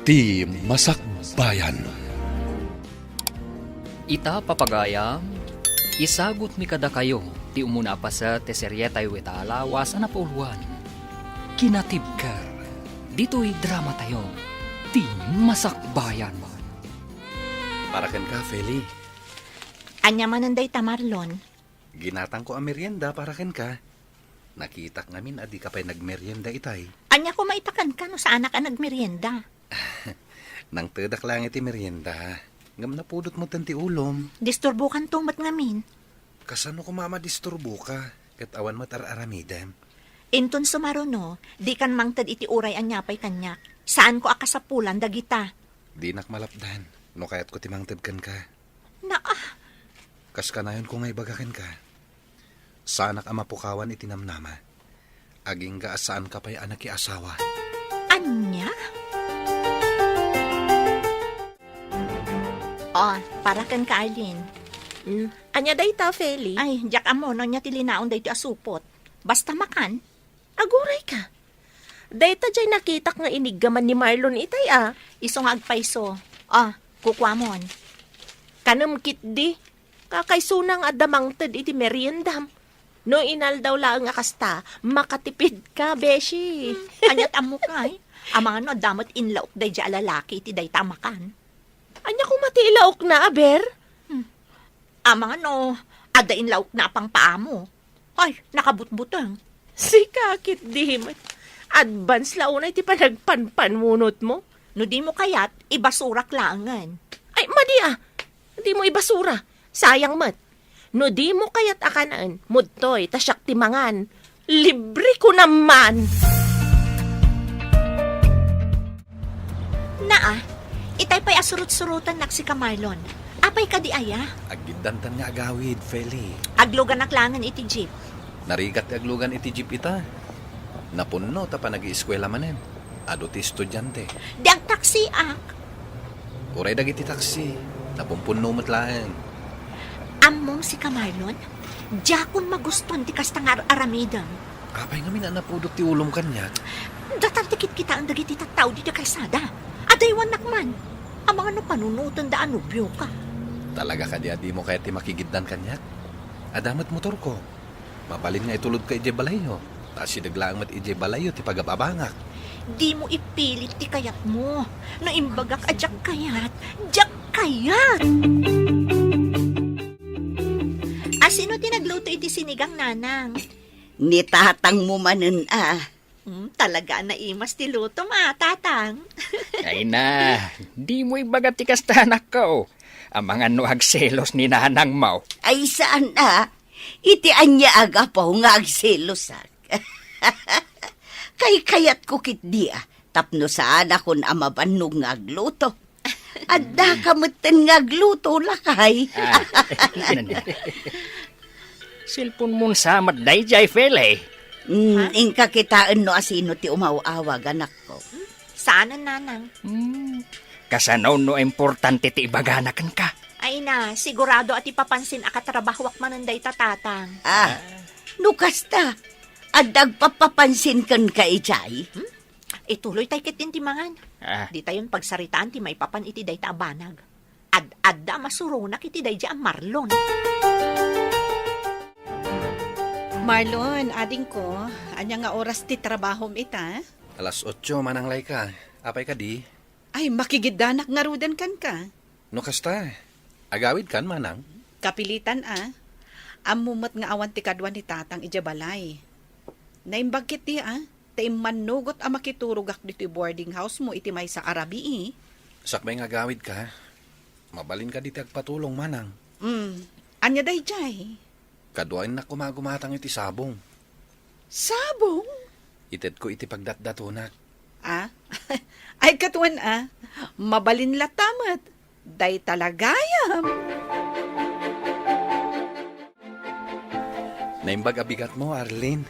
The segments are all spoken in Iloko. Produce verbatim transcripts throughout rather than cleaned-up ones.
Ti Masakbayan. Ita, papagayam, isagutmi kadakayo ti umuna a paset ti serietayo ita a lawas a napauluan, Kinatibker, ditoy dramatayo, Ti Masakbayan. Para kenka, Feli. Ania manen dayta, Marlon? Ginatangko a merienda para kenka. Nakitak ngamin a dika pay nagmerienda itay. Ania koma ita kenka no saanak a nagmerienda? Nangtedak laeng iti merienda. Ngem napudot metten ti ulom. Disturbokanto met ngamin. Kasano koma a madisturboka ket awan met ar-aramidem? Inton sumaruno, dikan mangted iti uray ania pay kaniak. Saanko a kasapulan dagita. Dinak malapdan no kayatko ti mangted kenka. Naa. Kas kanayonko nga ibaga kenka, saanak a mapukawan iti namnama. Agingga a saanka pay a nakiasawa. Ania? Oh, para kenka, Arlene. Mm, ania dayta, Feli? Ay, diak ammo no ania ti linaon daytoy a supot. Basta makan. Agurayka. Dayta diay nakitak nga iniggaman ni Marlon itay a. Isu nga agpayso. Ah, kukuamon. Kanem ketdi. Kakaysona nga adda mangted iti meriendam. No inaldaw laeng a kasta, makatipidka, beshi. Hmm, aniat ammok, ay? Amangan no adda met inlaok daydiay a lalaki iti dayta a makan. Ania koma ti ilaokna, aber? Hmm. Amangan no adda inlaokna a pangpaamo. Ay, nakabutbuteng. Sika ketdi met. Advance la unay ti panagpanpanunotmo. No dimo kayat, ibasurak laengen. Ay, madi a. Dimo ibasura. Sayang met. No dimo kayat a kanaen, mudtoy, ta siak ti mangan. Libre ko naman! Naa, itay pay a surot-surotennak sika, Marlon. Apay kadi aya? Aggiddantan nga agawid, Feli. Agluganak laengen iti jeep. Narigat ti aglugan iti jeep ita. Napunno ta panagieskuela manen. Adu ti estudiante. Di agtaksiak. Uray dagiti taksi, napumpunno met laeng. Ammom sika, Marlon? Diakon magustuan ti kasta nga ar-aramidem. Apay ngamin a napudot ti ulom kaniak? Datar ti kitkitaen dagiti tattao ditoy kalsada. Adaywannak man. Amangan no panunotenda a nobioka. Talaga kadi a dimo kayat ti makigiddan kaniak? Adda met motorko. Mabalin nga itulodka idiay balayyo. Ta asideg laeng met idiay balayyo ti pagababangak. Dimo ipilit ti kayatmo. No imbagak a diak kayat, diak kayat! Asino ti nagluto iti sinigang, Nanang? Ni tatangmo manen a. Hmm, talaga a naimas ti lutom a, Tatang. Ay na, dimo ibaga ti kasta, anakko. Amangan no agselos ni nanangmo. Ay, saan a? Iti ania a gapu nga agselosak? Kaykayatko ketdi a, tapno saanakon a mabannog nga agluto. Addaka metten nga agluto, lakay. Ah, cellphone-mon sa met daydiay, Feli. Mm, ha? Inka kitaen no asino ti umaw-awag, anakko. Saanen, Nanang. Hmm, kasano no importante ti ibagana kenka? Ay na, sigurado a ti papansin a katrabahoak manen dayta, Tatang. Ah, no kasta, adda agpapapansin kenka idiay? Hmm? Ituloytay ketdin ti mangan. Ah. Ditayon pagsaritaan ti maipapan iti dayta a banag. Ad-adda a masuronak iti daydiay a Marlon. Marlon, adingko, ania nga oras ti trabahom ita? Alas otso, Manang Laika. Apay kadi? Ay, makigiddanak ngaruden kenka. No kasta, agawidkan, Manang? Kapilitan a. Ammom met nga awan ti kadua ni Tatang idiay balay. Naimbag ketdi a, ta immannugot a makiturogak ditoy boarding house-mo iti maysa a rabii. Sakbay nga agawidka, mabalinka ditoy agpatulong, Manang. Mm. Ania daydiay? Kaduaennak koma a gumatang iti sabong. Sabong? Itedko iti pagdatdatonak. Ah? Ay, katuan a. Mabalin latta met. Dayta la gayam. Naimbag a bigatmo, Arlene.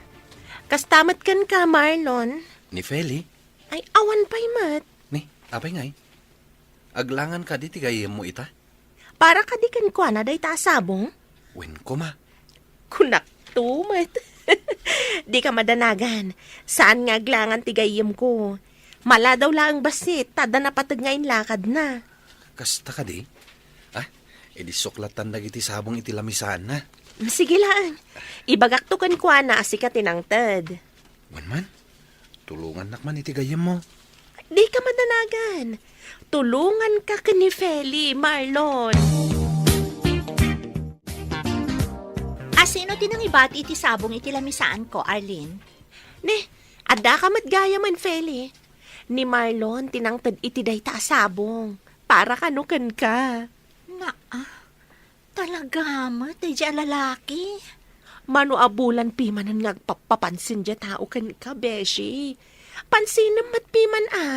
Kasta met kenka, Marlon. Ni Feli? Ay, awan pay met. Ni, apay ngay? Aglangan kadi ti gayyemmo ita? Para kadi kenkuana dayta a sabong? Wen koma. Kunakto met. Dika madanagan. Saan nga aglangan ti gayyemko. Maladaw laeng bassit, ta adda napateg nga inlakadna. Kasta kadi? Ah, idi suklatan dagiti sabong iti lamisaanna. Sige laeng. Ibagakto kenkuana a sika ti nangted. Wen man, tulongannak man iti gayyemmo. Dika madanagan. Tulonganka ken ni Feli, Marlon. Asino ti nangibati iti sabong iti lamisaanko, Arlene? Ne, addaka met gayamen, Feli. Ni Marlon ti nangted iti dayta a sabong. Para kano kenka. Naa, talaga met, daydi a lalaki. Mano a bulan pimanen nga agpappapansin diay tao kenka, beshi. Pansinem met piman a.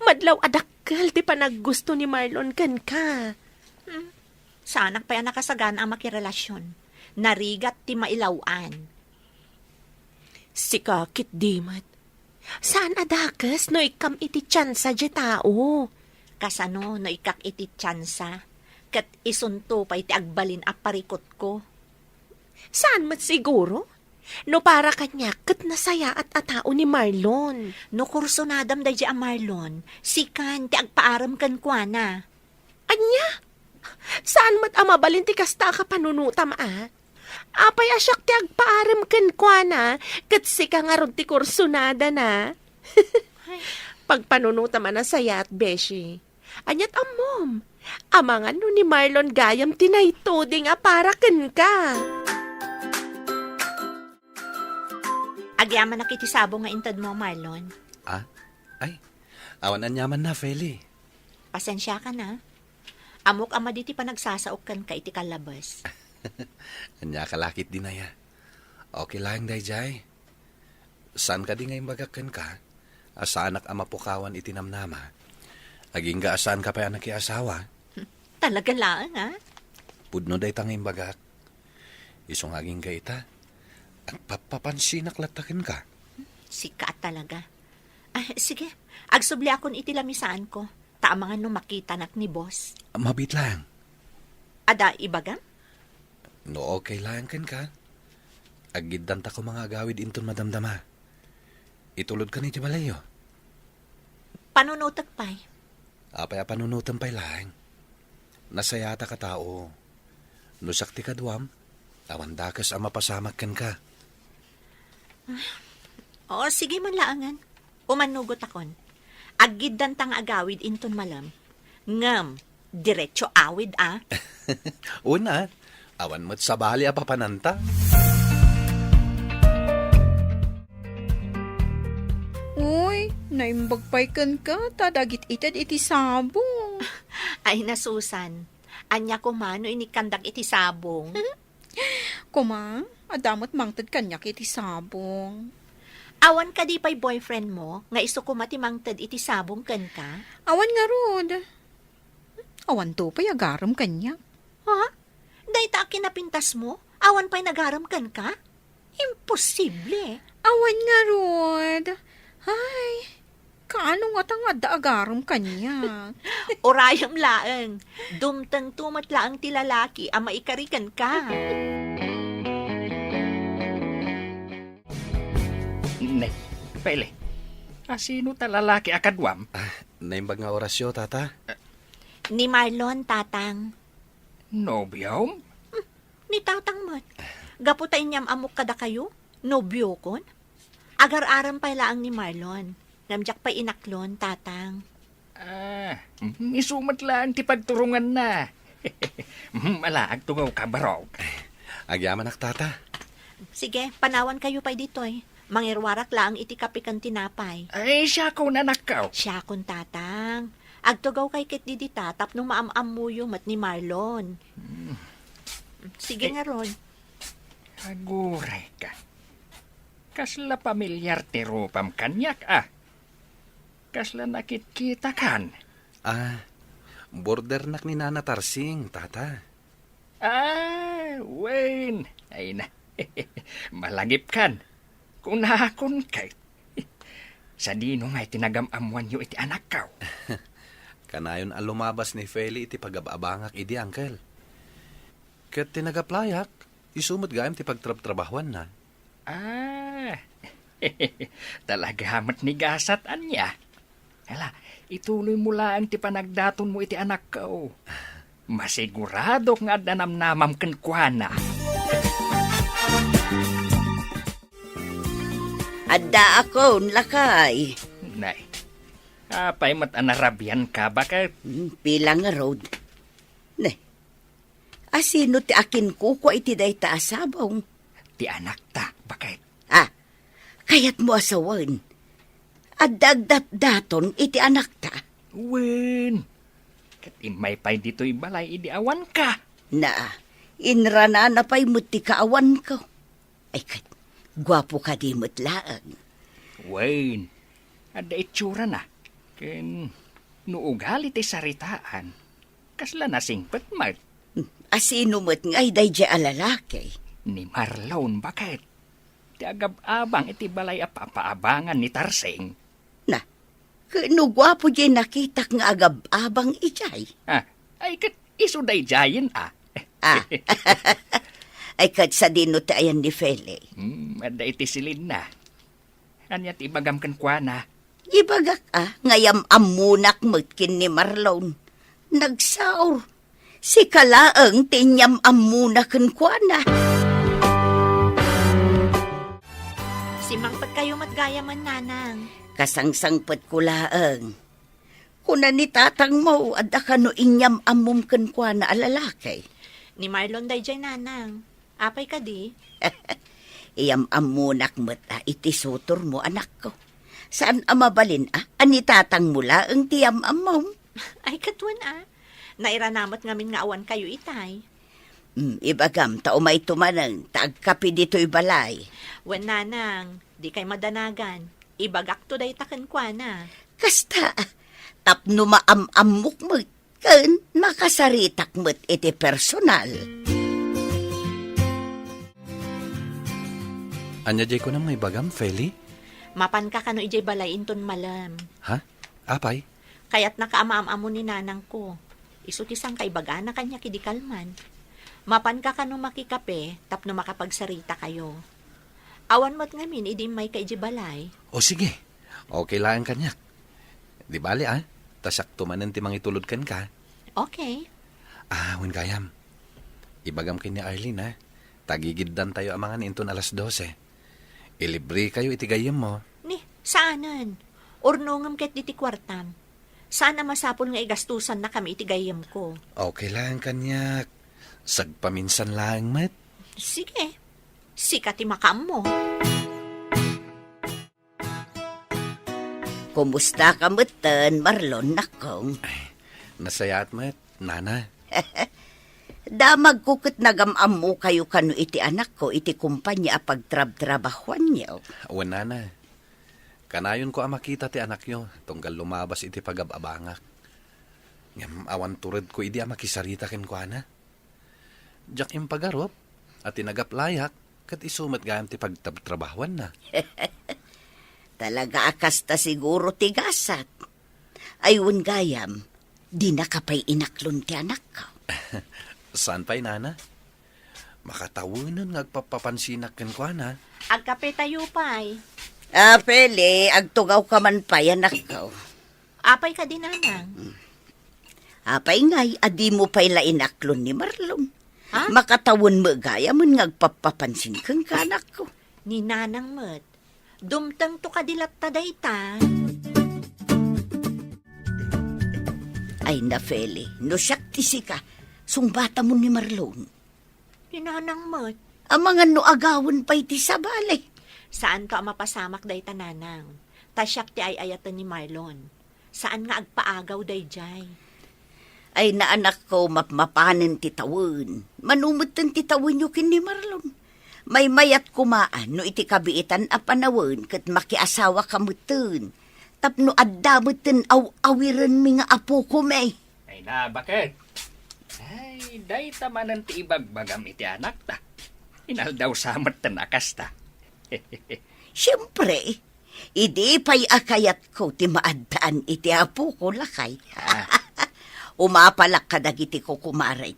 Madlaw a dakkel ti panaggusto ni Marlon kenka. Hmm. Saanak pay a nakasagana a makirelasion. Narigat ti mailaw-an. Sika ketdi met. Saan a dakes no ikkam iti tiansa diay tao. Kasano no ikkak iti tiansa, ket isunto pay ti agbalin a parikutko? Saan met siguro? No para kaniak, ket nasayaat a tao ni Marlon. No kursunadam daydi a Marlon, sikan ti agpaarem kenkuana. Ania? Saan met a mabalin ti kasta a kapanunotam a? Apay a siak ti agpaarem kenkuana, ket sika ngarud ti kursunadana? Pagpanunotam a nasayaat, beshi. Aniat ammom? Amangan no ni Marlon gayam ti naituding a para kenka. Agyamanak iti sabong nga intedmo, Marlon. Ah? Ay, awan aniamanna, Feli. Pasensiakan a. Ammok a madi ti panagsasaok kenka iti kallabes. Ania ka la ketdi, Naya? Okay laeng daydiay. Saan kadi nga imbagak kenka a saanak a mapukawan iti namnama? Agingga a saanka pay a nakiasawa? Talaga laeng, a? Pudno dayta nga imbagak. Isu nga agingga ita, agpappapansinak latta kenka. Sika talaga. Ah, sige, agsubliakon iti lamisaanko, ta amangan no makitanak ni boss. Mabiit laeng. Adda ibagam? No okay laeng kenka, aggiddanta koma nga agawid inton madamdama. Itulodkan iti balayyo. Panunotek pay. Apay a panunotem pay laeng? Nasayaatak a tao. No siak ti kaduam, awan dakes a mapasamak kenka. O, sige man laengen. Umannugotakon. Aggiddanta nga agawid inton malem. Ngem, diretso awid a. Una, awan met sabali a papananta. Uy, naimbag pay kenka ta dagit-ited iti sabong. Ay, nasusan. Ania koma no inikkandak iti sabong? Koma, adda met mangted kaniak iti sabong. Awan kadi pay boyfriend mo nga isu koma ti mangted iti sabong kenka? Awan ngarud. Awanto pay agarem kaniak. Ha? Dayta a kinapintas mo, awan pay nagarem kenka? Imposible. Awan ngarud. Ay, kaano ngata nga adda agarem kaniak? Urayem laeng. Dumtengto met laeng ti lalaki a maikari kenka. Ne, Pele, asino ta lalaki a kaduam? Ah, naimbag nga Horacio, tata. Ni Marlon, tatang. Nobiom? Hmm, ni tatang met. Gapu ta inyam-ammok kadakayo, nobiokon. Agar-arem pay laeng ni Marlon. Ngem diak pay inaklon, tatang. Ah, mm, isu met laeng ti pagturonganna. Mm, ala, agtugawka, barok. Agyamanak, tata. Sige, panawankayo pay ditoy. Mangiruarak laeng iti kape ken tinapay. Ay, siakon, anakko. Siakon, tatang. Agtugawkay ketdi dita tapno maam-ammoyo met ni Marlon. Hmm. Sige ngarud. Aguray ka. Kasla pamilyar ti rupam kaniak, a. Kasla nakitkitakan. Ah, bordernak ni Nana Tarsing, tata. Ah, wen. Ay na. Malagipkan. Kunakon kay. Sadino nga iti nagam-ammoanyo iti anakko? Kanayon a lumabas ni Feli iti pagab-abangak idi, uncle. Ket ti nagaplayak, isu met gayam ti pagtrabtrabahuanna. Ah, talaga met ni gasat, ania? Hala, ituloymo laeng ti panagdatonmo iti anakko. Masiguradok nga adda namnamam kenkuana. Addaakon, lakay. Nay, apay met a narabianka, baket? Hmm, pila ngarud? Ne, asino ti akinkukua iti dayta a sabong? Ti anakta, baket? Ah, kayatmo a sawen, adda agdatdaton iti anakta? Wen, ket immay pay ditoy balay idi awanka. Na, inranana pay met ti kaawanko. Ay ket, guapo kadi met laeng. Wen, adda itsurana. Ken no ugali ti saritaan, kasla nasingpet met. Hmm, asino met ngay daydiay a lalaki? Ni Marlon, baket? Ti agab-abang iti balay a papaabangan ni Tarsing. Na, ket no guapo diay nakitak nga agab-abang idiay? Ah, ay ket isu daydiayen, ah. Ah. Ay ket sadino ti ayan ni Feli? Hmm, adda iti silinna. Ania ti ibagam kenkuana? Ibagak a, nga yam-ammonak met ken ni Marlon. Nagsaor. Sika laeng ti inyam-ammona kenkuana. Simmangpetkayo met gayamen, Nanang. Kasangsangpetko laeng. Kuna ni tatangmo, adda kano inyam-ammom kenkuana a lalaki? Ni Marlon daydiay, Nanang. Apay kadi? Iyam-ammonak met a iti sutormo, anakko. Saan a mabalin a, a ni tatangmo laeng ti yam-ammom? Ay, ket wen a. Nairana met ngamin nga awankayo itay. Mm, ibagam ta umayto manen, ta agkape ditoy balay. Wen, Nanang, dikay madanagan. Ibagakto dayta kenkuana. Kasta, tapno maam-ammok met, ken makasaritak met iti personal. Ania diay kunam nga ibagam, Feli? Mapanka kano idiay balay inton malem. Ha? Apay? Kayatnaka a maam-ammo ni nanangko. Isu ti sangkaibagana kaniak idi kalman. Mapanka kano makikape tapno makapagsarita kayo. Awan met ngamin idi immayka idiay balay. O sige. Okay laeng kaniak. Di bale, ah. Ta siakto manen ti mangitulod kenka. Okay. Ah, wen gayam. Ibagam ken ni Arlene, ah. Tagigiddantayo a mangan inton alas dose. Ilibrekayo iti gayyemmo. Ni, saanen. Urnongem ketdi ti kuartam. Saan a masapul nga igastosannakami iti gayyemko. Okay laeng kaniak. Sagpaminsan laeng met. Sige. Sika ti makaammo. Kumustaka metten, Marlon, nakkong? Ay, nasayaat met, Nana. Damagko ket nagam-ammokayo kano iti anakko iti kompania a pagtrabtrabahoanyo. Wen, Nana. Kanayonko a makita ti anakyo, tunggal lumabas iti pagab-abangak. Ngem awan turedko idi a makisarita kenkuana. Diak impagarup a ti nagaplayak ket isu met gayam ti pagtrabtrabahoanna. Talaga a kasta siguro ti gasat. Ay, wen gayam, dinaka pay inaklon ti anakko. Saan pay, Nana? Makatawenen nga agpappapansinak kenkuana. Agkapetayo pay. Ah, Feli, agtugawka man pay, anakko. Apay kadi, Nanang? Apay ngay a dimo pay la inaklon ni Marlon? Ha? Makatawen met gayamen nga agpappapansin kenka, anakko. Ni Nanang met. Dumtengto kadi latta dayta? Ay na, Feli, no siak ti sika, sungbatamon ni Marlon. Ni Nanang met. Amangan no agawen pay ti sabali. Saanto a mapasamak dayta, Nanang. Ta siak ti ay-ayaten ni Marlon. Saan nga agpaagaw daydiay. Ay, anakko, mapmapanen ti tawen. Mano metten ti tawenyo ken ni Marlon. Maymayat koma a no iti kabiitan a panawen ket makiasawaka metten. Tapno adda metten aw-awirenmi nga apokomi. Ay na, baket? Ay, dayta manen ti ibagbagam iti anakta. Inaldaw sa metten a kasta. Siempre, idi pay a kayatko ti maaddaan iti apoko, lakay. Ah. Umapalak kadagiti kukumarek.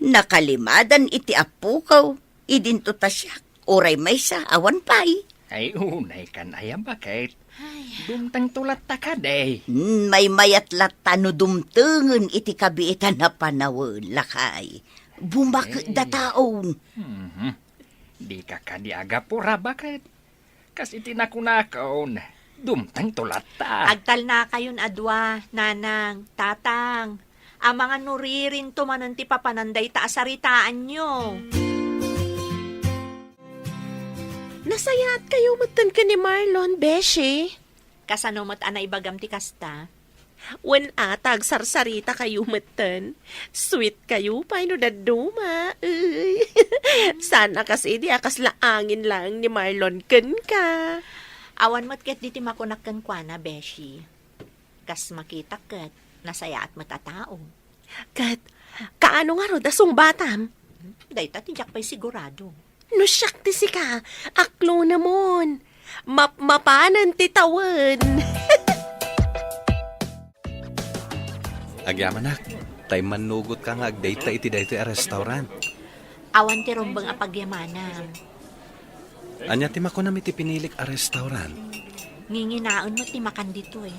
Nakalimadan iti apoko, idinto ta siak. Uray maysa, awan pay. Ay, unay kan aya, baket? Ay. Dumtengto latta kadi. Hmm, maymayat latta no dumtengen iti kabiitan a panawen, lakay. Bumaketda taon. Mhm. Dika kadi agapura baket. Kas iti nakunakon, dumtengto latta. Agtalnakayon a dua, nanang, tatang. Amangan no ririnto manen ti papanan dayta a saritaanyo. Nasayaatkayo metten ken ni Marlon, beshi? Kasano met a naibagam ti kasta? Wen a, ta agsarsarita kayo metten. Sweet kayo pay no dadduma. Uy. Saan a kas idi a kasla angin laeng ni Marlon kenka. Awan met ket diti makunak kenkuana, beshi. Kas makitak ket, nasayaat met a tao. Ket, kaano ngarud a sungbatam? Dayta ti diak pay sigurado. No siak ti sika, aklonemon. Mapmapanen ti tawen. Agyamanak, tay mannugotka nga agdayta iti daytoy a restaurant. Awan ti rumbeng a pagyamanam. Ania ti makunam iti pinilik a restaurant? Nginginaen met ti makan ditoy.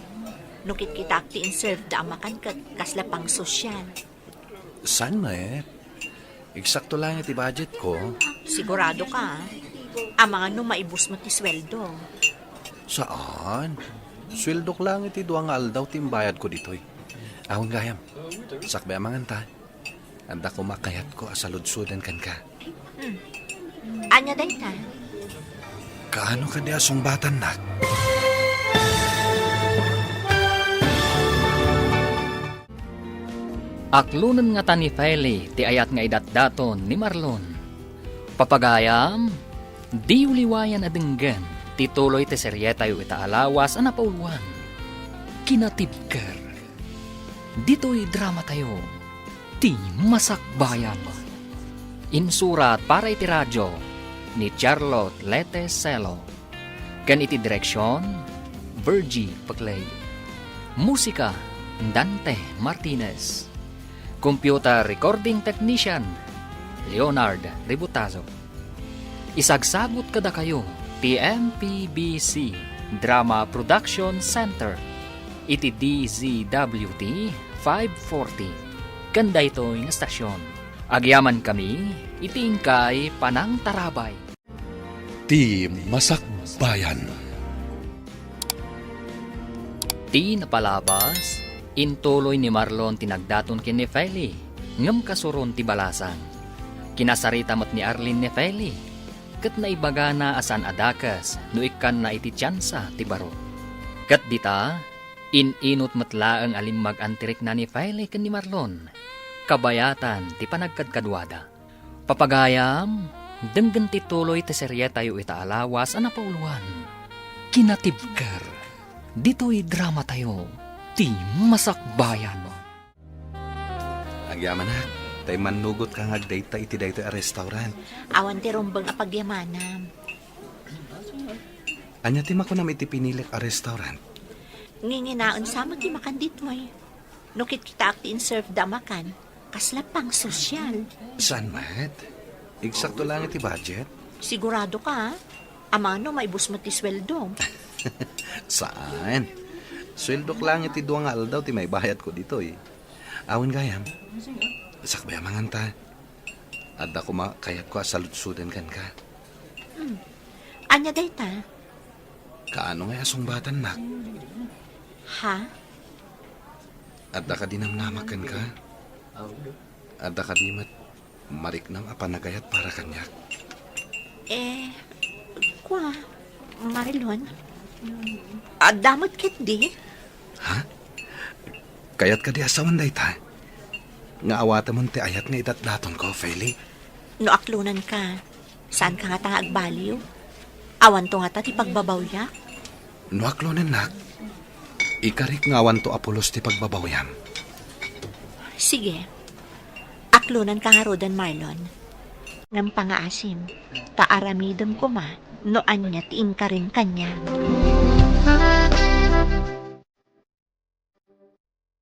No kitkitaak ti inserve da a makan ket kasla pangsosyal. Saan met? Eksakto laeng ti budget ko. Sigurado ka, ah? Amangan no maibus met ti sweldo. Saan? Sweldok laeng iti dua nga aldaw ti imbayad ko ditoy. Awan gayam. Sakbay amangan ta. Adda koma kayatko a saludsoden kenka. Hmm. Ania dayta? Kaano kadi a sungbatannak? Aklonen ngata ni Feli ti ayat nga idatdaton ni Marlon. Papagayam, diyo liwayan a denggen ti tuloy ti serietayo ita a lawas a napauluan. Kinatibker. Ditoy dramatayo, Ti Masakbayan. Insurat para iti radio ni Charlotte Lete Celo. Ken iti direksion, Virgie Paclay. Musika, Dante Martinez. Computer recording technician, Leonard Ributazo. Isagsagut kadakayo ti M P B C Drama Production Center iti D Z W T five forty ken daytoy nga stasyon. Agyamankami iti inkay panangtarabay. Ti Masakbayan. Ti napalabas, intuloy ni Marlon ti nagdaton ken ni Feli, ngem kasuron ti balasang. Kinasarita met ni Arlene ni Feli, ket naibagana a saan a dakes no ikkanna iti tiansa ti baro. Ket dita, in-inut met laeng a limmag-anti rikna ni Feli ken ni Marlon, kabayatan ti panagkadkaduada. Papagayam, denggen ti tuloy ti serietayo ita a lawas a napauluan. Kinatibker, ditoy dramatayo, Ti Masakbayan. Agyamanak, tay mannugotka nga agdayta iti daytoy a restaurant. Awan ti rumbeng a pagyamanam. Ania ti makunam iti pinilik a restaurant? Nginginaen sa met ti makan ditoy. No kitkitaak ti inserve da a makan, kasla pangsosyal. Saan met? Eksakto lang iti budget? Sigurado ka, ah? Amano, maibus met ti sweldo. Saan? Sweldok lang iti dua nga aldaw ti maibayad ko ditoy. Awan gayam. Sakbay a manganta. Adda koma kayatko a saludsoden kenka. Hmm. Ania dayta? Kaano ngay a sungbatannak? Ha? Adda kadi namnamak kenka? Adda kadi met mariknam a panagayat para kaniak? Eh, kua, Marilon? Adda met ketdi? Ha? Kayat kadi a sawen dayta? Nga awatemon ti ayat nga idatdatonko, Feli? No aklonanka, saanka ngata nga agbaliw? Awanto ngata ti pagbabawyak? No aklonennak, ikarik nga awanto a pulos ti pagbabawyam. Sige. Aklonanka ngaruden, Marlon. Ngem pangaasim, ta aramidem koma no ania ti inkarim kaniak.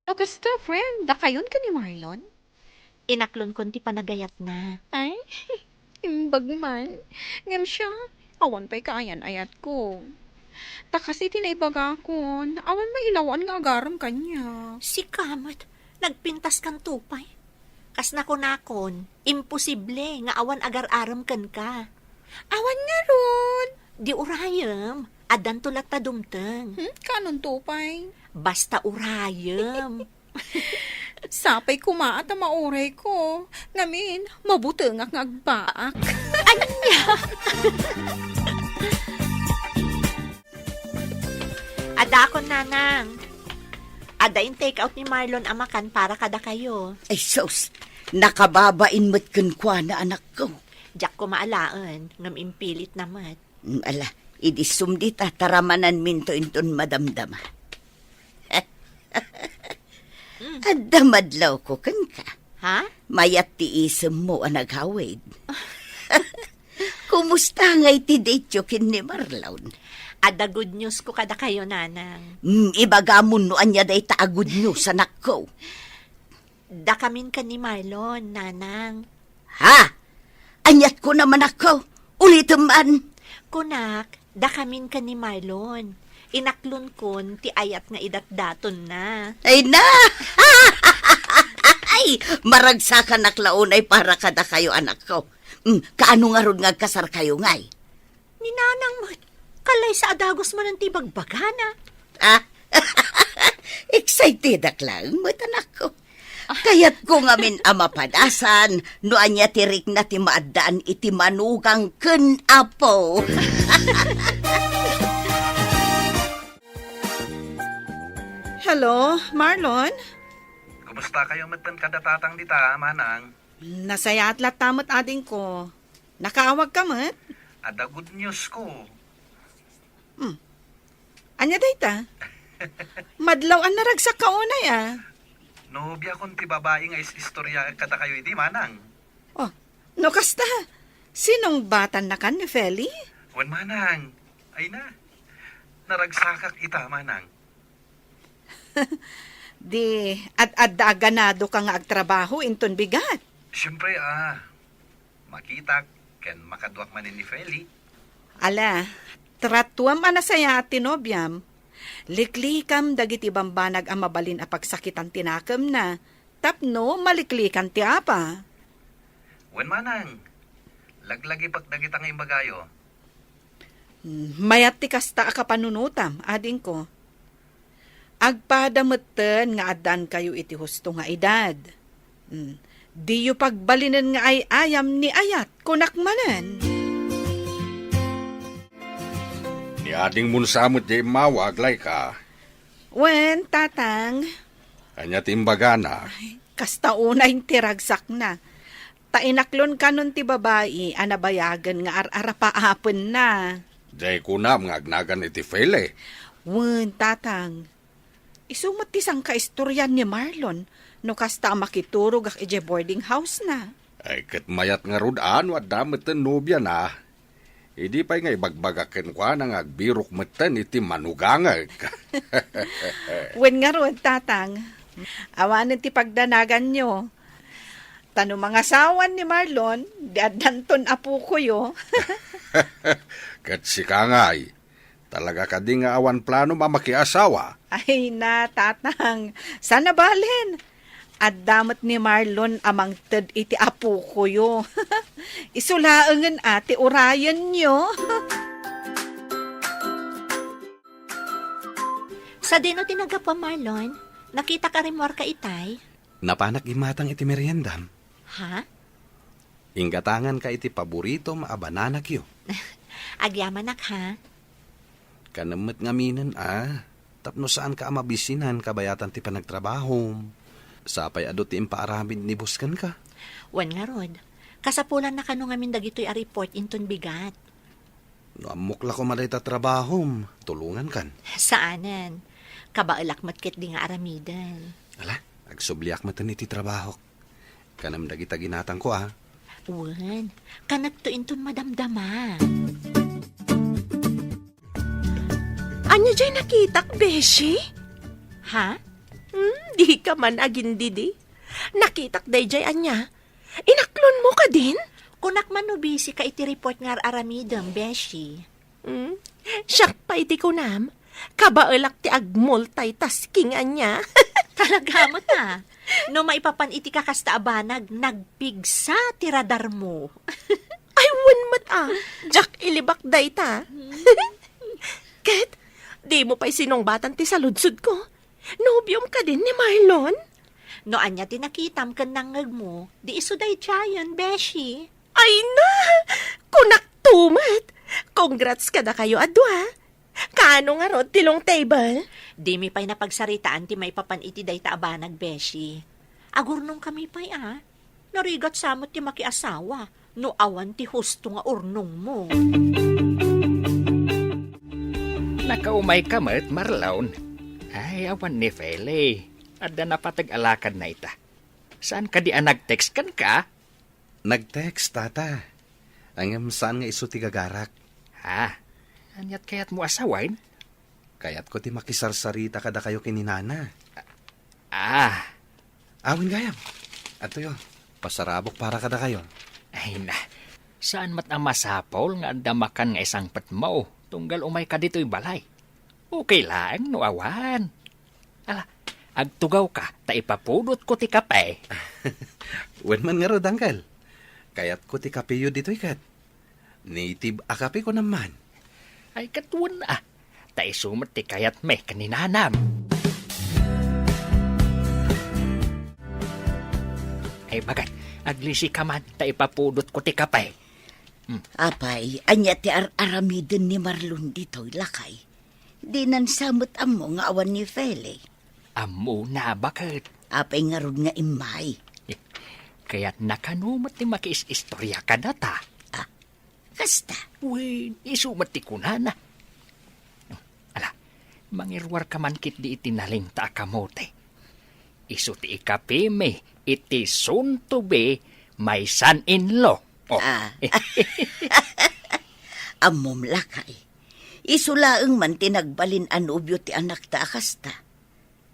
No kasta, friend, dakayon ken ni Marlon? Inaklonkon ti panagayatna. Ay, imbag man. Ngem siya, awan pay kaayan-ayatko. Ta kas iti naibagakon, awan mailawan nga agarem kaniak. Sika met, nagpintaskanto pay. Kas nakunakon, imposible nga awan agar-arem kenka. Awan ngarud. Di urayem, addanto latta dumteng. Hmm, kaanonto pay? Basta urayem. Sapay koma a ta maurayko. Ngamin, mabutengak nga agbaak. Ania? Adakon, Nanang. Adda in take out ni Marlon a makan para kadakayo. Ay, sus! Nakababain met kenkuana, anakko. Diak koma alaen, ngem impilitna met. Mm, ala, idi sumdita, taramananminto inton madamdama. Mm. Adda madlawko kenka. Ha? Mayat ti isemmo a nagawid. Kumusta ngay ti date-yo ken ni Marlon? Adda good news ko kadakayo, Nanang. Mm, ibagamon no ania dayta a good news, anakko. Dakamin ken ni Marlon, Nanang. Ha? Aniat kunam, anakko? Ulitem man. Kunak, dakamin ken ni Marlon. Inaklonkon ti ayat nga idatdatonna. Ay na! Ay, maragsakanak la unay para kadakayo, anakko. Mm, kaano ngarud nga agkasarkayo ngay? Ni Nanang met, kalaysa a dagus manen ti ibagbagana. Ah? Excitedak laeng met, anakko. Kayatko ngamin a mapadasan no ania ti rikna ti maaddaan iti manugang ken apo. Hello, Marlon? Kumusta kayo metten kada tatang dita, Manang? Nasayaat latta met, adingko. Nakaawag ka met? Adda good news ko. Hmm. Ania dayta? Madlaw a naragsak ka unay, a. Nobiakon ti babai nga is-istorya kadakayo idi, Manang. Oh, no kasta, sinungbatannakan ni Feli? Wen, Manang. Ay na. Naragsakak ita, Manang. Di, ad-adda a ganadoka nga agtrabaho inton bigat. Siyempre, a. Makitak ken makaduak manen ni Feli. Ala, tratuem a nasayaat ti nobiam. Liklikam dagiti bambanag a mabalin a pagsakitan ti nakemna, tapno maliklikan ti apa. Wen, Manang, laglagipek dagita nga imbagayo. Hmm, mayat ti kasta a kapanunotam, adingko. Agpada metten nga addankayo iti husto nga edad. Hmm, diyo pagbalinen nga ay-ayam ni ayat, kunak manen. Ni adingmon sa met diay immawag, Laika. Wen, tatang. Ania ti imbagana? Ay, kasta unay ti ragsakna. Ta inaklon kanon ti babai a nabayagen nga ar-arapaapenna. Diay kunam nga agnagan iti Feli. Wen, tatang. Isu met ti sangkaistorian ni Marlon no kasta a makiturogak idiay boarding house-na. Ay, ket mayat ngarud a no adda metten nobiana. Idi pay nga ibagbagak kenkuana nga agbirok metten iti manugangek. Wen ngarud, tatang. Awanen ti pagdanaganyo. Ta no mangasawan ni Marlon, di addanton apokoyo. Ket sika ngay, talaga kadi nga awan planom a makiasawa? Ay na, tatang. Saan a balen? Adda met ni Marlon a mangted iti apokoyo. Isu laengen a ti urayenyo. Sadino ti naggapuam, Marlon? Nakitak a rimmuarka itay? Napanak gimmatang iti meriendam. Ha? Inggatanganka iti paboritom a bananakyo. Agyamanak, ha? Kanem met ngaminen a, tapno saanka a mabisinan kabayatan ti panagtrabahom. Sapay adu ti impaaramid ni boss kenka. Wen ngarud, kasapulanna kano ngamin dagitoy a report inton bigat. No ammok la koma dayta trabahom, tulongankan. Saanen. Kabaelak met ketdi nga aramiden. Ala, agsubliak met iti trabahok. Kanem dagita ginatangko, a. Wen, kanekto inton madamdama. Ania jay nakitak, Beshi? Ha? Hmm, dika man agindidi. Nakitak dayjay ania? Inaklonmo kadin? Kunak man no busy ka iti report nga ar-aramidem, Beshi. Hmm? Siak pay ti kunam, kabaelak ti agmultitasking ania. Talaga met a. No maipapan iti kakasta a banag, nagpigsa ti radarmo. Ay, wen met a. Diak ilibak dayta. Ket, dimo pay sinungbatan ti saludsodko. Nobiom kadin ni Marlon? No ania ti nakitam ken nangngegmo, di isu daydiayen, beshi. Ay na! Kunak to met! Congrats kadakayo a dua! Kaano ngarud ti long table? Dimi pay napagsaritaan ti maipapan iti dayta a banag, beshi. Agurnongkami pay a. Narigat sa met ti makiasawa no awan ti husto nga urnongmo. Nakaumayka met, Marlon. Ay, awan ni Feli. Adda napateg a lakadna ita. Saan kadi a nag-text kenka? Nag-text, tata. Ngem saan nga isu ti gagarak. Ha? Aniat kayatmo a sawen? Kayatko ti makisarsarita kadakayo ken ni nana. Ah. Awen gayam. Adtoyo, pasarabok para kadakayo. Ay na, saan met a masapul nga adda makan nga isangpetmo tunggal umayka ditoy balay. Okay laeng no awan. Ala, agtugawka ta ipapudotko ti kape. Wen man ngarud, uncle. Kayatko ti kapeyo ditoy ket. Native a kape ko naman. Ay, ket wen a. Ta isu met ti kayatmi ken ni nanam. Ay, bagat, aglisika man ta ipapudotko ti kape. Hmm. Apay, ania ti ar-aramiden ni Marlon ditoy, lakay? Dinan sa met ammo nga awan ni Feli. Ammona, baket. Apay ngarud nga immay? Kayatna kano met ti makiis-istorya kadata. Ah, kasta? Wen, isu met ti kunana. Ala, mangiruarka man ketdi iti nalingta a kamote. Isu ti ikapimi iti soon to be my son-in-law. Oh. Ah. Ammom, lakay. Isu laeng man ti nagbalin a nobio ti anakta a kasta.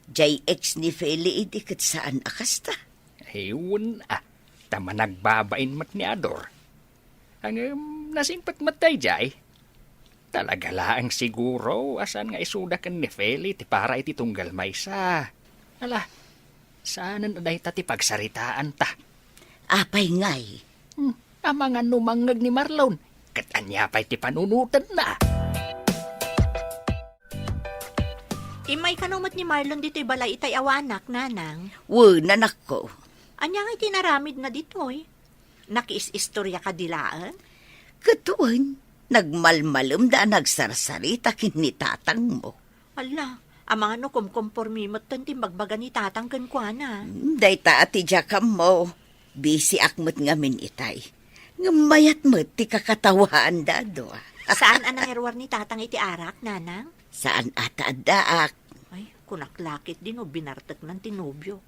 Jay ex ni Feli idi ket saan a kasta. Ay, wen a, ta managbabain met ni Ador. Ngem, nasingpet met daydiay. Talaga laeng siguro a saan nga isuda ken ni Feli ti para iti tunggal maysa. Ala, saanen a dayta ti pagsaritaanta. Apay ngay? Hmm, amangan no mangngeg ni Marlon, ket ania pay ti panunotenna? Immay kano met ni Marlon ditoy balay itay awanak, nanang? Wen, anakko. Ania ngay ti inaramidna ditoy? Nakiis-istorya kadi laeng? Ket wen, nagmalmalemda a nagsarsarita ken ni tatangmo. Ala, amangan no kumkompormi metten ti imbagbaga ni tatang kenkuana. Hmm, dayta a ti diak ammo. Bisiak met ngamin itay. Ngem mayat met ti kakatawaanda a dua. Saan a nangiruar ni tatang iti arak, nanang? Saan a ta addaak. Ay, kunak la ketdi no binarteknan ti nobiok.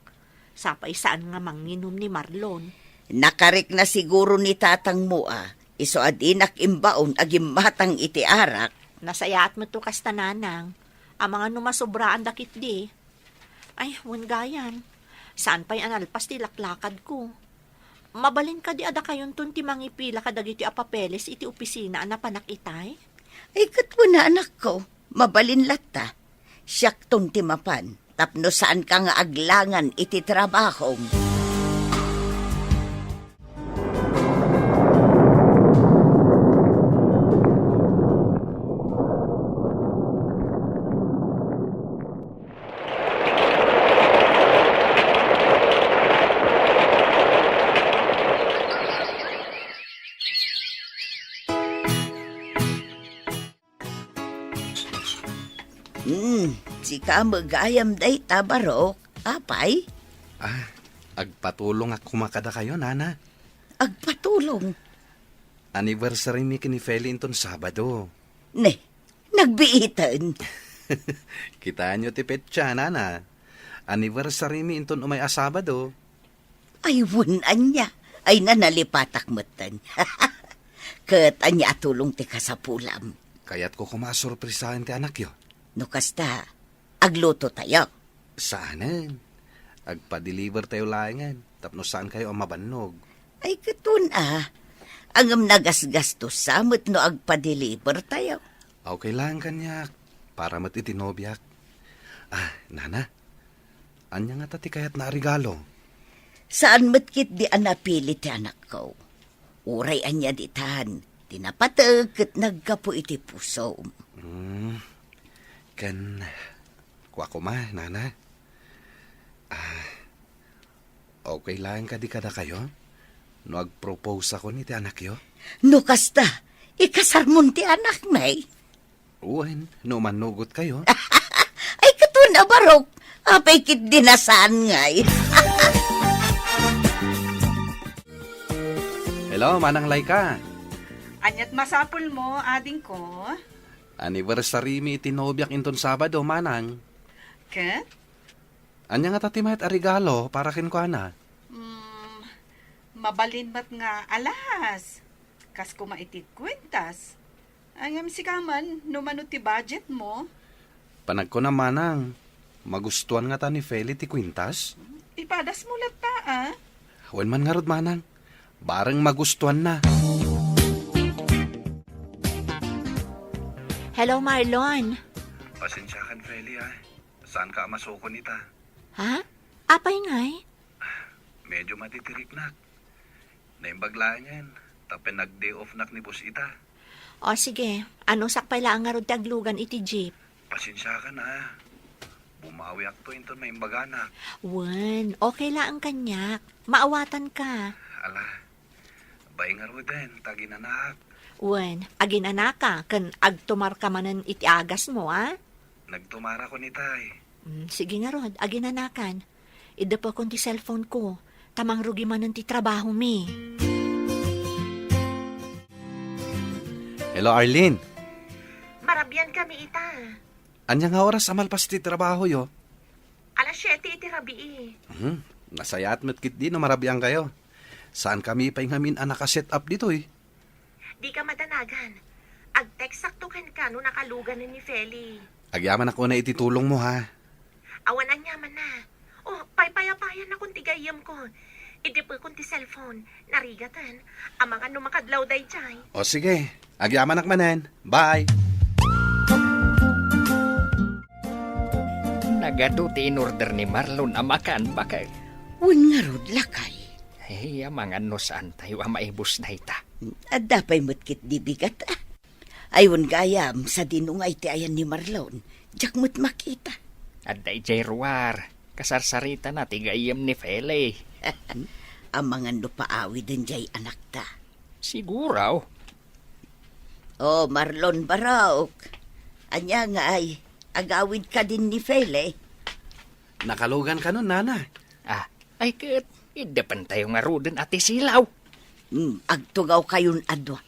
Sapay saan nga manginum ni Marlon. Nakarikna siguro ni tatangmo a, isu a dinak imbaon a gimmatang iti arak. Nasayaat met to kasta, nanang. Amangan no masobraanda ketdi. Ay, wen gayam. Saan pay a nalpas ti laklakadko. Mabalin kadi a dakayonton ti mangipila kadagiti a papeles iti opisina a napanak itay? Ay, ket wen a, anakko. Mabalin latta. Siakton ti mapan tapno saanka nga aglangan iti trabahom. Hmm, sika met gayam dayta, barok. Apay? Ah, agpatulongak koma kadakayo, nana. Agpatulong? Anniversary mi ken ni Feli inton Sabado. Ne, nagbiiten. Kitaenyo ti petsa, nana. Anniversary mi inton umay a Sabado. Ay, wen ania. Ay, na, nalipatak metten. Ket ania a tulong ti kasapulam? Kayatko koma a sorpresaen ti anakyo. No kasta, agluto tayo. Saanen. Agpa-deliver tayo laengen, tapno saankayo a mabannog. Ay, ket wen a. Ngem nagasgastosa met no agpa-deliver tayo. Okay lang kaniak, para met iti nobiak. Ah, nana, ania ngata ti kayatna a regalo? Saan met ketdi a napili ti anakko. Uray ania ditan, ti napateg ket naggapu iti pusom. Hmm, ken kua koma, nana. Ah, okay laeng kadi kadakayo no agproposakon iti anakyo? No kasta, ikasarmon ti anakmi? Wen, no mannugotkayo. Ay, ket wen a barok, apay ketdi a saan ngay? Hello, Manang Laika. Aniat masapulmo, adingko? Anniversary mi iti nobiak inton Sabado, Manang. Ket? Ania ngata ti mayat a regalo para kenkuana? Hmm, mabalin met nga alahas. Kas koma iti kuintas. Ngem sika man, no mano ti budgetmo? Panagkunam, Manang, magustuan ngata ni Feli ti kuintas? Ipadasmo latta, a? Wen man ngarud, Manang. Bareng magustuanna. Hello, Marlon. Pasensiakan, Feli, a. Saanka a masukon ita? Ha? Apay ngay? Medyo madidiriknak. Naimbag laengen, tapno nag-day off-nak ni boss ita. O, sige. Anusak pay laeng ngarud ti aglugan iti jeep. Pasensiakan, a. Bumawiakto inton maimbaganak. Wen, okay laeng kaniak. Maawatanka. Ala, bain ngaruden ta aginanaak. Wen, aginanaka ken agtumarka manen iti agasmo, a? Nagtumarakon itay. Mm, sige ngarud, aginanakan. Iddepekon ti cellphone-ko, ta mangrugi manen ti trabahomi. Hello, Arlene. Marabiankami ita. Ania nga oras a malpas ti trabahoyo? Alas siete iti rabii. Hmm, nasayaat met ketdi no marabiankayo. Saankami pay ngamin a naka-set up ditoy. Dika madanagan. Ag-textsakto kenka no nakaluganen ni Feli. Agyamanak unay iti tulongmo, ha? Awan aniamanna. O, paypayapayannakon ti gayyemko. Iddepekon ti cellphone. Narigaten. Amangan no makadlaw daydiay. O, sige. Agyamanak manen. Bye. Nagadu ti in-order ni Marlon a makan, baket. Wen ngarud, lakay. Ay, amangan no saantayo a maibus dayta. Adda pay met ketdi bigat, a. Ay, wen gayam, sadino nga iti ayan ni Marlon? Diak met makita. Adda idiay ruar. Kasarsaritana ti gayyem ni Feli. Amangan no paawiden diay anakta. Siguro. O, Marlon Barok. Ania ngay, agawid kadin ni Feli? Nakalugan kanon, nana. Ah, ay ket, iddepentayo ngaruden a ti silaw. Hmm, agtugawkayon a dua.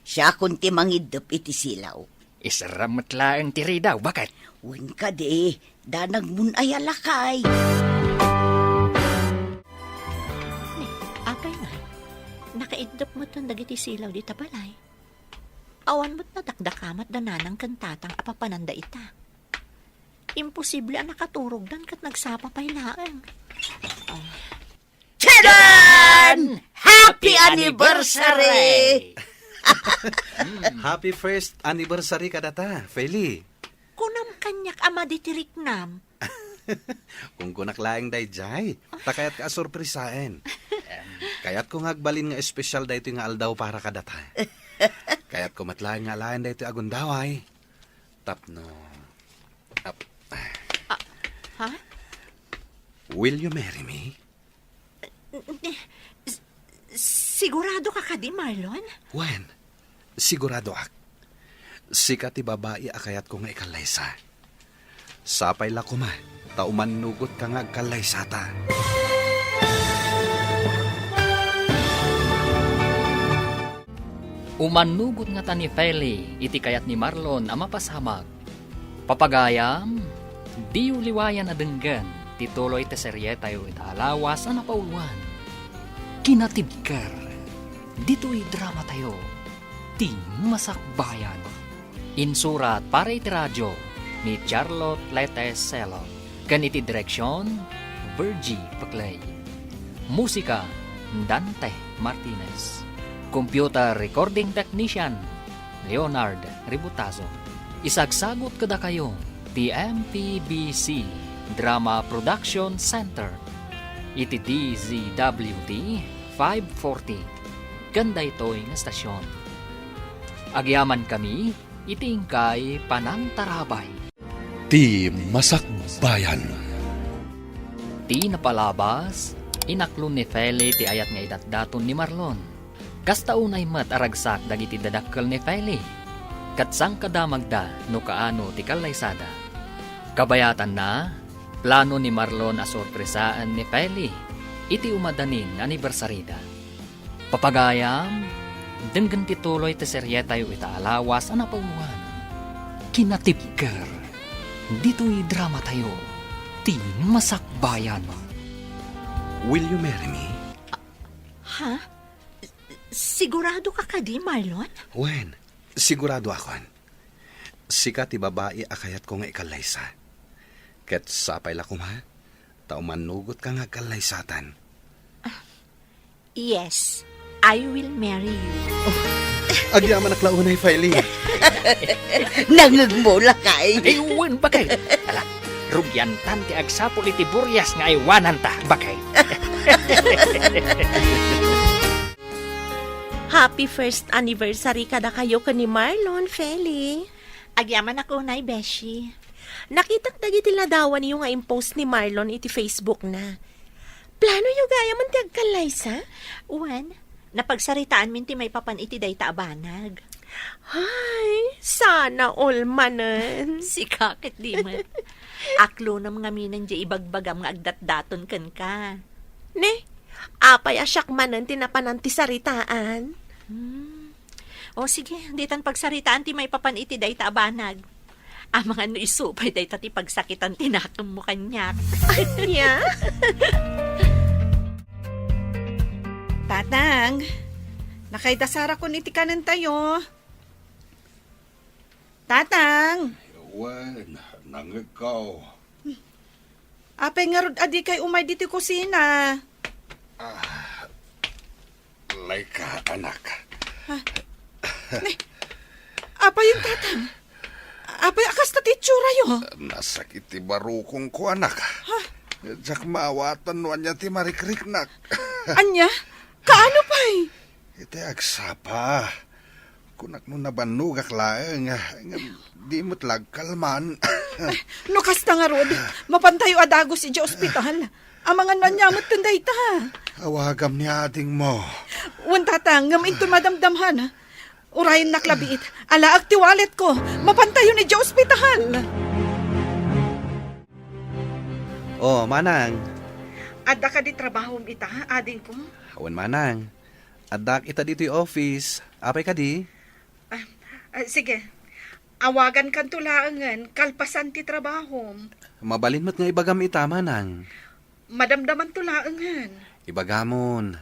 Siakon ti mangiddep iti silaw. Isarram met laeng ti ridaw, baket. Wen kadi, danagmon aya, lakay. Ni, apay ngay, nakaiddep metten dagiti silaw dita balay. Awan met nadakdakamat da nanang ken tatang a papananda ita. Imposible a nakaturogdan ket nagsapa pay laeng. Ay. Tadaan! Happy anniversary! Happy first anniversary kadata, Feli. Kunam kaniak a maditiriknam. Kunkunak laeng daydiay, ta kayatka a sorpresaen. Kayatko nga agbalin nga espesyal daytoy nga aldaw para kadata. Kayatko met laeng nga alaen daytoy a gundaway. Tapno, ap-, Ah, ha? Will you marry me? S-, sigurado ka kadi, Marlon? Wen, siguradoak. Sika ti babai a kayatko nga ikallaysa. Sapay la koma ta umannugotka nga agkallaysata. Umannugot ngata ni Feli iti kayat ni Marlon a mapasamak. Papagayam, diyo liwayan a denggen ti tuloy ti serietayo ita a lawas a napauluan. Kinatibker, ditoy dramatayo, Ti Masakbayan. Insurat para iti radio ni Charlotte Lete Sello, ken iti direksion, Virgie Peclay. Musika, Dante Martinez. Computer Recording Technician, Leonard Ributazo. Isagsagut kadakayo ti M P B C Drama Production Center iti D Z W T five forty ken daytoy nga estasion. Agyamankami iti inkay panangtarabay. Ti Masakbayan. Ti napalabas, inaklon ni Feli ti ayat nga idatdaton ni Marlon. Kasta unay met a ragsak dagiti dadakkel ni Feli, ket sangkadamagda no kaano ti kallaysada. Kabayatanna, plano ni Marlon a sorpresaen ni Feli iti umadanin nga anibersarida. Papagayam, denggen ti tuloy ti serietayo ita a lawas a napauluan. Kinatibker, ditoy dramatayo, Ti Masakbayan. Will you marry me? Ha? Sigurado ka kadi, Marlon? Wen, sigurado akon. Sika ti babai a kayatko nga ikallaysa. Ket sapay la koma, ta umannugot ka nga agkallaysatan. Yes, I will marry you. Agyamanak la unay, Feli. Nangngegmo, lakay. Ay, wen, baket. Ala, rugiantan ti agsapul iti burias nga aywananta, baket. Happy first anniversary kadakayo ken ni Marlon, Feli. Agyamanak unay, Beshi. Nakitak dagiti ladawanyo nga impost ni Marlon iti Facebook na. Planoyo gayam ti agkallaysa? Wen, napagsaritaanmin ti maipapan iti dayta a banag. Ay, sana all manen. Sika ket di met. Aklonem ngaminen diay ibagbagam nga agdatdaton kenka. Ne, apay a siak manen ti napanan ti saritaan? Hmm. O sige, ditan pagsaritaan ti maipapan iti dayta a banag. Amangan no isu pay dayta ti pagsakitan ti nakemmo kaniak. Ania? Tatang, nakaidasarakon iti kanentayo. Tatang! Wen, nangngegko. Apay ngarud a dikay umay ditoy kusina? Ah, layka, anak. Ah. Ne, apayen, Tatang? Apay a kasta ti itsura'yo? Nasakit ti barukongko, anak. Ha? Diak maawatan no ania ti marikriknak. Ania? Kaano pay? Iti agsapa. Kunak no nabannogak laeng, ngem di met la agkalman. No kasta ngarud, mapantayo a dagus idiay ospital. Amangan no ania met ken dayta. Awagam ni adingmo. Wen, Tatang, ngem inton madamdamhan, urayennak la biit. Alaek ti walletko. Mapantayon idiay ospital. Oh, manang. Adda kadi trabahom ita, adingko? Wen, manang. Addaak ita ditoy office. Apay kadi? Ah, ah, sige. Awagankanto laengen kalpasan ti trabahom. Mabalin met nga ibagam ita, manang. Madamdamanto laengen. Ibagamon.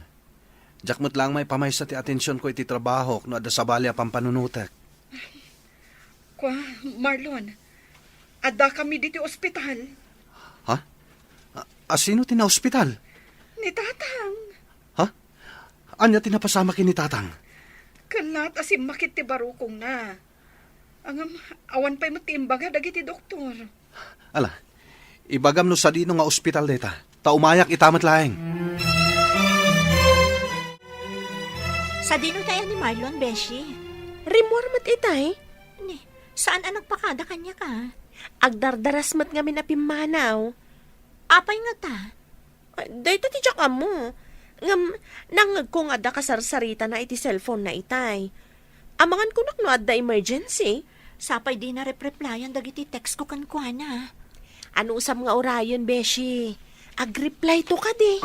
Diak met laeng maipamaysa ti atensionko iti trabahok no adda sabali a pampanunotek. Kua, Marlon, addakami ditoy ospital. Ha? A, a sino ti naospital? Ni Tatang. Ha? Ania ti napasamak ken ni Tatang? Kellat a simmakit ti barukongna. Ngem, awan pay met ti imbaga dagiti doktor. Ala, ibagam no sadino nga ospital dayta, ta umayak ita met laeng. Sadino tay ni Marlon, Beshi? Rimmuar met itay. Ni, saan a nagpakada kaniak a? Agdardaras met ngamin a pimmanaw. Apay ngata? Ay, dayta ti diak ammo. Ngem, nangngegko nga adda kasarsaritana iti cellphone na itay. Amangan kunak no adda emergency. Sapay dina rep-replyan dagiti text ko kenkuana. Anusam nga urayen, Beshi? Agreply to kadi.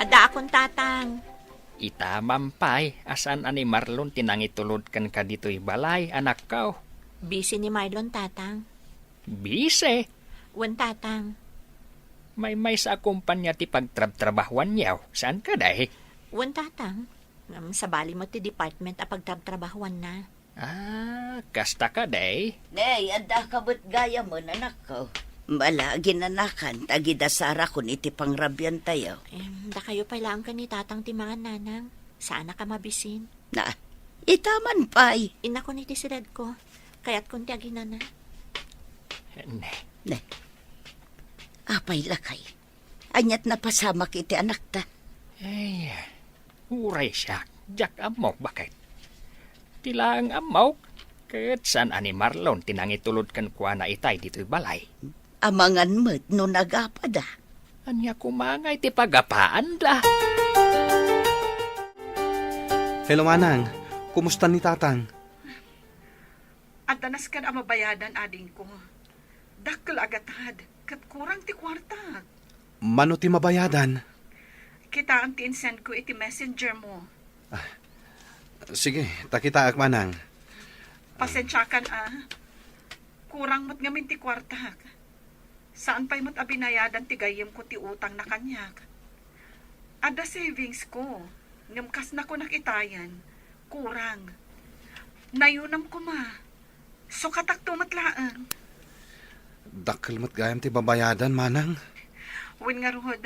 Addaakon, Tatang. Ita man pay, a saan a ni Marlon ti nangitulod kenka ditoy balay, anakko? Busy ni Marlon, Tatang. Busy? Wen, Tatang. Maymaysa a kompania ti pagtrabtrabahuanyo, saan kadi? Wen, Tatang. Ngem sabali met ti department a pagtrabtrabahuanna. Ah, kasta kadi? Nay, addaka met gayamen, anakko. Bala, aginanakan, ta agidasarakon iti pangrabiantayo. Em, dakayo pay laeng ken ni Tatang ti mangan, Nanang. Saanak a mabisin. Na, ita man pay. Innakon iti siledko. Kayatkon ti aginana. Ne. Ne. Apay lakay? Aniat napasamak iti anakta? Ay, uray siak, diak ammok baket. Ti laeng ammok, ket saan a ni Marlon ti nangitulod kenkuana itay ditoy balay. Amangan met no nagapada. Ania koma ngay ti pagapaanda? Hello, Manang. Kumusta ni Tatang? Adda nasken a mabayadan, adingko. Dakkel a gatad, ket kurang ti kuarta. Mano ti mabayadan? Kitaem ti insendko iti messenger mo. Ah, sige, ta kitaek, Manang. Pasensiakan, a. Kurang met ngamin ti kuartak. Saan pay met a binayadan ti gayyemko ti utangna kaniak. Adda savings ko, ngem kas nakunak itayen, kurang. Nayunam koma. Sukatakto met laeng. Dakkel met gayam ti babayadan, Manang. Wen ngarud,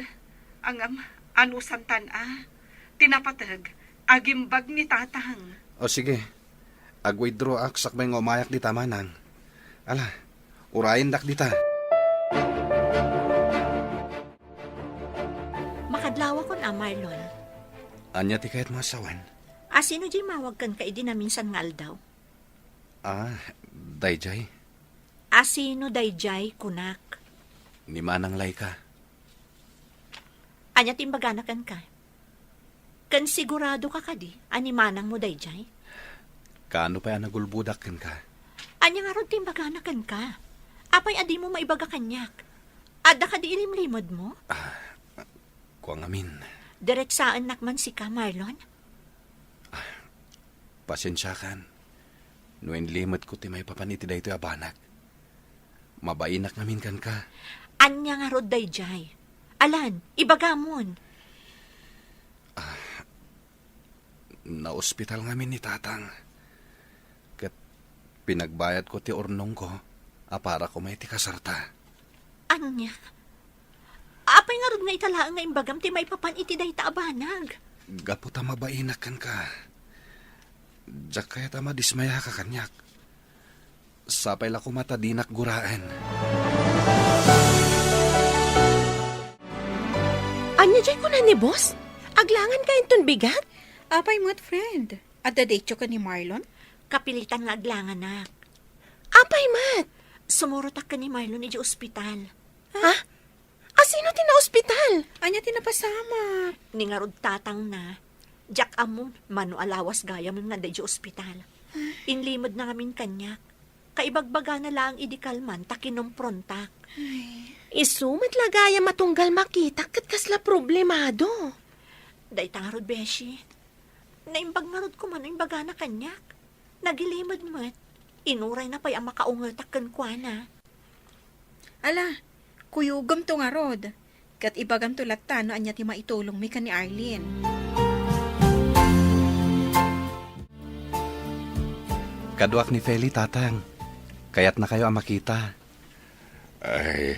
ngem, anusantan a. Ti napateg, agimbag ni Tatang. O sige, ag-withdraw ak sakbay nga umayak dita, Manang. Ala, urayendak dita. Makadlawakon a, Marlon. Ania ti kayatmo a sawen? A, sino diay mawag kenka idi naminsan nga aldaw? A, daydiay. A, sino daydiay, kunak? Ni Manang Laika. Ania ti imbagana kenka? Ken siguradoka kadi a ni manangmo daydiay? Kaano pay a nagulbodak kenka? Ania ngarud ti imbagana kenka? Apay a dimo maibaga kaniak? Adda kadi ilimlimedmo? A, kua ngamin. Diretsaennak man sika, Marlon? A, pasensiakan no inlimedko ti maipapan iti daytoy a banag. Mabainak ngamin kenka. Ania ngarud daydiay? Alan, ibagamon. A, naospital ngamin ni Tatang. Ket pinagbayadko ti urnongko a para koma iti kasarta. Ania? Apay ngarud nga ita laeng nga imbagam ti maipapan iti dayta a banag? Gapu ta mabainak kenka, diak kayat a madismayaka kaniak. Sapay la koma ta dinak guraen. Ania diay kuna ni boss? Aglanganka inton bigat? Apay met, friend? Adda daytoy ken ni Marlon? Kapilitan nga aglanganak. Apay met? Sumurotak ken ni Marlon idiay ospital. Ha? A, sino ti naospital? Ania ti napasamak? Ni ngarud tatangna. Diak ammon, mano a lawas gayam nga adda idiay ospital. Inlimedna ngamin kaniak. Kaibagbagana laeng idi kalman ta kinumprontak. Ay. Isu met la gayam a tunggal makitak ket kasla problemado. Dayta ngarud, beshi. Naimbag ngarud koma no imbagana kaniak. Nagilimed met. Inurayna pay a makaungetak kenkuana. Ala, kuyogemto ngarud. Ket ibagamto latta no ania ti maitulongmi ken ni Arlene. Kaduak ni Feli, Tatang. Kayatnakayo a makita. Ay,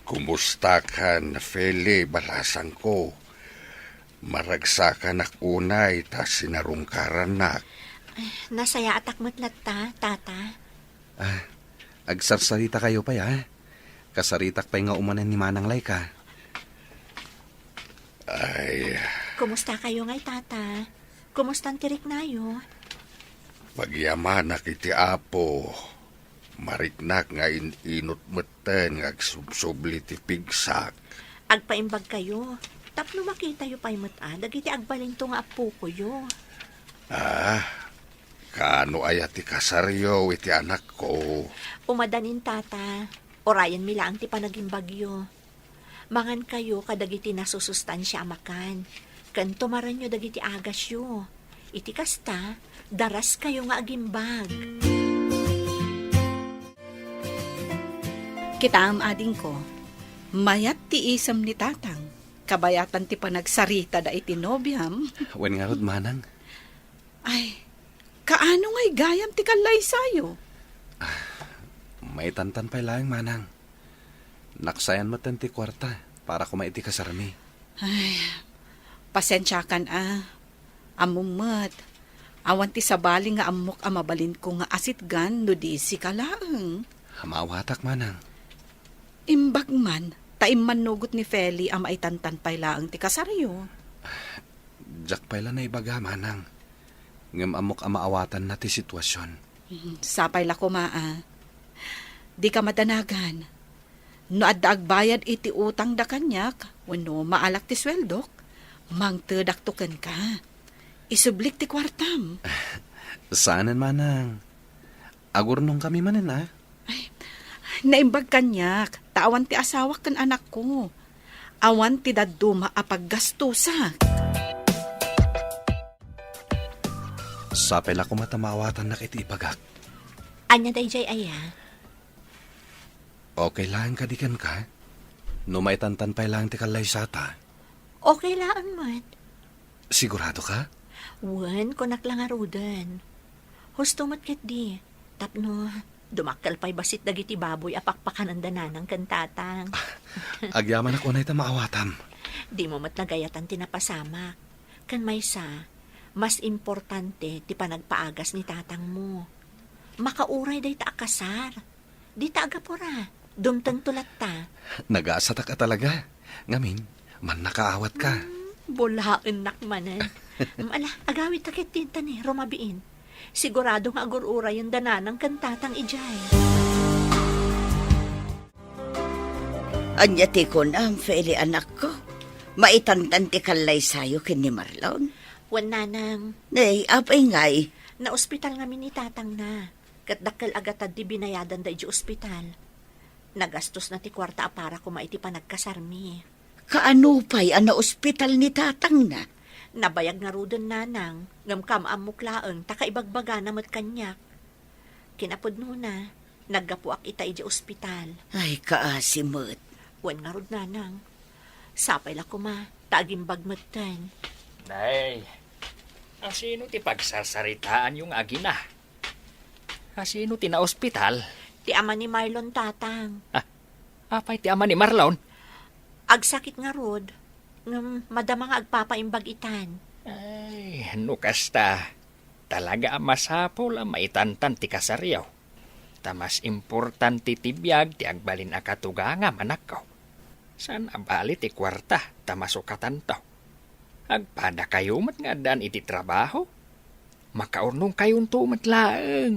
kumustakan, Feli, balasangko? Maragsakanak unay ta sinarungkarannak. Ay, nasayaatak met latta, Tata. A, agsarsaritakayo pay, a? Kasaritak pay nga umanen ni Manang Laika. Ay. Kumustakayo ngay, Tata? Kumustan ti riknayo? Pagyamanak iti Apo. Mariknak nga in-inut metten nga agsubsubli ti pigsak. Agpaimbagkayo, tapno makitayo pay met a dagiti agbalinto nga appokoyo. A, kaano aya ti kasaryo iti anakko? Umadanin, Tata. Urayenmi laeng ti panagimbagyo. Mangankayo kadagiti nasusustansia a makan, ken tumarenyo dagiti agasyo. Iti kasta, daraskayo nga agimbag. Kitaem, adingko, mayat ti isem ni Tatang, kabayatan ti panagsaritada iti nobiam. Wen ngarud, Manang. Ay, kaano ngay gayam ti kallaysayo? A, maitantan pay laeng, Manang. Naksayan met ti kuarta para koma iti kasarmi. Ay, pasensiakan a. Ammom met, awan ti sabali nga ammok a mabalinko nga asitgan no di sika laeng. Maawatak, manang. Imbag man, ta immannugot ni Feli a maitantan pay laeng ti kasaryo. Diak pay la naibaga, manang. Ngem ammok a maawatanna ti sitwasion. Hmm, sapay la koma a. Dika madanagan. No adda agbayad iti utangda kaniak, wenno maalak ti sueldok, mangtedakto kenka. Isublik ti kuartam. Saanen, manang. Agurnongkami manen, a? Ay, naimbag kaniak, ta awan ti asawak ken anakko. Awan ti dadduma a paggastosak. Sapay la koma ta maawatannak iti ibagak. Ania daydiay aya? Okay laeng kadi kenka? No maitantan pay laeng ti kallaysata. Okay laeng met. Sigurado ka? Wen, kunak la ngaruden. Husto met ketdi, tapno dumakkel pay bassit dagiti baboy a pakpakananda nanang ken tatang. Agyamanak unay ta maawatam. Dimo met nagayatan ti napasamak. Ken maysa, mas importante ti panagpaagas ni tatangmo. Makauray dayta a kasar. Dita agapura. Dumtengto latta. Nagasatak a talaga. Ngamin, mannakaawat ka. Hmm, bulaennak manen. Ala, agawidta ketdi ta ni rumabiin. Sigurado nga agur-urayenda nanang ken tatang idiay. Ania ti kunam, Feli, anakko? Maitantan ti kallaysayo ken ni Marlon? Wen, nanang. Nay, apay ngay? Naospital ngamin ni tatangna. Ket dakkel a gatad ti binayadanda idiay ospital. Nagastosna ti kuarta a para koma iti panagkasarmi. Kaano pay a naospital ni tatangna? Nabayag ngaruden, nanang, ngem kaam-ammok laeng ta kaibagbagana met kaniak. Kinapudnona, naggapuak ita idiay ospital. Ay, kaasi met. Wen ngarud, nanang. Sapay la koma, ta agimbag metten. Nay, asino ti pagsarsaritaanyo nga agina? Asino ti naospital? Ti ama ni Marlon, tatang. Ah, apay ti ama ni Marlon? Agsakit ngarud, ngem madama nga agpapaimbag itan. Ay, no kasta, talaga a masapul a maitantan ti kasaryo. Ta mas importante ti biag ti agbalin a katugangam, anakko. Saan a bali ti kuarta ta masukatanto. Agpadakayo met nga addaan iti trabaho. Makaurnongkayonto met laeng.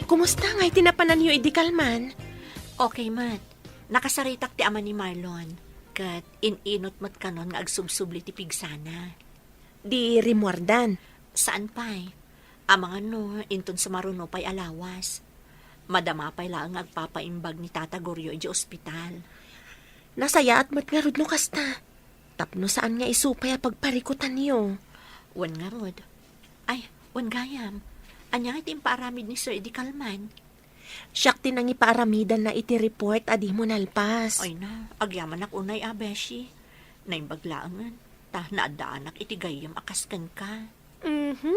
Kumusta ngay ti napananyo idi kalman? Okay met. Nakasaritak ti ama ni Marlon, ket in-inut met kanon nga agsubsubli ti pigsana. Di rimmuardan? Saan pay. Amangan no inton sumaruno pay a lawas. Madama pay laeng nga agpapaimbag ni Tata Goryo idiay ospital. Nasayaat met ngarud no kasta. Tapno saan nga isu pay a pagparikutanyo. Wen ngarud. Ay, wen gayam. Ania nga ti impaaramid ni Sir idi kalman? Siak ti nangipaaramidanna iti report a dimo nalpas. Ay na, agyamanak unay a, beshi. Naimbag laengen, ta naaddaanak iti gayyem a kas kenka. Mhm.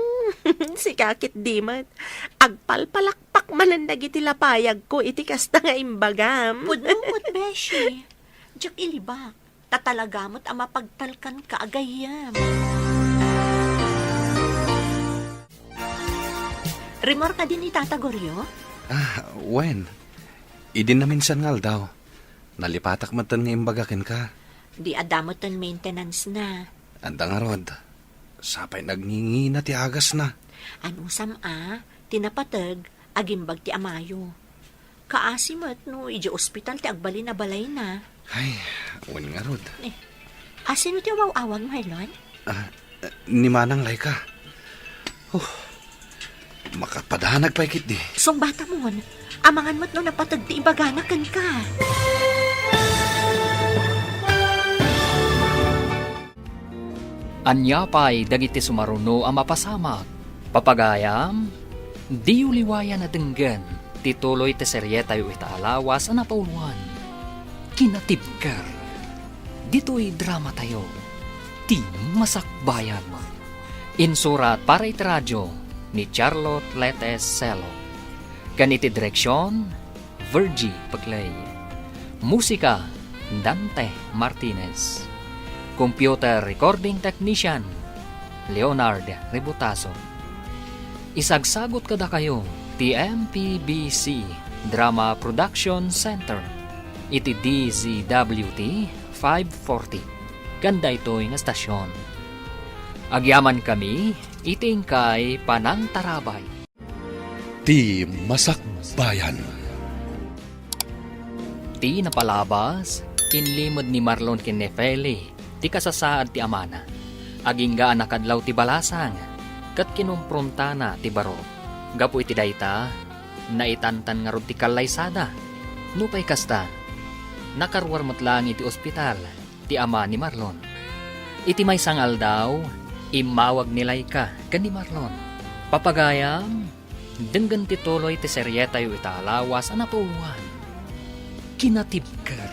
Sika ketdi met. Agpalpalakpak manen dagiti lapayagko iti kasta nga imbagam. Pudno met, beshi. Diak ilibak. Ta talaga met a mapagtalkanka a gayyem. Rimmuar kadi ni Tata Goryo? Ah, wen. Idi naminsan nga aldaw, nalipatak metten nga imbaga kenka. Di adda metten maintenance na. Adda ngarud. Sapay nagngingina ti agasna. Anusam a, ti napateg, agimbag ti amayo. Kaasi met no idiay ospital ti agbalin a balayna. Ay, wen ngarud. Eh, asino ti umaw-awag, Marlon? Ah, ni Manang Laika. Oh, makapadanag pay ketdi. Sungbatamon, amangan met no napateg ti ibagana kenka. Ania pay dagiti sumaruno a mapasamak? Papagayam, diyo liwayan a denggen ti tuloy ti serietayo ita a lawas a napauluan, Kinatibker. Ditoy dramatayo, Ti Masakbayan. Insurat para iti radio ni Charlotte Letes Celo. Ken iti direksion, Virgie Paclay. Musika, Dante Martinez. Computer Recording Technician, Leonard Rebutaso. Isagsagot kadakayo ti M P B C Drama Production Center iti D Z W T five forty ken daytoy nga stasyon. Agyamankami iti inkay panangtarabay. Ti Masakbayan. Ti napalabas, inlimed ni Marlon ken ni Feli ti kasasaad ti amana. Agingga a nakadlaw ti balasang, ket kinumpruntana ti baro. Gapu iti dayta, naitantan ngarud ti kallaysada. Nupay kasta, nakaruar met laeng iti ospital ti ama ni Marlon. Iti maysa nga aldaw, immawag ni Laika ken ni Marlon. Papagayam, denggen ti tuloy ti serietayo ita a lawas a napuowan. Kinatibker.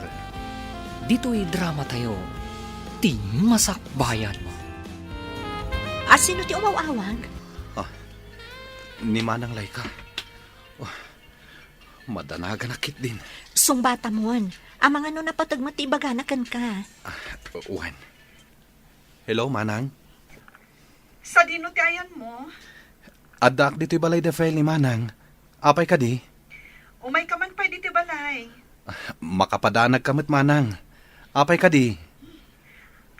Ditoy dramatayo, Ti Masakbayan. A, sino ti umaw-awag? Ah, ni Manang Laika. Oh, madanaganak ketdin. Sungbatamon. Amangan no napateg met ti ibagana kenka. Ah, wen. Hello, Manang. Sadino ti ayanmo? Addaak ditoy balay da Feli, Manang. Apay kadi? Umayka man pay ditoy balay. Ah, makapadanagka met, Manang. Apay kadi?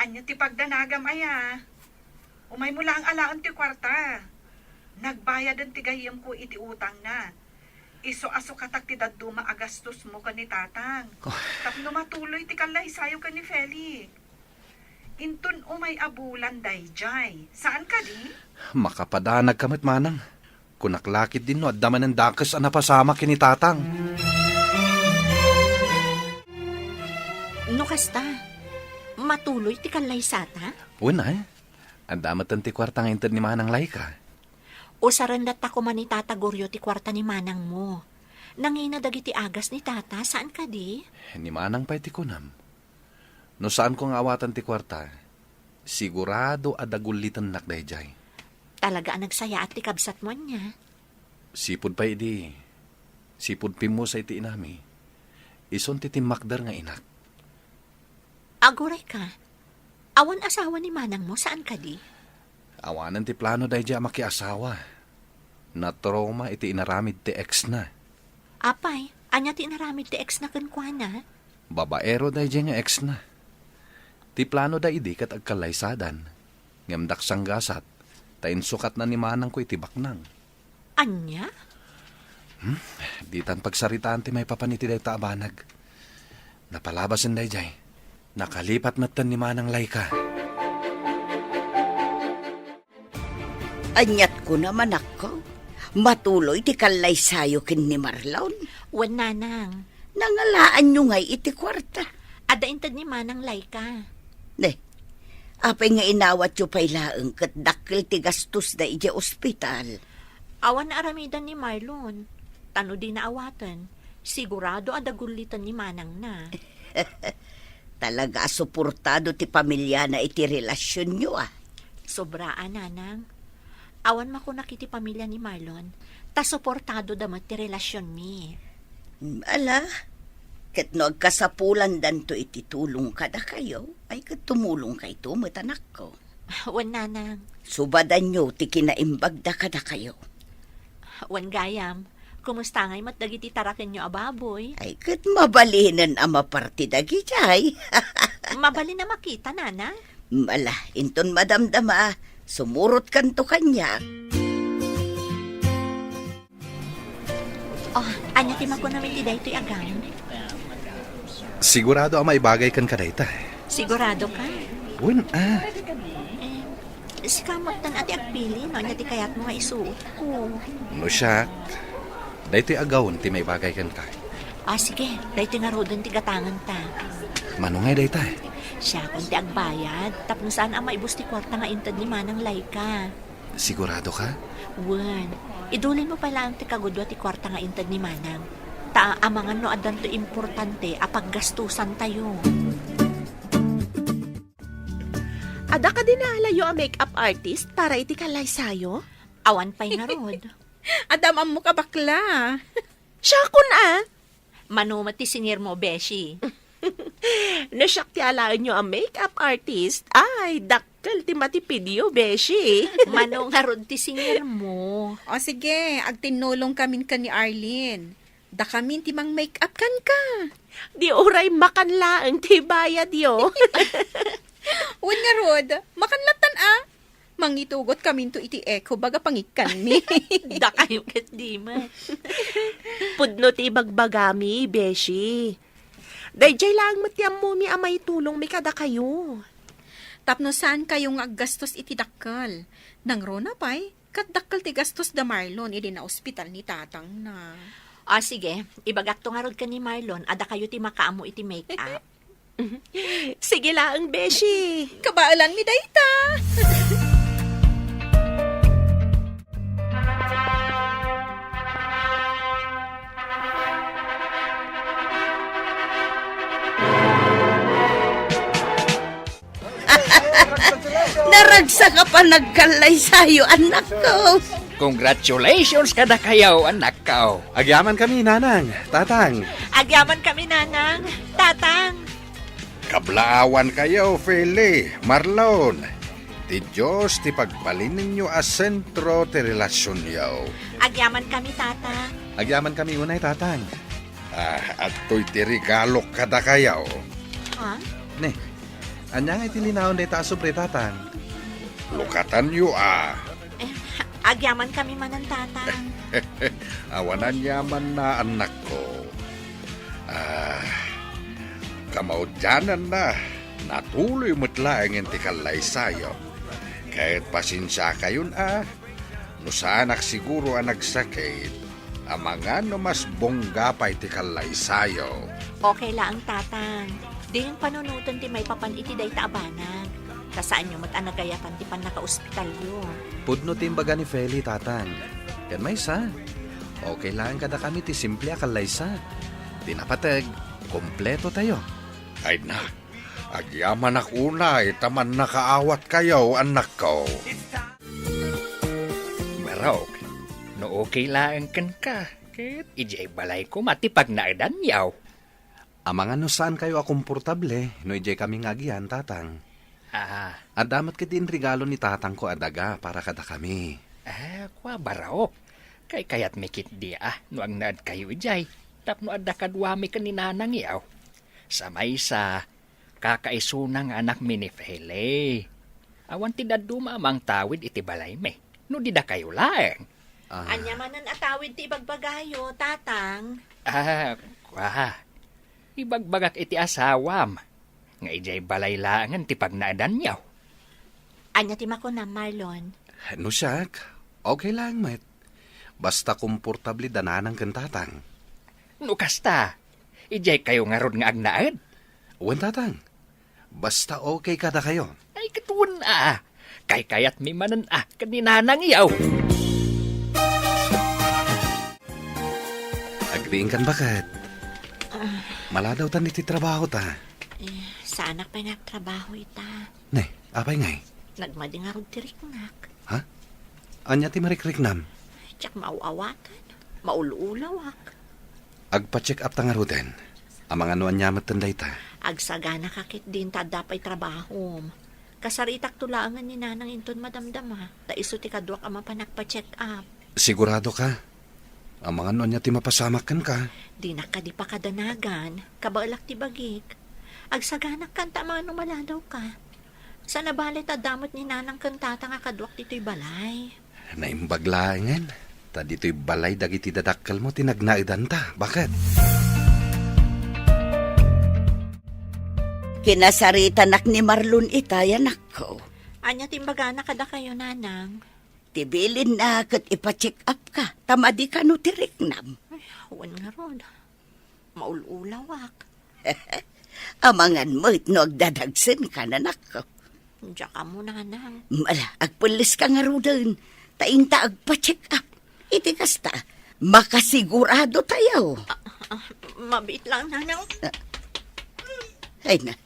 Ania ti pagdanagam aya? Umaymo laeng alaen ti kuarta. Nagbayaden ti gayyemko iti utangna. Isu a sukatak ti dadduma a gastosmo ken ni Tatang. Oh. Tapno matuloy ti kallaysayo ken ni Feli. Inton umay a bulan daydiay. Saan kadi? Makapadanagka met, Manang. Kunak la ketdin no adda manen dakes a napasamak ken ni Tatang. No kasta, matuloy ti kallaysata? Wen, eh. Adda metten ti kuarta nga inted ni Manang Laika. Usaren latta koma ni Tata Goryo ti kuarta ni manangmo. Nangina dagiti agas ni Tata, saan kadi? Ni Manang pay ti kunam. No saanko nga awatan ti kuarta, sigurado a dagullitennak daydiay. Talaga a nagsayaat ti kabsatmo ania? Sipud pay idi, sipud pimmusa iti inami, isun ti timmakder nga inak. Agurayka, awan asawa ni manangmo, saan kadi? Awanen ti plano daydiay a makiasawa. Natrauma iti inaramid ti ex-na. Apay, ania ti inaramid ti ex-na kenkuana? Babaero daydiay nga ex-na. Ti planoda idi ket agkallaysadan, ngem daksanggasat, ta insukatna ni manangko iti baknang. Ania? Hmm? Ditan pagsaritaan ti maipapan iti dayta a banag. Napalabasen daydiay. Nakalipat metten ni Manang Laika. Aniat ko naman, ako? Matuloy ti kallaysayo ken ni Marlon? Wen, Nanang. Nangalaanyo ngay iti kuarta? Adda inted ni Manang Laika. Ne, apay nga inawatyo pay laeng ket dakkel ti gastosda idiay ospital? Awan aramiden ni Marlon. Ta no dina awaten, sigurado a dagulliten ni manangna. Talaga a suportado ti pamiliana iti relasionyo, a. Sobra a, Nanang. Awan makunak iti pamilia ni Marlon, ta suportadoda met ti relasionmi. Mm, ala, ket no agkasapulandanto iti tulong kadakayo, ay ket tumulongkayto met, anakko. Wen, Nanang. Subadanyo ti kinaimbagda kadakayo. Wen gayam, kumusta ngay met dagiti tarakenyo a baboy? Ay, ket mabalinen a maparti dagidiay. Mabalin a makita, Nanang? Ala, inton madamdama, sumurotkanto kaniak. Oh, ania ti makunam iti daytoy a gown? Sigurado a maibagay kenka dayta. Sigurado ka? Wen, a. Eh, sika metten a ti agpili no ania ti kayatmo nga isuotko. No siak, daytoy a gown ti maibagay kenka. Ah, sige, daytoy ngaruden ti gatangenta. Mano ngay dayta? Siakon ti agbayad, tapno saan a maibus ti kuarta nga inted ni Manang Laika. Sigurado ka? Wen, idulinmo pay laeng ti kagudua ti kuarta nga inted ni Manang. Ta amangan no addanto importante a paggastusantayo. Adda kadi naalayo a makeup artist para iti kallaysayo? Awan pay ngarud. Adda am-ammok a bakla. Siakon a! Mano met ti singirmo, beshi? No siak ti alaenyo a makeup artist, ay, dakkel ti matipidyo, beshi. Mano ngarud ti singirmo? O sige, agtinnulongkamin ken ni Arlene. Dakamin ti mang-makeup kenka. Di uray makan laeng ti bayadyo. Wen ngarud, makan lattan a. Mangitugotkaminto iti eco bag a pangikkanmi. Dakayo ket di met. Pudno ti ibagbagami, beshi. Daydiay laeng met ti ammomi a maitulongmi kadakayo. Tapno saankayo nga aggastos iti dakkel. Nangruna pay, ket dakkel ti gastos da Marlon idi naospital ni tatangna. Ah, sige. Ibagakto ngarud ken ni Marlon a dakayo ti makaammo iti make-up. Sige laeng, beshi. Kabaelanmi dayta. Naragsak a panagkallaysayo, annakko. Congratulations kadakayo, annakko. Agyamankami, Nanang, Tatang. Agyamankami, Nanang, Tatang. Kablaawankayo, Feli, Marlon. Ti Dios ti pagbalinenyo a sentro ti relasionyo. Agyamankami, Tatang. Agyamankami unay, Tatang. Ah, adtoy ti regalok kadakayo. Ha? Ne, ania ngay ti linaon dayta a sobre, Tatang? Lukatanyo a. Eh, agyamankami manen, Tatang. Awan aniamanna, annakko. Ah, kamaudiananna, natuloy met laengen ti kallaysayo. Ket pasensiakayon a, no saanak siguro a nagsakit, amangan no mas bongga pay ti kallaysayo. Okay laeng, Tatang. Diyon panunoten ti maipapan iti dayta a banag. Ta saanyo met a nagayapan ti pannakaospitalyo. Pudno ti imbaga ni Feli, Tatang. Ken maysa, okay laeng kadakami ti simple a kallaysa. Ti napateg, kompletotayo. Ay na, agyamanak unay ta mannakaawatkayo, annakko. Barok, no okay laeng kenka, ket idiay balay koma ti pagnaedanyo. Amangan no saankayo a komportable no idiay kami nga agian, Tatang. Ah. Adda met ketdi inregalo ni tatangko a daga para kadakami. Ah, kua, Barok. Kaykayatmi ketdi a no agnaedkayo idiay tapno adda kaduami ken ni nanangyo. Sa maysa, kakaisuna nga anakmi ni Feli. Awan ti dadduma a mangtawid iti balaymi no di dakayo laeng. Ah. Ania manen a tawid ti ibagbagayo, Tatang? Ah, kua. Ibagbagak iti asawam nga idiay balay laengen ti pagnaedanyo. Ania ti makunam, Marlon? No siak, okay laeng met. Basta komportable da nanang ken tatang. No kasta, idiay kayo ngarud nga agnaed? Wen, tatang. Basta okay kadakayo. Ay, ket wen a. Kaykayatmi manen a ken ni nanangyo. Agriingkan, baket. Ah. Maladawtan iti trabahota. Eh, saanak pay nga agtrabaho ita. Ne, apay ngay? Nagmadi ngarud ti riknak. Ha? Ania ti marikriknam? Diak maaw-awaten. Maul-ulawak. Agpa-check up ta ngaruden. Amangan no ania metten dayta. Agsaganaka ketdin ta adda pay trabahom. Kasaritakto laengen ni nanang inton madamdama, ta isu ti kaduak a mapan agpa-check up. Sigurado ka? Amangan no ania ti mapasamak kenka. Dinak kadi pakadanagan, kabaelak ti bagik. Agsaganak kanta amangan no maladawka. Saan a bale ta adda met ni nanang ken tatang a kaduak ditoy balay. Naimbag laengen, ta ditoy balay dagiti dadakkelmo ti nagnaedanta. Baket? Kinasaritanak ni Marlon itay, anakko. Ania ti imbagana kadakayo, nanang? Ti bilinna ket ipa-check up ka, ta madi kano ti riknam. Ay, wen ngarud. Maul-ulawak. Amangan met no agdadagsenka, anakko. Diak ammo, nanang. Ala, agpelleska ngaruden, ta inta agpa-check up. Iti kasta, makasigurado tayo. Ah, ah, mabiit lang, nanang. Ay na.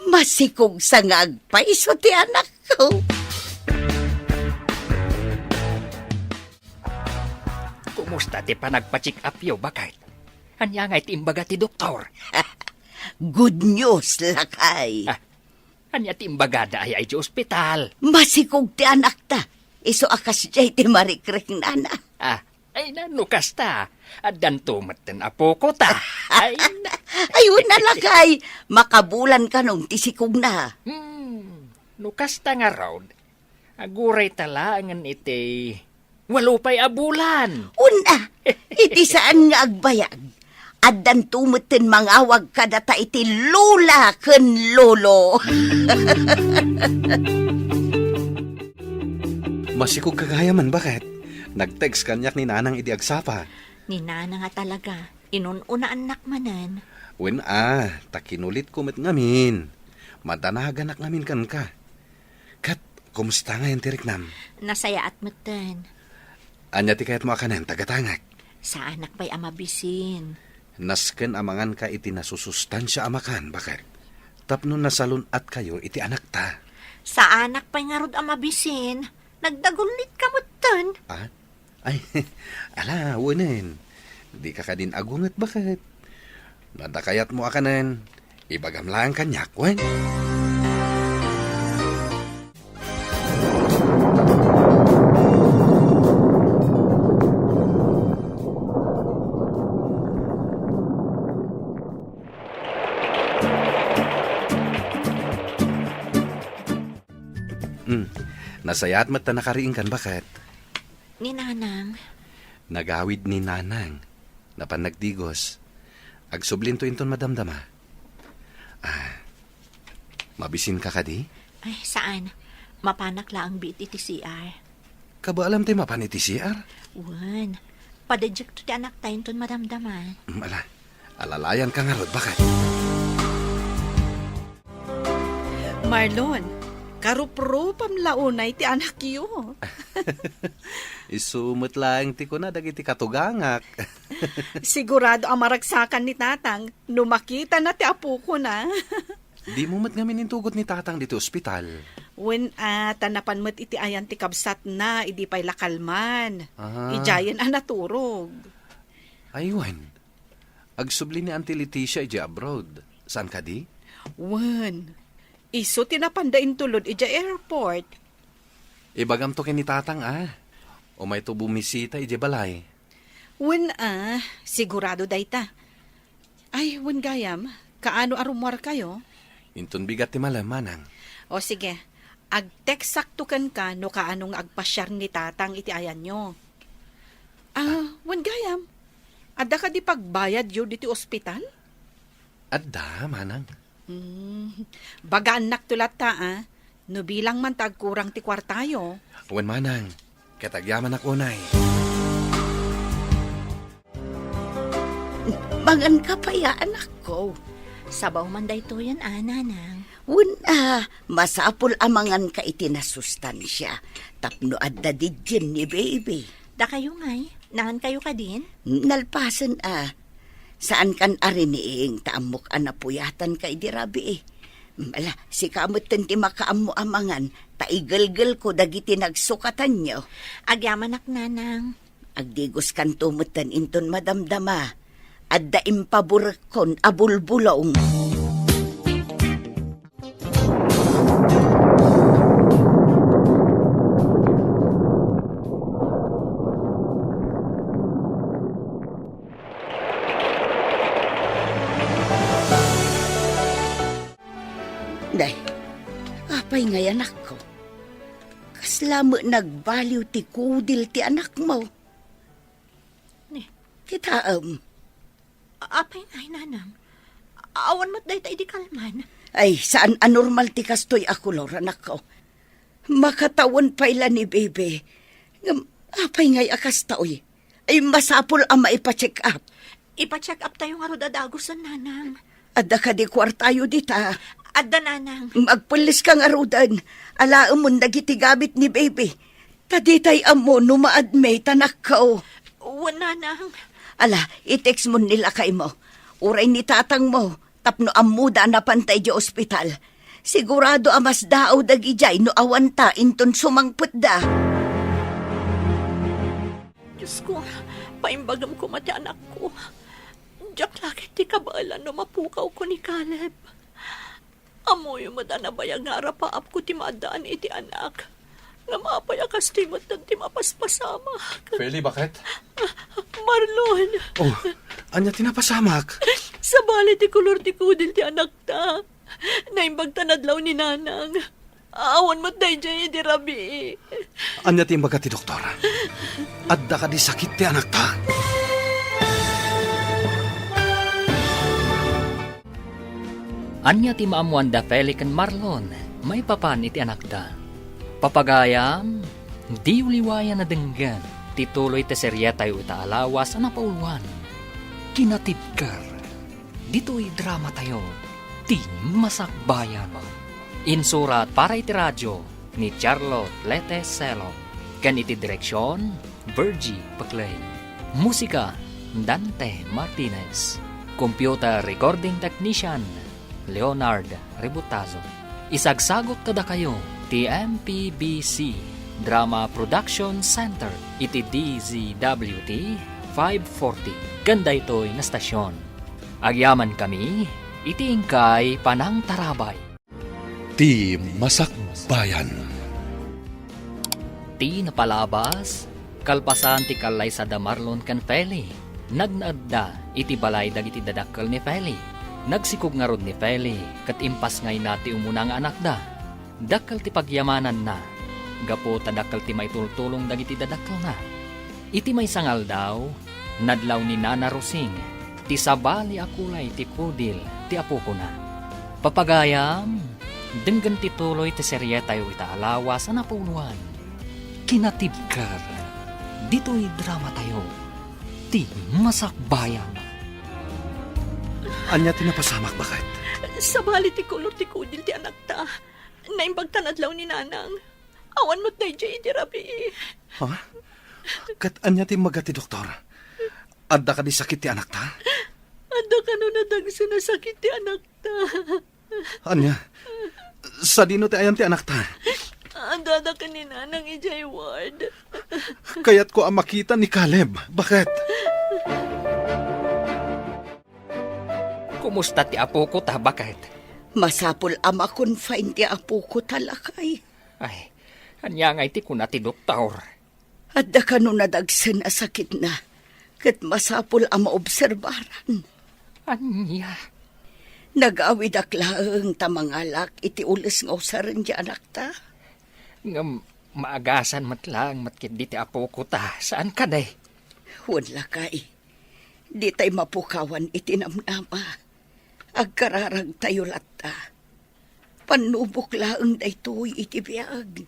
Masikogsa nga agpayso ti anakko. Komo Kumusta ti panagpa-check-upyo, baket? Ania ngay ti imbaga ti doktor? Good news, lakay. Ah, ania ti imbagada aya iti ospital? Masikog ti anakta. Isu a kasdiay ti marikriknana. Ah, ay na, no kasta, addanto metten a pukota. Ay na. Ay, wen a, lakay. Makabulan kanon ti sikogna. Hmm, no kasta ngarud, aguray ta laengen iti walo pay a bulan. Wen a, iti saan nga agbayag, addanto metten mangawag kadata iti lola ken lolo. Masikog ka gayamen, baket? Nag-text kaniak ni Nanang idi agsapa. Ni Nanang a talaga, inun-unaannak manen. Wen a, ta kinulitko met ngamin. Madanaganak ngamin kenka. Ket, kumusta ngayen ti riknam? Nasayaat metten. Ania ti kayatmo a kanen, tagatangak? Saanak pay a mabisin. Nasken a manganka iti nasusustansia a makan, baket. Tapno nasalun-atkayo iti anakta. Saanak pay ngarud a mabisin. Nagdagullitka metten. Ah? Ay, ala, wenen. Dika kadin agunget, baket? No adda kayatmo a kanen, ibagam laeng kaniak, wen? Hmm, nasayaat met ta nakariingkan, baket? Ni Nanang. Nagawid ni Nanang. Napan nagdigos. Agsublinto inton madamdama. Ah, mabisinka kadi? Ay, saan. Mapanak laeng biit iti C R. Kabaalam ti mapan iti C R? Wen. Padayekto ti anakta inton madamdama. Mm, ala. Alalayanka ngarud, baket? Marlon, karuprupam la unay ti anakyo. Isu met laeng ti kuna dagiti katugangak. Sigurado a maragsakan ni Tatang no makitana ti apokona. Dimo met ngamin intugot ni Tatang ditoy ospital? Wen a, ta napan met iti ayan ti kabsatna idi pay la kalman. Ah. Idiayen a naturog. Ay, wen. Agsubli ni Auntie Leticia idiay abroad. Saan kadi? Wen. Isu ti napanda intulod idiay airport. Ibagamto ken ni Tatang a umayto bumisita idiay balay. Wen a, sigurado dayta. Ay, wen gayam, kaano a rummuarkayo? Inton bigat ti malem, manang. O sige, agteksakto kenka no kaano nga agpasiar ni Tatang iti ayanyo. Ah, wen gayam, adda kadi pagbayadyo ditoy ospital? Adda, manang. Hmm, bagaannakto latta, a. No bilang man ta agkurang ti kuartayo. Wen, manang. Ket agyamanak unay. Manganka pay a, anakko. Sabaw man daytoyen a, nanang. Wen a, masapul a manganka iti nasustansia tapno adda didien ni baby. Dakayo ngay, nangankayo kadin? Nalpasen a. Saankan a riniing ta ammok a napuyatanka idi rabii. Ala, sika metten ti makaammo a mangan, ta igelgelko dagiti nagsukatanyo. Agyamanak, nanang. Agdigoskanto metten inton madamdama. Adda impaburekkon a bulbulong. Nay, apay ngay, anakko? Kasla met nagbaliw ti kudil ti anakmo. Ni? Kitaem. A-, apay ngay, nanang? Awan met dayta idi kalman. Ay, saan a normal ti kastoy a kolor, anakko. Makatawen pay la ni Bebe. Ngem, apay ngay a kastoy? Ay, masapul a maipa-check up. Ipa-check up tayo ngarud a dagusen, nanang. Adda kadi kuartayo dita? Adda, nanang. Agpelleska ngaruden. Alaemon dagiti gamit ni Bebe. Ta ditay ammo no ma-admit, anakko. Wen, nanang. Ala, i-text mon ni lakaymo. Uray ni tatangmo. Tapno ammoda a napanta idiay ospital. Sigurado a masdaaw dagidiay no awanta inton sumangpetda. Diosko, Paimbagem koma ti anakko. Diak la ket ti kabaelan no mapukawko ni Caleb. Ammoyo met a nabayag nga arapaapko ti maaddaan iti anak. Ngem apay a kastoy met ti mapaspasamak? Feli, bakit? Marlon! Oh, ania ti napasamak? Sabali ti kolor ti kudil ti anakta. Naimbag ta nadlaw ni Nanang. Awan met daydiay idi rabii. Ania ti imbaga ti doktor? Adda kadi sakit ti anakta? Ania ti maammoan da Feli ken Marlon maipapan iti anakda? Papagayam, diyo liwayan a denggen ti tuloy ti serietayo ita a lawas a napauluan, Kinatibker. Ditoy dramatayo, Ti Masakbayan. Insurat para iti radio ni Charlotte Lete Selo, ken iti direksion, Virgie Peclay. Musika, Dante Martinez. Computer recording technician, Leonard Rebutazo. Isagsagut kadakayo ti M P B C Drama Production Center iti D Z W T five forty ken daytoy nga stasyon. Agyamankami iti inkay panangtarabay. Ti Masakbayan. Ti napalabas, kalpasan ti kallaysa da Marlon ken Feli, nagnaedda iti balay dagiti dadakkel ni Feli. Nagsikog ngarud ni Feli ket impasngayna ti umuna nga anakda. Dakkel ti pagyamananna, gapu ta dakkel ti maitultulong dagiti dadakkelna. Iti maysa nga aldaw, nadlaw ni Nana Rosing ti sabali a kulay ti kudil ti apokona. Papagayam, denggen ti tuloy ti serietayo ita a lawas a napauluan, Kinatibker. Ditoy dramatayo, Ti Masakbayan. Ania ti napasamak, baket? Sabali ti kolor ti kudil ti anakta. Naimbag ta nadlaw ni Nanang. Awan met daydiay idi rabii. Ha? Ket ania ti imbaga ti doktor? Adda kadi sakit ti anakta? Adda kano nadagsen a sakit ti anakta. Ania? Sadino ti ayan ti anakta? Addada ken ni Nanang idiay ward. Kayatko a makita ni Caleb. Baket? Kumusta ti apokota, baket? Masapul a ma-confine ti apokota, lakay. Ay, ania ngay ti kuna ti doktor? Adda kano nadagsen a sakitna, ket masapul a maobserbaran. Ania? Nagawidak laeng ta mangalak iti ules nga usaren ti anakta. Ngem maagasan met laeng met ketdi ti apokota, saan kadi? Wen, lakay. Ditay mapukawan iti namnama. Agkararagtayo latta. Pannubok laeng daytoy iti biag.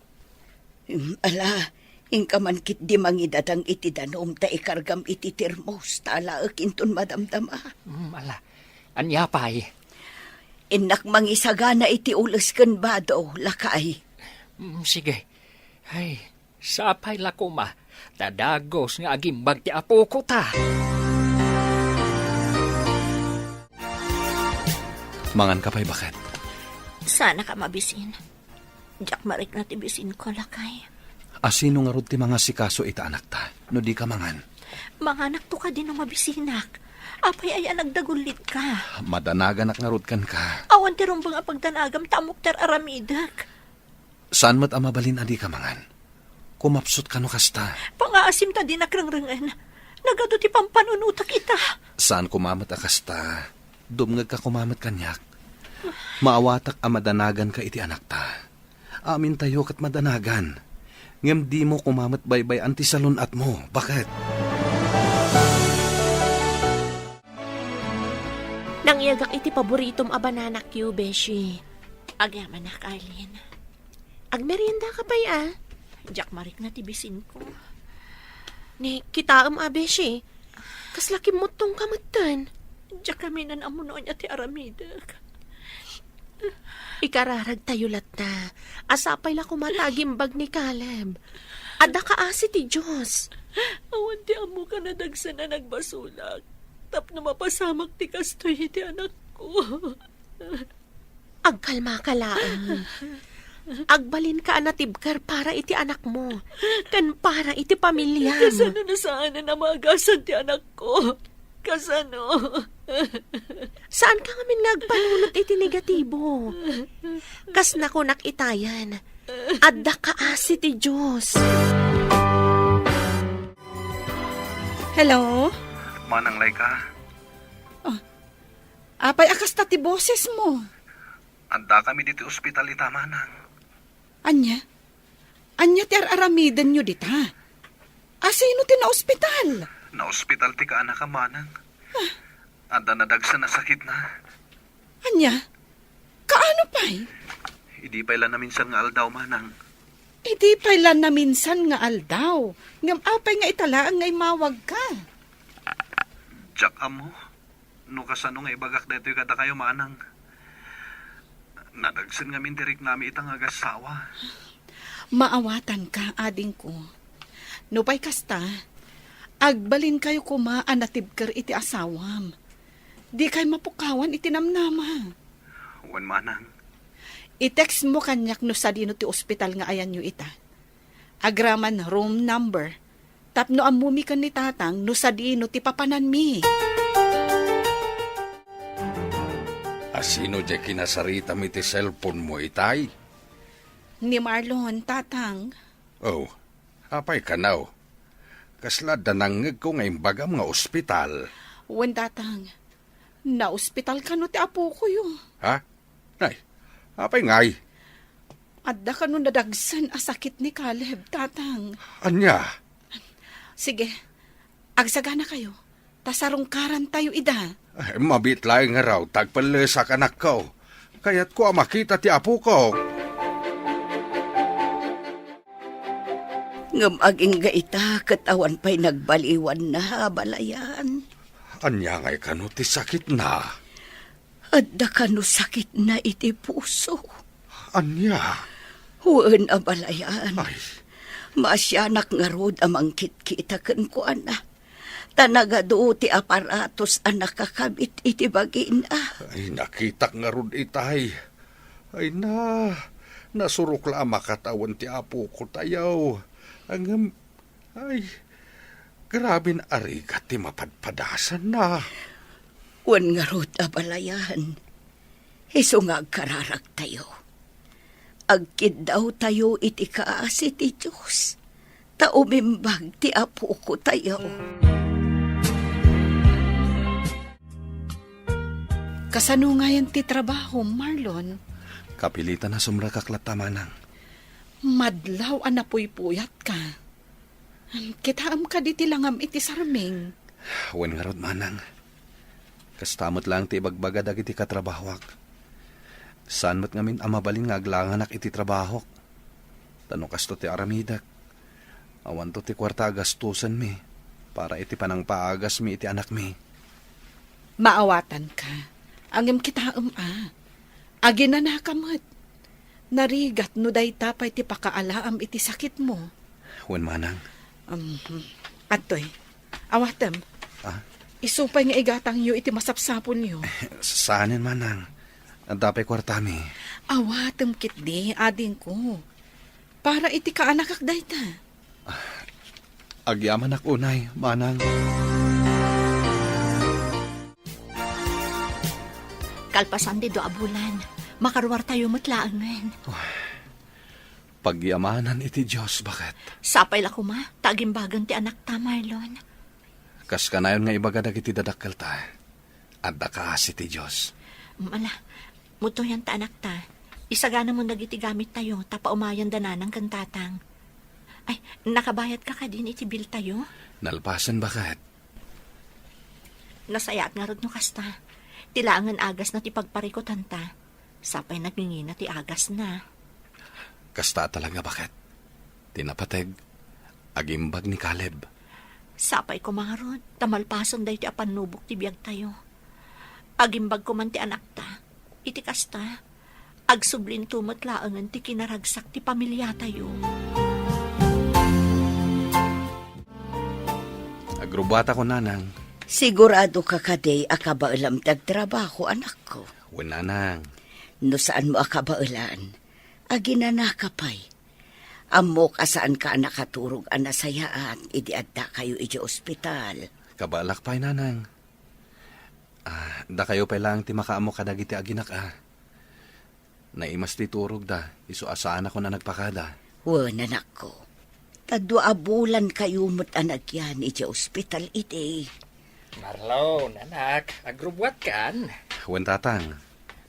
Em, ala, inka man ketdi mangidadang iti danum ta ikargam iti termos ta alaek inton madamdama. Mm, ala. Ania pay? Innak mangisagana iti ules ken bado, lakay. Mm, sige. Ay, sapay la koma, ta dagus nga agimbag ti apokota. Manganka pay, baket? Saanka a mabisin. Diak marikna ti bisinko, lakay. A sino ngarud ti mangasikaso ita anakta, no dika mangan? Manganakto kadi no mabisinak. Apay aya a nagdagulitka? Madanaganak ngarud kenka. Awan ti rumbeng a pagdanagam ta ammok ti ar-aramidek. Saan met a mabalin a dika mangan? Kumapsutka no kasta. Pangaasim ta dinak rengrengen. Nagadu ti pampanunotak ita. Saan koma met a kasta. Dumngegka koma met kaniak. Maawatak a madanaganka iti anakta. Amintayo ket madanagan. Ngem dimo koma met baybay-an ti salun-atmo. Baket? Nangyegak iti paboritom a banana cue, beshi. Agyamanak, Arlene. Agmeriendaka pay, a? Diak marikna ti bisinko. Ni, kitaem a, beshi. Kasla kimmuttongka metten. Diak kami naan-ammo no ania ti aramidek. Ikararagtayo latta. A sapay la koma ta agimbag ni Caleb. Adda kaasi ti Dios. Awan ti ammok a nadagsen a nagbasolak tapno mapasamak ti kastoy iti anakko. Agkalmaka laeng. Agbalinka a natibker para iti anakmo, ken para iti pamiliam. Kasano no saanen a maagasan ti anakko? Kasano? Saanka ngamin nga agpanunot iti negatibo. Kas nakunak itayen, adda kaasi ti Dios. Hello? Manang Laika? Oh, apay a kasta ti bosesmo? Addakami ditoy ospital ita, Manang. Ania? Ania ti ar-aramidenyo dita? Asino ti naospital? Naospital ti kaanakam, Manang. Ah. Adda nadagsen a sakitna. Ania? Kaano pay? Idi pay la naminsan nga aldaw, Manang. Idi pay la naminsan nga aldaw? Ngem apay nga ita laeng nga immawagka? Diak ammo no kasano nga ibagak daytoy kadakayo, Manang. Nadagsen ngamin ti riknami ita nga agassawa. Maawatanka, adingko. Nupay kasta, agbalinkayo koma a natibker iti asawam. Dikay mapukawan iti namnama. Wen, Manang. I-textmo kaniak no sadino ti ospital nga ayanyo ita. Agraman room number, tapno ammomi ken ni Tatang no sadino ti papananmi. Asino diay kinasaritam iti cellphone-mo itay? Ni Marlon, Tatang. Oh, apay kano? Kasla adda nangngegko nga imbagam nga ospital. Wen, Tatang. Naospital kano ti apokoyo. Ha? Nay, apay ngay? Adda kano nadagsen a sakit ni Caleb, Tatang. Ania? Sige, agsaganakayo, ta sarungkarantayo ida. Ay, mabiit laeng ngarud ta agpellesak, anakko. Kayatko a makita ti apoko. Ngem agingga ita ket awan pay nagbaliwanna, abalayan. Ania ngay kano ti sakitna? Adda kano sakitna iti puso? Ania? Wen, abalayan. Ay. Maasianak ngarud a mangkitkita kenkuana. Ta nagadu ti aparatos a nakakabit iti bagina. Ay, nakitak ngarud itay. Ay na, nasurok la a makatawen ti apokotayo. Ngem, ay, graben a rigat ti mapadpadasanna. Wen ngarud, abalayan, isu nga agkararagtayo. Agkiddawtayo iti kaasi ti Dios, ta umimbag ti apokotayo. Kasano ngayen ti trabaho, Marlon? Kapilitan a sumrekak latta, Manang. Madlaw a napuypuyatka. Kitaem kadi ti langam iti sarming? Wen ngarud, Manang. Kasta met laeng ti ibagbaga dagiti katrabahoak. Saan met ngamin a mabalin nga aglanganak iti trabahok. Ta no kasto ti aramidek, awanto ti kuarta a gastosenmi para iti panangpaagasmi iti anakmi. Maawatanka. Ngem kitaem a, aginanaka met. Narigat no dayta pay ti pakaalaam iti sakitmo. Wen, Manang. Um, adtoy. Awatem. Ah? Isu pay nga igatangyo iti masapsapulyo. Saanen, Manang. Adda pay kuartami. Awatem ketdi, adingko. Para iti kaanakak dayta. Agyamanak unay, Manang. Kalpasan ti dua a bulan, makaruartayo met laengen. Pagyamanan iti Dios, baket. Sapay la koma, ta agimbagen ti anakta, Marlon. Kas kanayon nga ibaga dagiti dadakkelta, adda kaasi ti Dios. Ala, mutuyan ta anakta. Isaganamon dagiti gamittayo, ta paumayan da nanang ken tatang. Ay, nakabayadka kadin iti biltayo? Nalpasen, baket. Nasayaat ngarud no kasta. Ti laengen agasna ti pagparikutanta. Sapay nagingina ti agasna. Kasta talaga, baket. Ti napateg, agimbag ni Caleb. Sapay koma ngarud, ta malpasen daytoy a pannubok ti biagtayo. Agimbag koman ti anakta. Iti kasta, agsublinto met laengen ti kinaragsak ti pamiliatayo. Agrubbuatako, Nanang. Siguradoka kadi a kabaelam ti agtrabaho, anakko? Wen, Nanang. No saanmo a kabaelan, Aginanaka pay. Ammok a saanka a nakaturog a nasayaat idi addakayo idiay ospital. Kabaelak pay, Nanang. Ah, dakayo pay laeng ti makaammo kadagiti aginak a. Naimas ti turogda, isu a saanakon a nagpakada. Wen, anakko. Ta dua a bulankayo met a nagyan idiay ospital idi. Marlon, anak, agrubbuatkan? Wen, Tatang.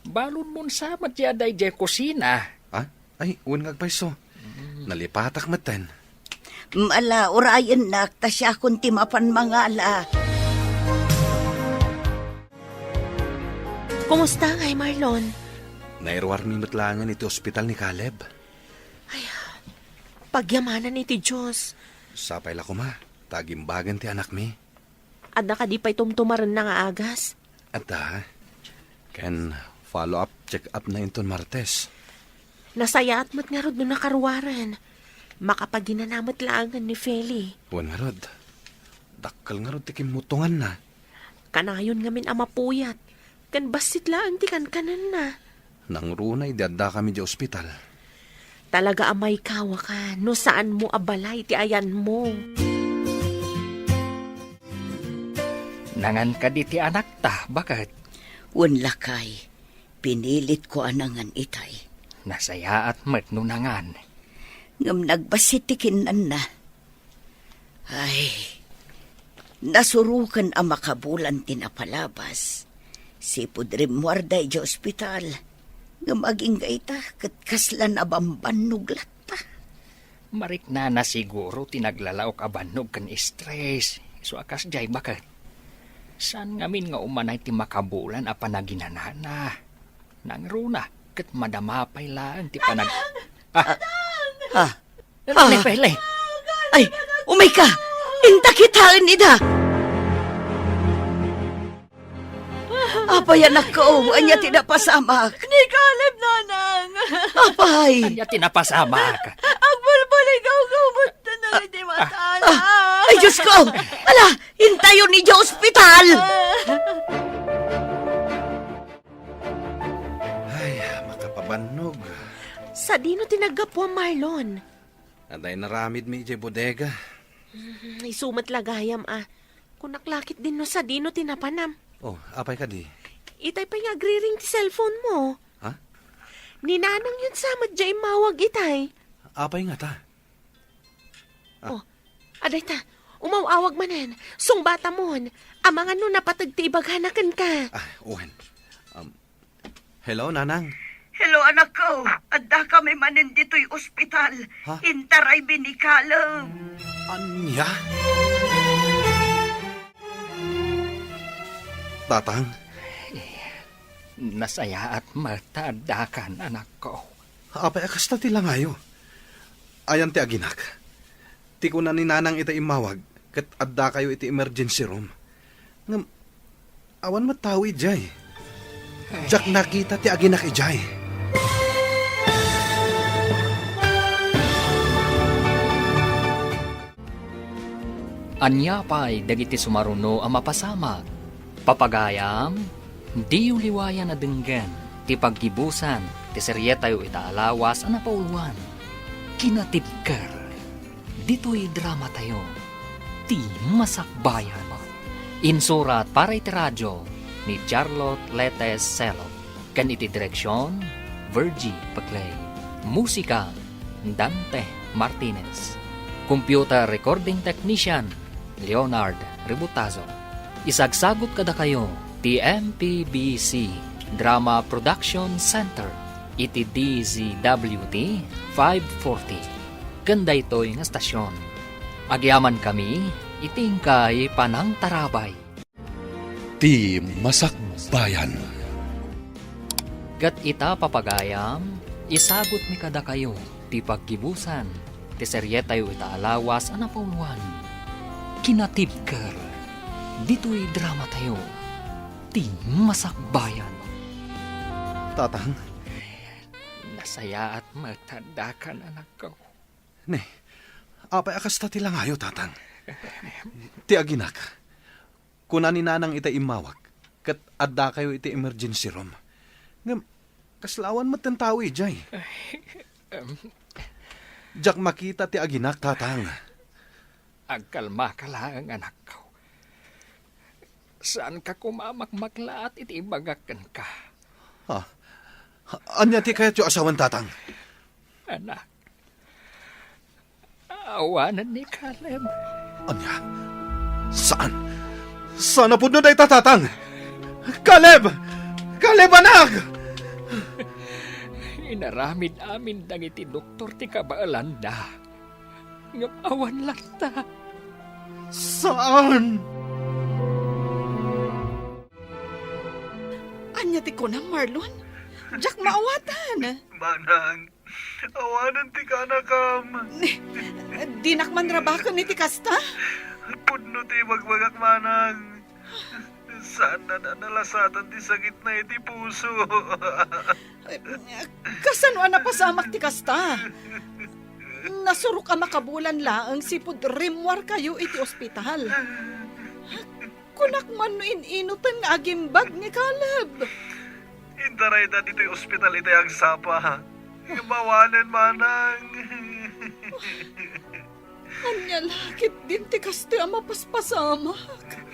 Balonmon sa met ti adda idiay kusina. Ah? Ay, wen nga agpayso. Nalipatak metten. Ala, urayennak, ta siakon ti mapan mangala. Kumusta ngay, Marlon? Nairuarmi met laengen iti ospital ni Caleb. Ay, pagyamanan iti Dios. Sapay la koma, ta agimbagen ti anakmi. Adda kadi pay tumtumarenna nga agas? Adda. Ken follow-up check-up na inton Martes. Nasayaat met ngarud no nakaruaren. Makapaginana met laengen ni Feli. Wen ngarud. Dakkel ngarud ti kimmuttonganna. Kanayon ngamin a mapuyat. Ken bassit laeng ti kankanenna. Nangruna idi addakami idiay ospital. Talaga a maikawaka no saanmo a balay ti ayanmo. Nangan kadi ti anakta, baket? Wen, lakay, pinilitko a nangan itay. Nasayaat met no nangan. Ngem nagbassit ti kinnanna. Ay, nasuroken a makabulan ti napalabas. Sipud rimmuarda idiay ospital. Ngem agingga ita, ket kasla nabambannog latta. Mariknana siguro ti naglalaok a bannog ken stress. Isu a kasdiay, baket? Saan ngamin nga umanay ti makabulan a panaginanana? Nangruna, ket madama pay laeng ti panag-, ah! Ah! Ni Pele. Ay, umayka! Inta kitaen ida! Apay, anakko, ania ti napasamak? Ni Caleb, nanang. Apay! Ania ti napasamak? Agbulbul, igawgaw, button na iti mata. Ah! Ay, Diyos ko! Ala, intayon idiay ospital! Ay, makapabannog. Sadino ti naggapuam, Marlon? Adda inaramidmi idiay bodega. Mm, isu met la gayam a. Kunak la ketdin no sadino ti napanam. Oh, apay kadi? Itay pay nga agriring ti cellphone mo. Ha? Ni nanang yun sa met diay immawag itay. Apay ngata? Ah. Oh, adayta, umaw-awag manen. Sungbatamon. Amangan no napateg ti ibagana kenka. Ah, wen. Um, hello, Nanang. Hello, anakko. Addakami manen ditoy ospital. Ha? Intaraymi ni Caleb. Ania? Tatang? Nasayaat met ta addakan, anakko. Apay a kasta ti langayo? Ayan ti aginak. Ti kuna ni Nanang ita immawag, ket addakayo iti emergency room. Ngem, awan met tao idiay. Diak nakita ti aginak idiay. Ania pay dagiti sumaruno a mapasamak? Papagayam, diyo liwayan a denggen ti paggibusan ti serietayo ita a lawas a napauluan, Kinatibker. Ditoy dramatayo, Ti Masakbayan. Insurat para iti radio ni Charlotte Letes Sello. Ken iti direksion, Virgie Paclay. Musika, Dante Martinez. Computer recording technician, Leonard Ributazo. Isagsagut kadakayo ti M P B C Drama Production Center iti D Z W T five forty. Ken daytoy nga stasyon, agyamankami iti inkay panangtarabay. Ti Masakbayan. Ket ita, papagayam, isagutmi kadakayo ti paggibusan ti serietayo ita a lawas a napauluan, Kinatibker, ditoy dramatayo, Ti Masakbayan. Tatang? Nasayaat met ta addakan, anakko. Ne, apay a kasta ti langayo, Tatang? Ti aginak. Kuna ni Nanang ita immawag, ket addakayo iti emergency room. Ngem, Kasla awan met ti tao idiay. Em. Diak makita ti aginak, Tatang. Agkalmaka laeng, anakko. Saanka koma a makmaklaat iti ibagak kenka. Ah, ania ti kayatyo a sawen, Tatang? Anak, awanen ni Caleb. Ania? Saan? Saan a pudno dayta, Tatang? Caleb! Caleb, anak! Inaramid amin dagiti doktor ti kabaelanda. Ngem awan latta. Saan? Ania ti kunam, Marlon? Diak maawatan. Manang, awanen ti kaanakam. Dinak man rabaken iti kasta? Pudno ti ibagbagak, Manang. Saanna a nalasatan ti sakitna iti puso. Kasano a napasamak ti kasta? Nasurok a makabulan laeng sipud rimmuarkayo iti ospital. Kunak man no in-inoten nga agimbag ni Caleb. Intarayda ditoy ospital itay agsapa. Ngem awanen, Manang. Ania la ketdin ti kastoy a mapaspasamak?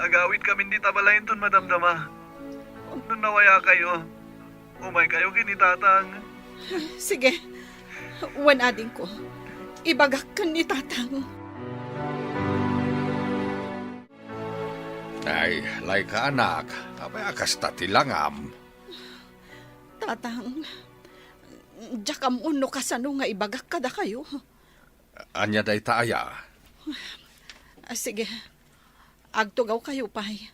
Agawidkamin dita balay inton madamdama. No nawayakayo, umaykayo ken ni Tatang. Sige. Wen adingko. Ibagak ken ni Tatang. Ay, Laika, anak. Apay a kasta ti langam? Tatang, diak ammo no kasano nga ibagak kadakayo. Ania dayta aya? Ah, sige. Agtugawkayo pay.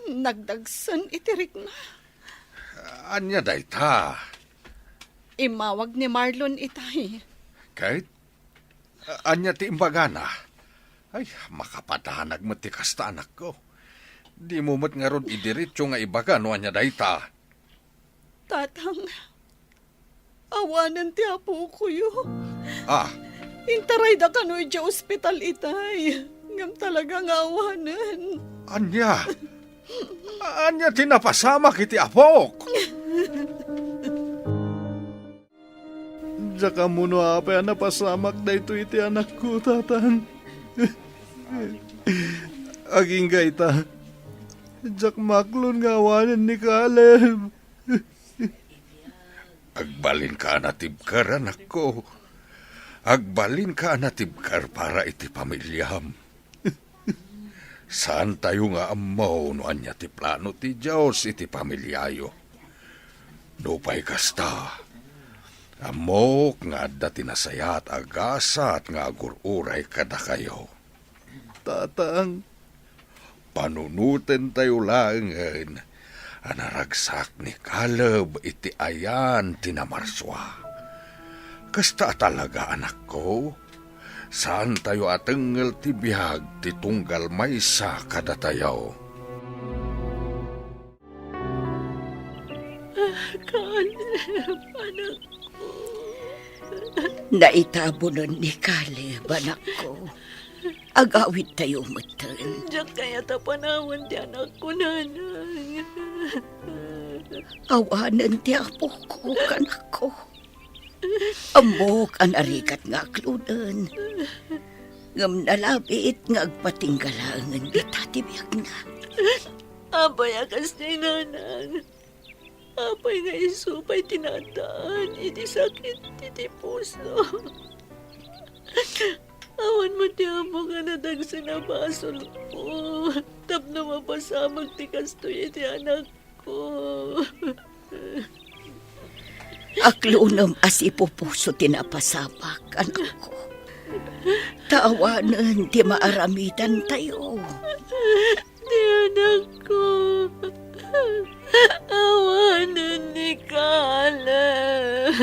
Nagdagsen iti rikna. Ania dayta? Immawag ni Marlon itay. Ket? Ania ti imbagana? Ay, makapadanag met ti kasta, anakko. Dimo met ngarud idiretso nga ibaga no ania dayta. Tatang, awanen ti apokoyo. Ah. Intarayda kano idiay ospital itay. Ngem talaga nga awanen. Ania? Ania ti napasamak iti apok? Diak ammo no apay a napasamak daytoy iti anakko, Tatang. Agingga ita, diak maklon nga awanen ni Caleb. Agbalinka a natibker, anakko. Agbalinka a natibker para iti pamiliam. Saantayo nga ammo no ania ti plano ti Dios iti pamiliayo. Nupay kasta, ammok nga adda ti nasayaat a gasat nga agur-uray kadakayo. Tatang. Panunotentayo laengen a naragsak ni Caleb iti ayan ti namarsua. Kasta a talaga, anakko, saantayo a tengngel ti biag ti tunggal maysa kadatayo. Caleb, anakko. Naitabunen ni Caleb, anakko. Agawidtayo metten. Diak kayat a panawen ti anakko, nanang. Awanen ti apok, anakko. Ammok a narigat nga aklonen. Ngem nalabit nga agpatingga laengen dita ti biagna. Apay a kasta, nanang? Apay nga isu pay ti naaddaan iti sakit iti puso? Awan met ti ammok a nadagsen a basolko tapno mapasamak ti kastoy iti anakko. Aklonem a sipupuso ti napasamak, anakko. Ta awanen ti maaramidantayo. Ti anakko, awanen ni Caleb.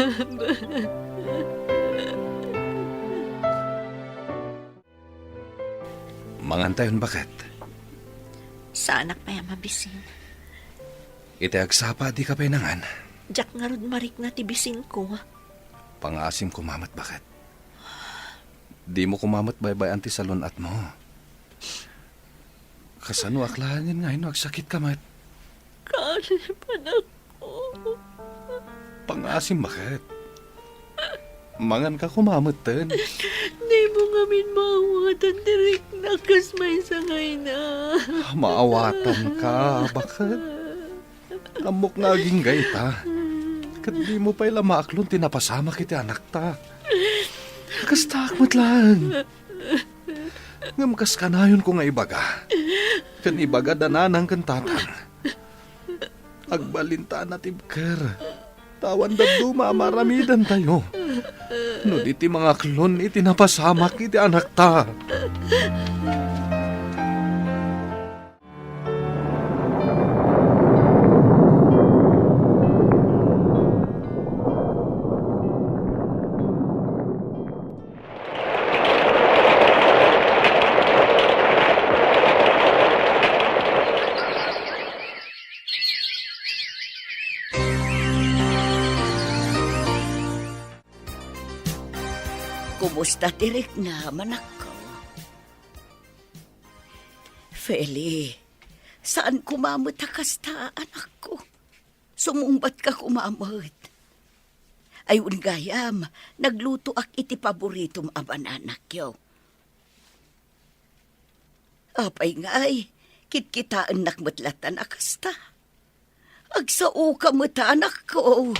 Mangantayon, baket. Saanak pay a mabisin. Iti agsapa, dika pay nangan. Diak ngarud marikna ti bisinko. Pangaasim koma met, baket. Dimo koma met baybay-an ti salun-atmo. Kasanoak laengen ngay no agsakitka met? Caleb, anakko. Pangasim, baket. Manganka koma metten. Dimo ngamin maawatan ti rikna kas maysa nga ina. Maawatanka, baket. Ammok nga agingga ita. Ket dimo pay la maaklon ti napasamak iti anakta. Kastaak met laeng. Ngem kas kanayonko nga ibaga, ken ibaga da nanang ken tatang, agbalinta a natibker, ta awan dadduma a maaramidantayo no di ti mangaklon iti napasamak iti anakta. Kumusta ti riknam, anakko? Feli, saan koma met a kasta, anakko. Sumungbatka koma met. Ay, wen gayam, naglutoak iti paboritom a bananakyo. Apay ngay, kitkitaennak met latta a kasta. Agsaoka met, anakko.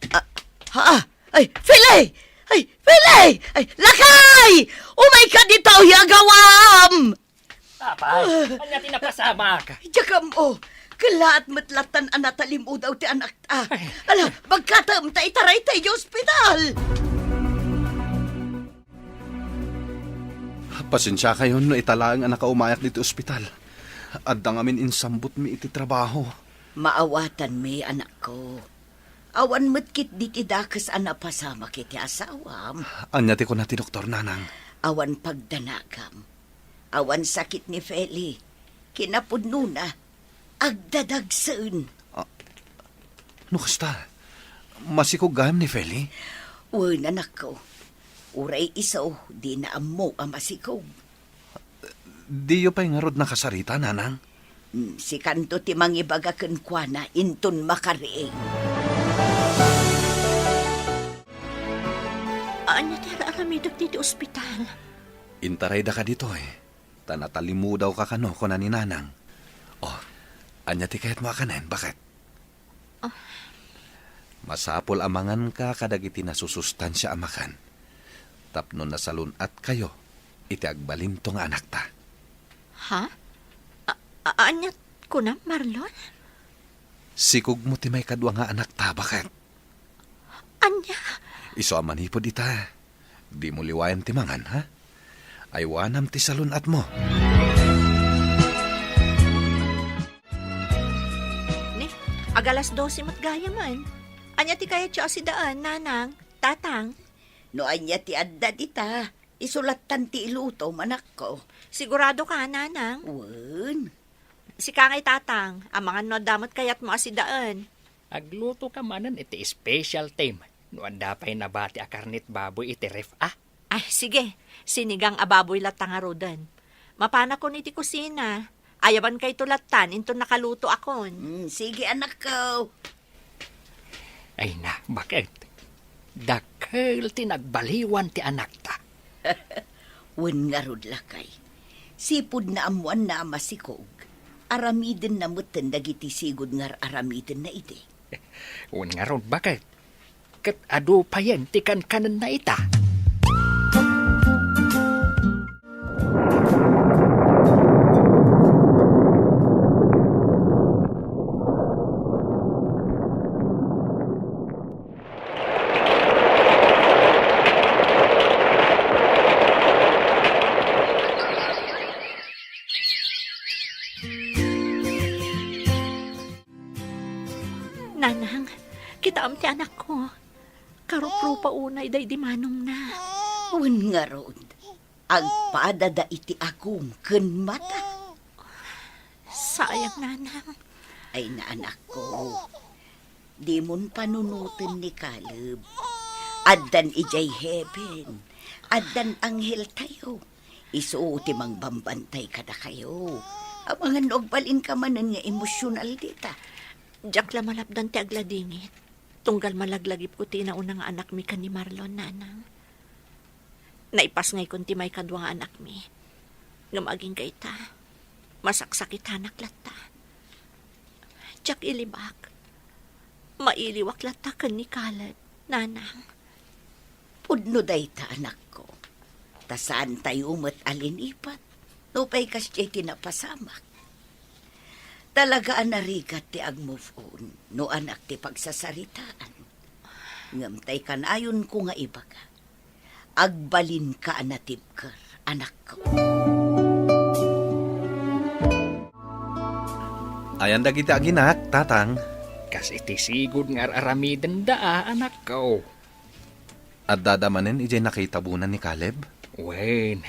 Ah, ha? Ay, Feli! Ay, Feli! Ay, lakay! Umayka ditoy, agawam! Apay, ania ti napasamak? Diak ammo. Kellaat met latta a natalimudaw ti anakta. Ay. Ala, bagkatem ta itaray ta iti ospital. Pasensiakayon no ita laeng a nakaumayak ditoy ospital. Adda ngamin insambutmi iti trabaho. Maawatanmi, anakko. Awan met ketdi ti dakes a napasamak iti asawam. Ania ti kuna ti doktor, nanang? Awan pagdanagam. Awan sakit ni Feli. Kinapudnona, agdadagsen. Ah, no kasta, masikog gayam ni Feli? Wen, anakko. Uray isu, dina ammo a masikog. Diyo pay ngarud nakasarita, nanang? Hmm, sikanto ti mangibaga kenkuana inton makariing. Ania ti ar-aramidek ditoy ospital? Intaraydaka ditoy, ta natalimudawka kano, kuna ni nanang. Oh, ania ti kayatmo a kanen, baket? Ah. Masapul a manganka kadagiti nasusustansia a makan, tapno nasalun-atkayo iti agbalinto nga anakta. Ha? A-, a-, ania kunam, Marlon? Sikogmo ti maikadua nga anakta, baket. Ania? Isu a manipud ita, dimo liwayan ti mangan, ha? Aywanam ti salun-atmo. Ne, agalas dose met gayamen. Ania ti kayatyo a sidaen, nanang, tatang? No ania ti adda dita, isu lattan ti iluto, anakko. Sigurado ka, nanang? Wen. Sika ngay, tatang, amangan no adda met kayatmo a sidaen. Aglutoka manen iti specialtym no adda pay nabati a karnet baboy iti ref, a? Ay, sige. Sinigang a baboy latta ngaruden. Mapanakon iti kusina. Ayabankayto lattan inton nakalutoakon. Mm, sige, anakko. Ay na, baket? Dakkel ti nagbaliwan ti anakta. Wen ngarud, lakay. Sipud naammoanna a masikog, aramidenna metten dagiti sigud nga ar-aramidenna idi. Wen ngarud, baket? Ket adu payen ti kankanenna ita. Nanang, kitaem ti anakko. Karuprupa unay daydi manongna. Wen ngarud, agpadada iti agum ken mata. Sayang, nanang. Ay, anakko, dimon panunoten ni Caleb. Addan idiay heaven. Addan angheltayo. Isu ti mangbambantay kadakayo. Amangan no agbalinka manen nga emosyonal dita. Diak la malapdan ti agladingit, tunggal malaglagipko ti inauna nga anakmi ken ni Marlon, nanang. Naipasngaykon ti maikadua nga anakmi. Ngem agingga ita, masaksakitanak latta. Diak ilibak. Mailiwak latta ken ni Caleb, nanang. Pudno dayta, anakko. Ta saantayo met a linipat, nupay kasdiay ti napasamak. Talaga a narigat ti ag-move on no anak ti pagsasaritaan. Ngem tay kanayonko nga ibaga, agbalinka a natibker, anakko. Ayan dagiti aginak, tatang. Kas iti sigud nga ar-aramidenda a, anakko. Addada manen idiay nakitabonan ni Caleb? Wen,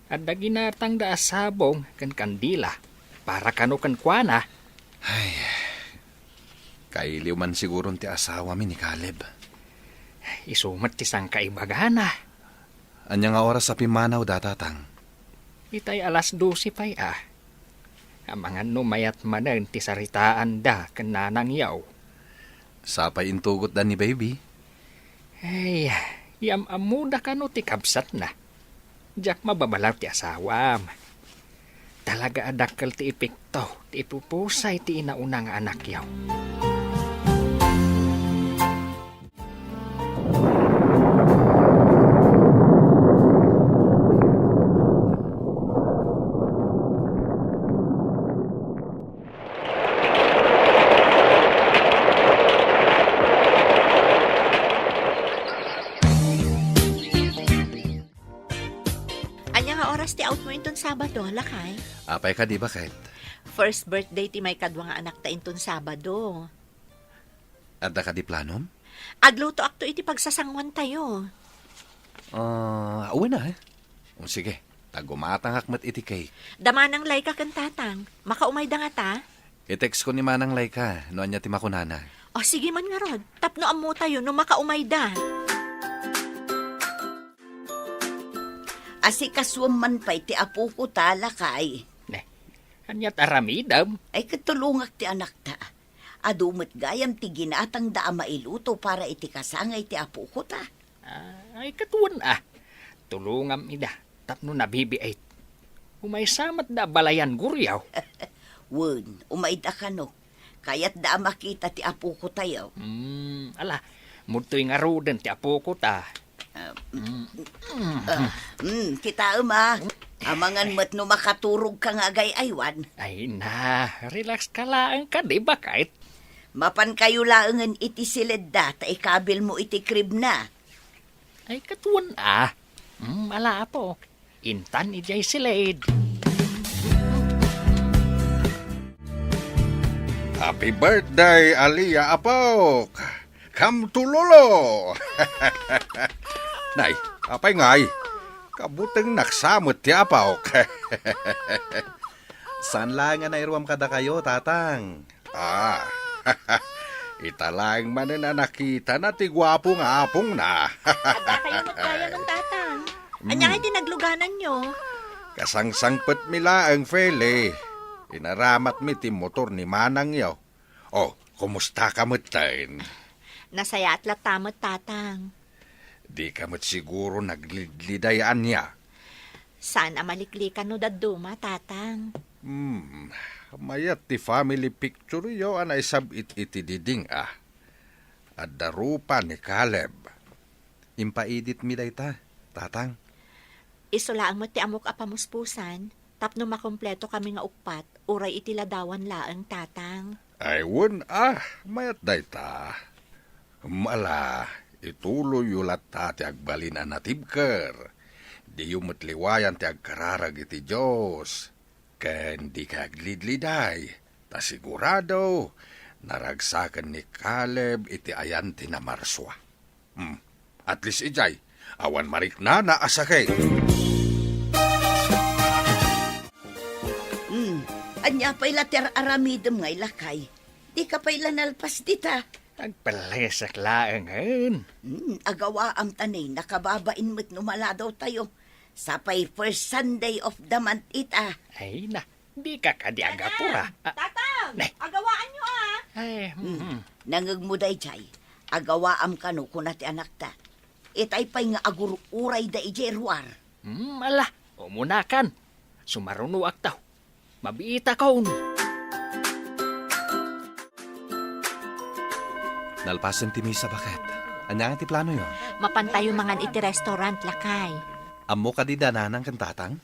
adda ginatangda a sabong ken kandila para kano kenkuana. Ay, kailiw man siguron ti asawami ni Caleb. Isu met ti sangkaibagana. Ania nga oras a pimmanawda, tatang? Itay alas dose pay a. Amangan no mayat manen ti saritaanda ken nanangyo. Sapay intugotda ni baby. Ay, yam-ammoda kano ti kabsatna. Diak mababalaw ti asawam. Talaga a dakkel ti epekto ti ipupusay ti inauna nga anakyo. Ania nga oras ti outmo inton Sabado, lakay? Apay kadi, baket? First birthday ti maikadua nga anakta inton Sabado. Adda kadi planom? Aglutoakto iti pagsasanguantayo. Ah, wen a, eh. O, sige, ta gumatangak met iti cake. Da Manang Laika ken Tatang. Makaumayda ngata? I-text ko ni Manang Laika no ania ti makunana. O, sige man ngarud, tapno ammotayo no makaumayda. Asikasuem man pay ti apoko ta, lakay. Ne, aniat aramidem? Ay, ket tulongak ti anakta. Adu met gayam ti ginatangda a mailuto para iti kasangay ti apoko ta. Ah, ay, ket wen a. Tulongam ida tapno nabibiit. Umaysa met da balayan guriaw. Wen, umayda kano. Kayatda a makita ti apoko tayo. Hmm, ala, mudtoy ngaruden ti apoko ta. Ah, mm, ah, mm, kitaem a. Amangan met no makaturog ka nga agay-aywan. Ay na, relax ka laeng kadi, baket. Mapan kayo laengen iti siledda ta ikabil mo iti crib na. Ay, ket wen a. Hmm, ala, apo. Intan idiay silid. Happy birthday, Alia, apok! Come to Lolo! Nay, apay ngay? Kabutengnak sa met ti apok. Saan laeng a nairuam kadakayo, Tatang? Ah, ita laeng manen a nakitana ti guapo nga apongna. Adda kayo met gayam, Tatang. Mm. Ania ngay ti naglugananyo? Kasangsangpetmi laeng, Feli. Inaramatmi ti motor ni manangyo. Oh, kumusta ka metten? Nasayaat latta met, Tatang. Di ka met siguro naglidliday ania? Saan a maliklikan no dadduma, Tatang. Hmm, mayat ti family picture-yo a naisab-it iti diding a. Adda rupa ni Caleb. Impaeditmi dayta, Tatang. Isu laeng met ti ammok a pamuspusan, tapno makompleto kami nga uppat, uray iti ladawan laeng, Tatang. Ay, wen a, mayat dayta. Ala, ituloyyo latta ti agbalin a natibker. Diyo met liwayan ti agkararag iti Dios. Ken dikay aglidliday, ta sigurado, naragsaken ni Caleb iti ayan ti namarsua. Hmm, at least idiay, awan mariknana a sakit. Hmm, ania pay la ti ar-aramidem nga ilakay? Dika pay la nalpas dita. Agpellesek laengen. Hmm, agawaam ta ni, nakababain met no maladaw tayo. Sapay first Sunday of the month ita. Ay na, dika kadi agapura. Tatang! Ah, Tatang! Ne. Agawaanyo, ah! Ay, hmm. Hmm. Nangegmo daydiay, agawaam kano kuna ti anakta. Itay pay nga agur-urayda idiay ruar. Hmm, ala, umunakan. Sumarunoakto. Mabiitakon. Nalpasen ti misa, baket. Ania nga ti planoyo? Mapantayo mangan iti restaurant, lakay. Ammo kadi da nanang ken tatang?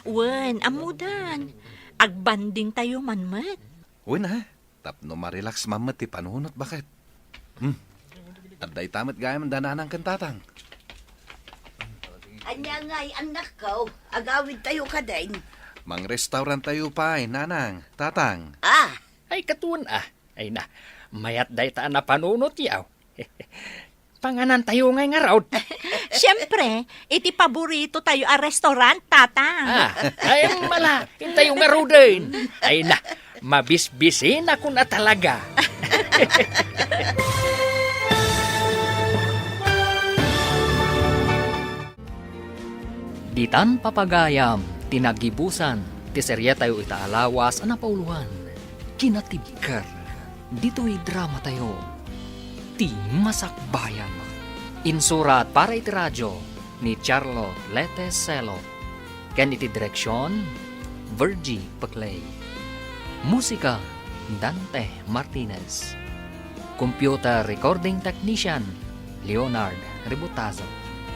Wen, ammodan. Agbandingtayo man met. Wen, ha? Tapno ma-relax man met ti panunot, baket. Hmm. Adda ita met gayam da nanang ken tatang. Ania ngay, annakko? Agawidtayo kadin. Mangrestauranttayo pay, nanang, tatang. Ah! Ay, katuon, ah. Ay na, mayat dayta a napanunotyo. Panganantayo ngay ngarud. Siempre, iti paboritotayo a restaurant, Tatang. Ah, ay, mala, intayo ngaruden. Ay na, mabisbisinakon a talaga. Ditan papagayam ti nagibusan ti serietayo ita a lawas a napauloan, Kinatibker. Ditoy dramatayo, Ti Masakbayan. Insurat para iti radio ni Charlotte Lete Celo. Ken iti direksion, Virgie Peclay. Musika, Dante Martinez. Computer recording technician, Leonard Ributazo.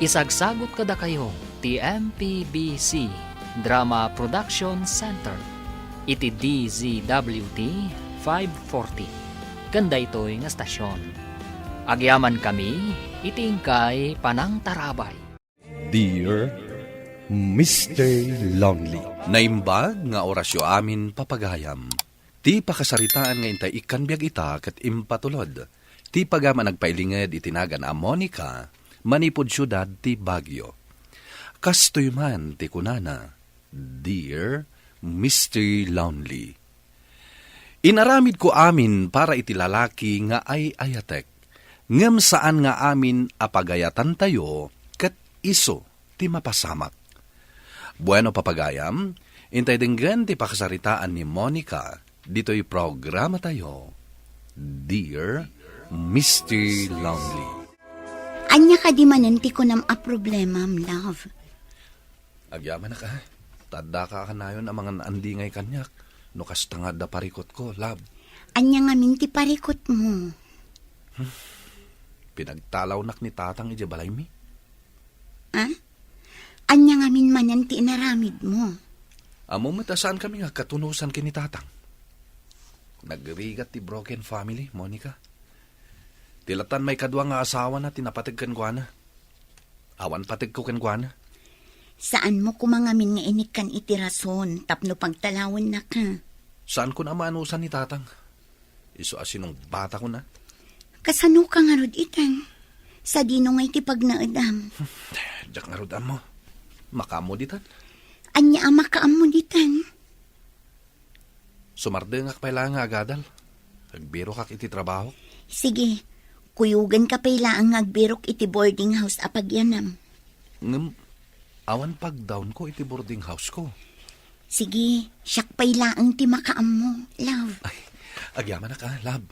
Isagsagut kadakayo ti M P B C Drama Production Center iti D Z W T five forty ken daytoy nga stasyon. Agyamankami iti inkay panangtarabay. Dear Mister Lonely. Naimbag nga orasyo amin, papagayam. Ti pakasaritaan nga intay ikkan biag ita ket impatulod ti pagayam a nagpailinged iti nagan a Monica manipud siudad ti Baguio. Kastoy man ti kunana, "Dear Mister Lonely, inaramidko amin para iti lalaki nga ay-ayatek, ngem saan nga amin a pagayatantayo ket isu ti mapasamak." Bueno, papagayam, intay denggen ti pakasaritaan ni Monica ditoy programatayo, Dear Mister Lonely. Ania kadi manen ti kunam a problemam, love? Agyamanak, a. Ta addaka a kanayon a mangan-andingay kaniak no kasta nga adda parikutko, love. Ania ngamin ti parikutmo? Pinagtalawnak ni Tatang idiay balaymi. Ah? Ania ngamin manen ti inaramidmo? Ammom met a saankami nga agkatunosan ken ni Tatang. Nagrigat ti broken family, Monica. Ti latan maikadua nga asawana ti napateg kenkuana. Awan pategko kenkuana. Saanmo koma ngamin nga inikkan iti rason tapno pagtalawennaka. Saankon a maanusan ni Tatang. Isu a sinungbatakon a. Kasanoka ngarud itan? Sadino ngay ti pagnaedam? Diak ngarud ammo. Makaammo ditan. Ania a makaammo ditan? Sumardengak pay laeng nga agadal. Agbirokak iti trabahok. Sige, kuyoganka pay laeng nga agbirok iti boarding house a pagyanam. Ngem, awan pagdawnko iti boarding house ko. Sige, siak pay laeng ti makaammo, love. Ay, agyamanak a, love.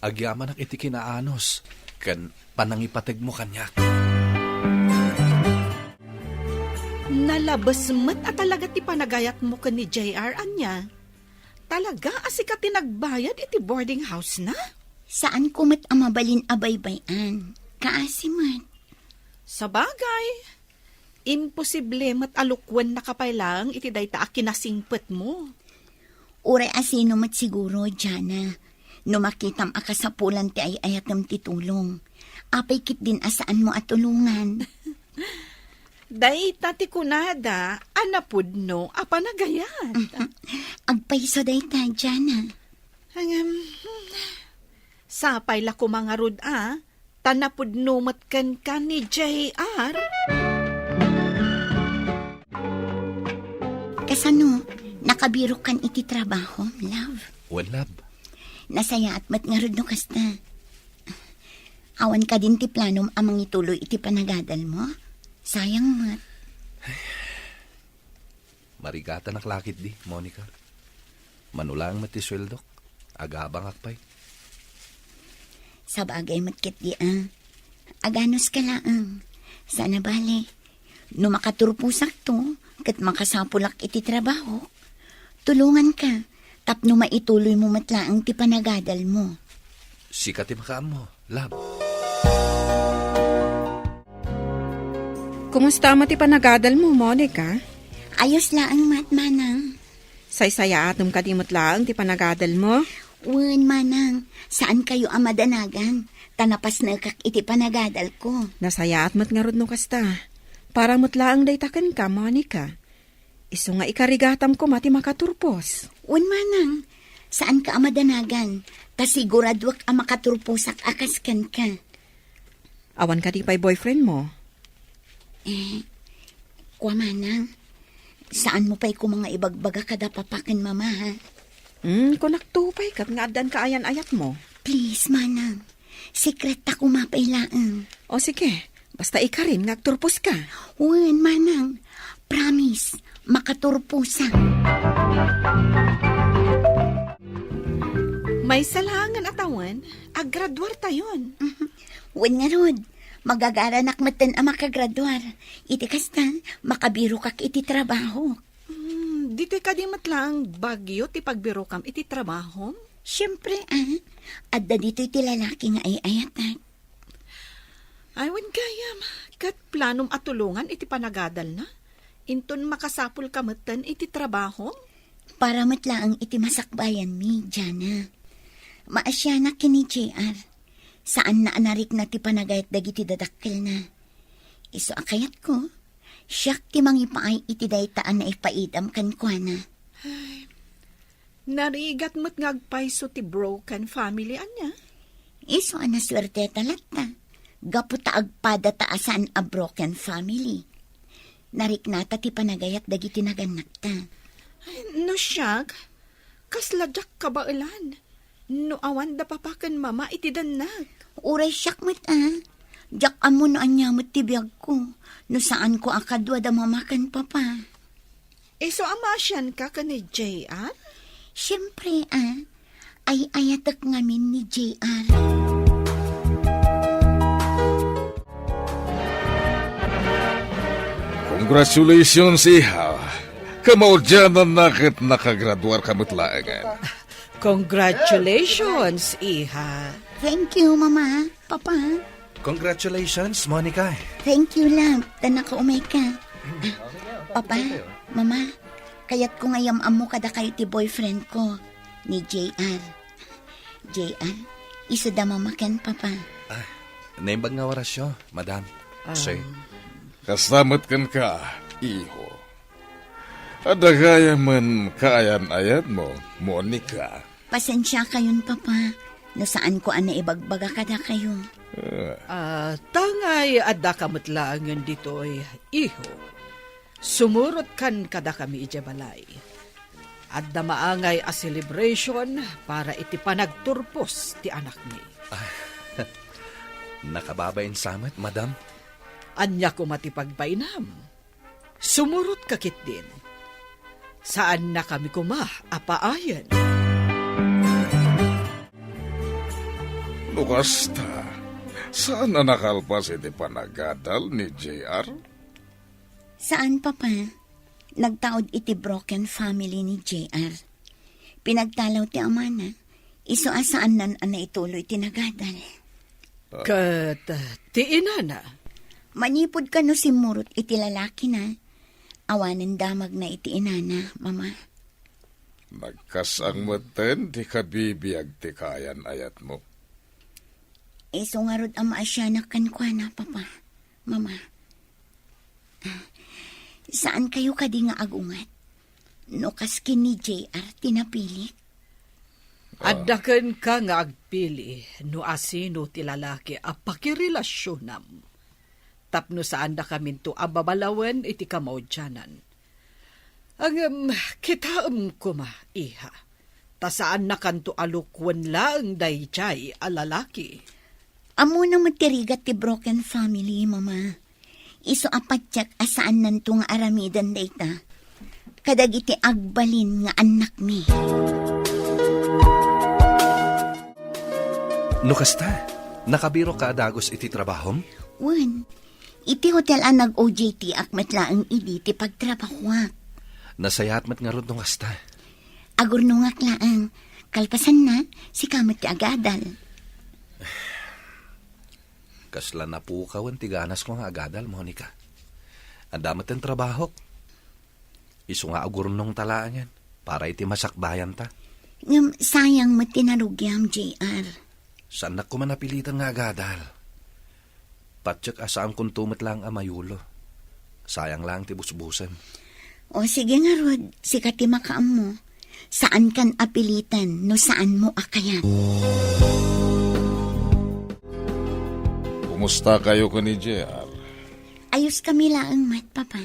Agyamanak iti kinaanus ken panangipategmo kaniak. Nalabes met a talaga ti panagayatmo ken ni J R, ania? Talaga a sika ti nagbayad iti boarding house na? Saanko met a mabalin a baybay-an. Kaasi met. Sabagay, imposible met a lukuennaka pay laeng iti dayta a kinasingpetmo. Uray a sino met siguro, Jana, no makitam a kasapulan ti ay-ayatem ti tulong. Apay ketdin a saanmo a tulongan? Dayta ti kunada a napudno a panagayat. Agpayso dayta, Jana. Ngem, sapay la koma ngarud a, ta napudno met kenka ni J R. Kasano, nakabirokkan iti trabahom, love? Wen, love. Nasayaat met ngarud no kasta. Awan kadin ti planom a mangituloy iti panagadalmo? Sayang met. Marigatanak la ketdi, Monica. Mano laeng met ti sueldok, agabangak pay. Sabagay met ketdi a. Aganuska laeng. Saan a bale. No makaturposakto, ket makasapulak iti trabahok, tulonganka, tapno maituloymo met laeng ti panagadalmo. Sika ti makaammo, love. Kumusta met ti panagadalmo, Monica? Ayos laeng met, manang. Saysayaatem kadi met laeng ti panagadalmo? Wen, manang, saankayo a madanagan, ta napasnekak iti panagadalko. Nasayaat met ngarud no kasta. Para met laeng dayta kenka, Monica. Isu nga ikarigatam koma ti makaturpos. Wen, manang, saanka a madanagan, ta siguraduak a makaturposak a kas kenka. Awan kadi pay boyfriendmo? Eh, kua, manang, saanmo pay koma nga ibagbaga kada papa ken mama, ha? Hmm, kunakto pay ket nga addan kaayan-ayatmo. Please, manang. Sekreto koma pay laeng. O sige, basta ikarim nga agturposka. Wen, manang. Promise, makaturposak. Maysa laengen a tawen, aggraduartayon. Wen ngarud, magagaranak metten a makagraduar. Iti kasta, makabirokak iti trabaho. Hmm, ditoy kadi met laeng Baguio ti pagbirokam iti trabahom? Siempre, ah. Adda ditoy ti lalaki nga ay-ayatak. Ay, wen gayam, ket planom a tulongan iti panagadalna? Inton makasapulka metten iti trabahom? Para met laeng iti masakbayanmi, Jana. Maasianak ken ni J R. Saanna a narikna ti panagayat dagiti dadakkelna. Isu a kayatko, siak ti mangipaay iti dayta a naipaidam kenkuana. Ay, narigat met nga agpayso ti broken family, ania? Isu a nasuerteta latta, gapu ta agpadata a saan a broken family. Nariknata ti panagayat dagiti nagannakta. Ay, no siak, kasla diak kabaelan no awan da papa ken mama iti dannak. Uray siak met, a. Diak ammo no ania met ti biagko no saanko a kadua da mama ken papa. Isu a maasianka ken ni J R? Siempre, a. Ay-ayatek ngamin ni J R. Congratulations, iha. Kamaudiananna ket nakagraduarka met laengen. Congratulations, iha. Thank you, Mama, Papa. Congratulations, Monica. Thank you, love, ta nakaumayka. Ah, Papa, Mama, kayatko nga iyam-ammo kadakayo ti boyfriend ko, ni J R. J R, isu da Mama ken Papa. Ah, naimbag nga orasyo, Madam. Ah. Sir. Kasta met kenka, iho. Adda gayamen kaayan-ayatmo, Monica. Pasensiakayon, Papa, no saanko a naibagbaga kadakayo. Ah. Ah, tangay addaka met laengen ditoy, iho. Sumurotkan kadakami idiay balay. Adda maangay a celebration para iti panagturpos ti anakmi. Ah, nakababain sa met, Madam. Ania koma ti pagbainam? Sumurotka ketdin. Saannakami koma a paayen. No kasta, saan a nakalpas iti panagadal ni J R? Saan, Papa. Nagtaud iti broken family ni J R. Pinagtalaw ti amana, isu a saannan a naituloy ti nagadal. Ah. Ket, ah, ti inana? Manipud kano simmurot iti lalakina, awanen damagna iti inana, Mama. Nagkas-ang metten ti kabibiag ti kaayan-ayatmo. Isu ngarud a maasianak kenkuana, Papa, Mama. Saankayo kadi nga agunget no kas ken ni J R ti napilik? Ah. Adda kenka nga agpili no asino ti lalaki a pakirelasionam, tapno saandakaminto a babalawen iti kamaudianan. Ngem kitaem koma, iha, ta saannakanto a lukwen laeng daydiay a lalaki. Ammona met ti rigat ti broken family, Mama. Isu a patiek a saannanto nga aramiden dayta kadagiti agbalin nga annakmi. No kasta, Nakabirokka a dagus iti trabahom? Wen, iti hotel a nag-O J T-ak met laeng idi ti pagtrabahoak. Nasayaat met ngarud no kasta. Agurnongak laeng. Kalpasanna, sika met ti agadal. Kasla napukawen ti ganasko nga agadal, Monica. Adda met ti trabahok. Isu nga agurnongta laengen para iti masakbayanta. Ngem sayang met ti narugiam, J R. Saannak koma napilitan nga agadal. Patiek a saankonto met laeng a mayulo. Sayang laeng ti busbusem. O sige ngarud, sika ti makaammo. Saankan a pilitan no saanmo a kayat. Kumusta kayo ken ni J R? Ayos kami laeng met, Papa.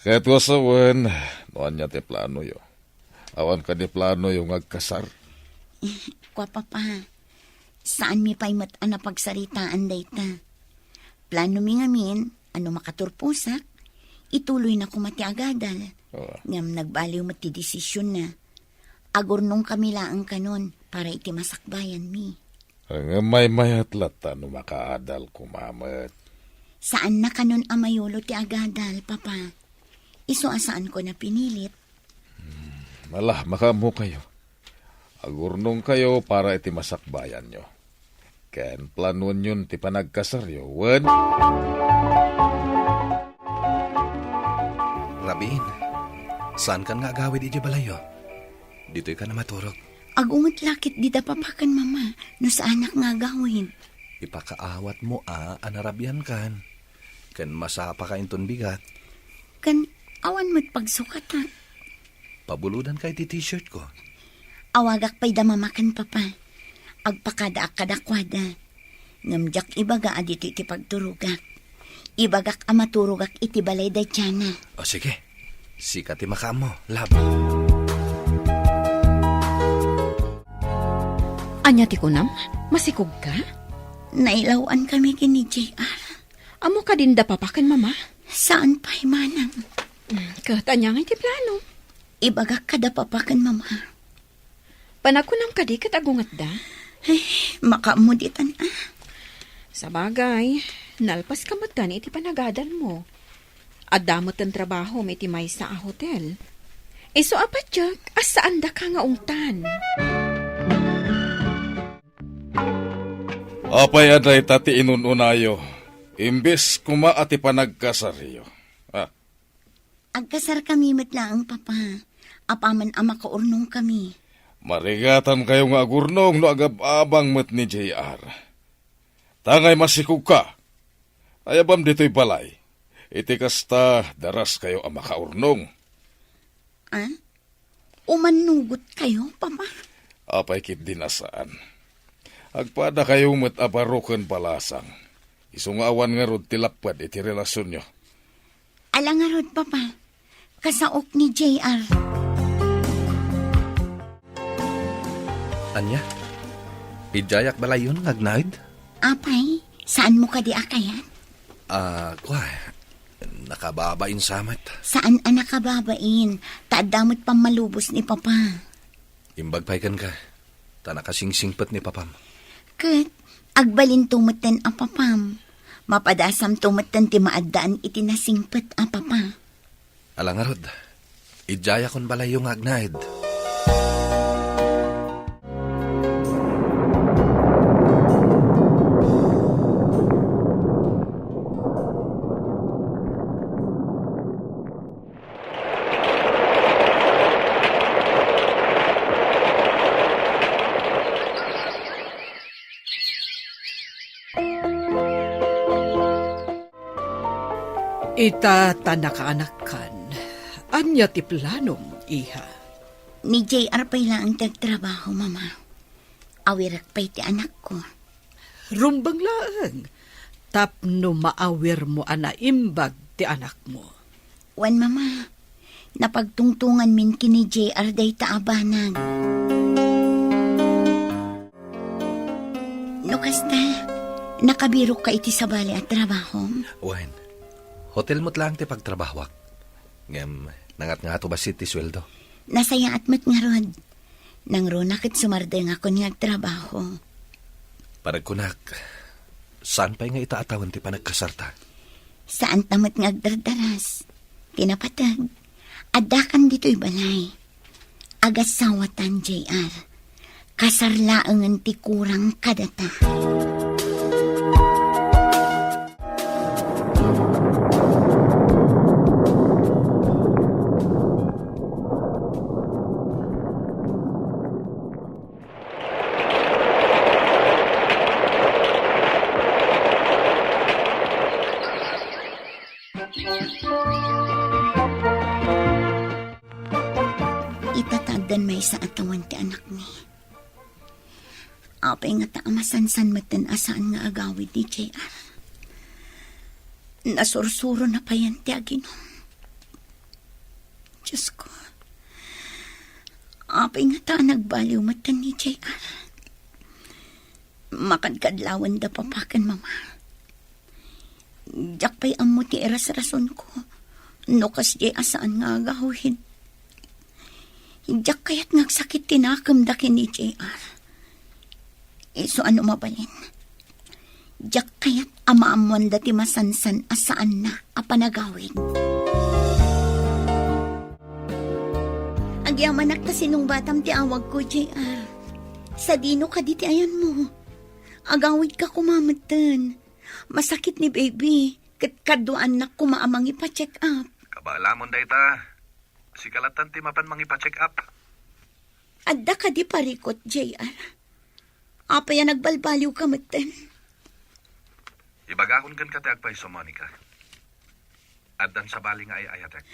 Ket wen, no ania ti planoyo? Awan kadi planoyo nga agkasar? Kua, Papa, saanmi pay met a napagsaritaan dayta. Planomi ngamin a no makaturposak, ituloyna koma ti agadal. Oo. Ngem nagbaliw met ti desisionna. Agurnongkami laeng kanon para iti masakbayanmi. Ngem maymayat latta no makaadal koma met. Saanna kanon a mayulo ti agadal, Papa. Isu a saanko a pinilit. Hmm, ala, makaammo kayo. Agurnong kayo para iti masakbayanyo. Ken planuenyon ti panagkasaryo, wen? Rabin, saankan nga agawid idiay balayyo? Ditoykan a maturog. Agunget la ket dida Papa ken Mama no saanak nga agawid. Ipakaawatmo a, a narabiankan. Ken masapaka inton bigat. Ken awan met pagsukatak. Pabulodanka iti t-shirtko. Awagak pay da Mama ken Papa. Agpakadaak kadakuada. Ngem diak ibaga a ditoy ti pagturogak. Ibagak a maturogak iti balay da Diana. O sige. Sika ti makaammo, love. Ania ti kunam? Masikogka? Nailaw-ankami ken ni J R. Ammo kadin da Papa ken Mama? Saan pay manang. Hmm, ket ania ngay ti plano? Ibagak kada Papa ken Mama. Panagkunam kadi ket agungetda? Ay, makaammo ditan, a. Sabagay, nalpaska metten iti panagadalmo. Adda metten trabahom iti maysa a hotel. Isu a patiek a saandaka nga ungtan. Apay a dayta ti inun-unayo, imbes koma a ti panagkasaryo? Ah. Agkasarkami met laeng, Papa, apaman a makaurnongkami. Marigatankayo nga agurnong no agab-abang met ni J R. Tangay masikogka. Ayabam ditoy balay. Iti kasta, daraskayo a makaurnong. Ah? Umannugotkayo, Papa? Apay ketdi a saan. Agpadakayo met a baro ken balasang. Isu nga awan ngarud ti lapped iti relasionyo. Ala ngarud, Papa. Kasaok ni J R. Ania? Idiayak balayyon nga agnaed? Apay, saanmo kadi a kayat? Ah, kua, nakababain sa met. Saan a nakababain? Ta adda met pammalubos ni Papa. Imbag pay kenka, ta nakasingsingpet ni Papam. Ket, agbalinto metten a Papam. Mapadasamto metten ti maaddaan iti nasingpet a Papa. Ala ngarud, idiayakon balayyo nga agnaed. Ita ta nakaanakkan, ania ti planom, iha? Ni J R pay laeng ti agtrabaho, Mama. Awirek pay ti anakko. Rumbeng laeng, tapno maawirmo a naimbag ti anakmo. Wen, Mama, napagtungtonganmin ken ni J R dayta a banag. No kasta, nakabirokka iti sabali a trabahom? Wen, hotel met laeng ti pagtrabahoak. Ngem, nangatngato bassit ti sueldo. Nasayaat met ngarud. Nangruna ket sumardengakon nga agtrabaho. Panagkunak, saan pay nga ita a tawen ti panagkasarta? Saanta met nga agdardaras. Ti napateg, addakan ditoy balay. Agasawatan, J R. Kasar laengen ti kurang kadata. Ita ta addan maysa a tawen ti anakmi. Apay ngata a masansan metten a saan nga agawid ni J R? Nasursuro na payen ti aginom. Diyos ko, apay ngata a nagbaliw metten ni J R? Makadkadlawenda papa ken mama. Diak pay ammo ti irasrasonko no kasdiay a saan nga agawid. Diak kayat nga agsakit ti nakemda ken ni J R. Isu a no mabalin, diak kayat a maammoanda ti masansan a saanna a panagawid. Agyamanak ta sinungbatam ti awagko, J R. Sadino kadi ti ayanmo? Agawidka koma metten. Masakit ni baby, ket kaduaannak koma a mangipa-check up. Kabaelamon dayta. Sika lattan ti mapan mangipa-check up. Adda kadi parikut, J R? Apay a nagbalbaliwka metten? Ibagakon kenka ti agpayso, Monica. Addan sabali nga ay-ayatek.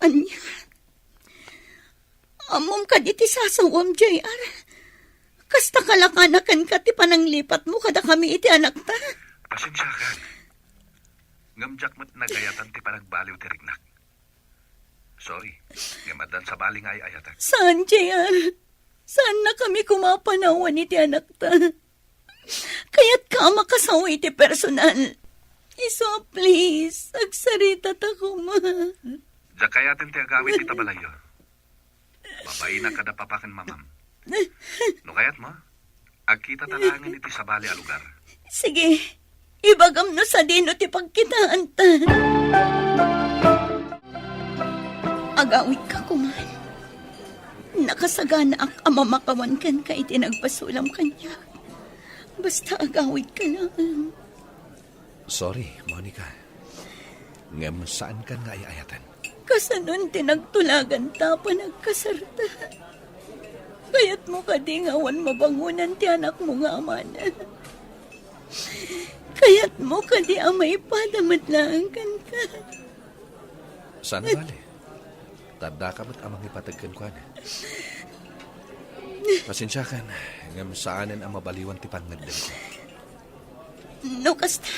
Ania? Ammom kadi ti sasawam, J R? Kasta kalakana kenka ti pananglipatmo kadakami iti anakta? Pasensiakan. Ngem diak met nagayatan ti panagbaliw ti riknak. Sorry. Ngem addan sabali nga ay-ayatek. Saan, J R? Saannakami koma a panawan iti anakta. Kayatka a makasawi iti personal. Isu a, please, agsaritata koma. Diak kayaten ti agawid ita balayyo. Babainak kada papa ken mamam. No kayatmo, agkitata laengen iti sabali a lugar. Sige, ibagam no sadino ti pagkitaanta. Agawidka koman. Nakasaganaak a mamakawan kenka iti nagbasulam kaniak. Basta agawidka laeng. Sorry, Monica. Ngem saankan nga ay-ayaten. Kasanon ti nagtulaganta a panagkasarta? Kayatmo kadi nga awan mabangonan ti anakmo nga amana? Kayatmo kadi a maipada met laeng kenka? Saan a bale. Ta addaka met a mangipateg kenkuana. Pasensiakan, ngem saanen a mabaliwan ti pangngeddengko. No kasta,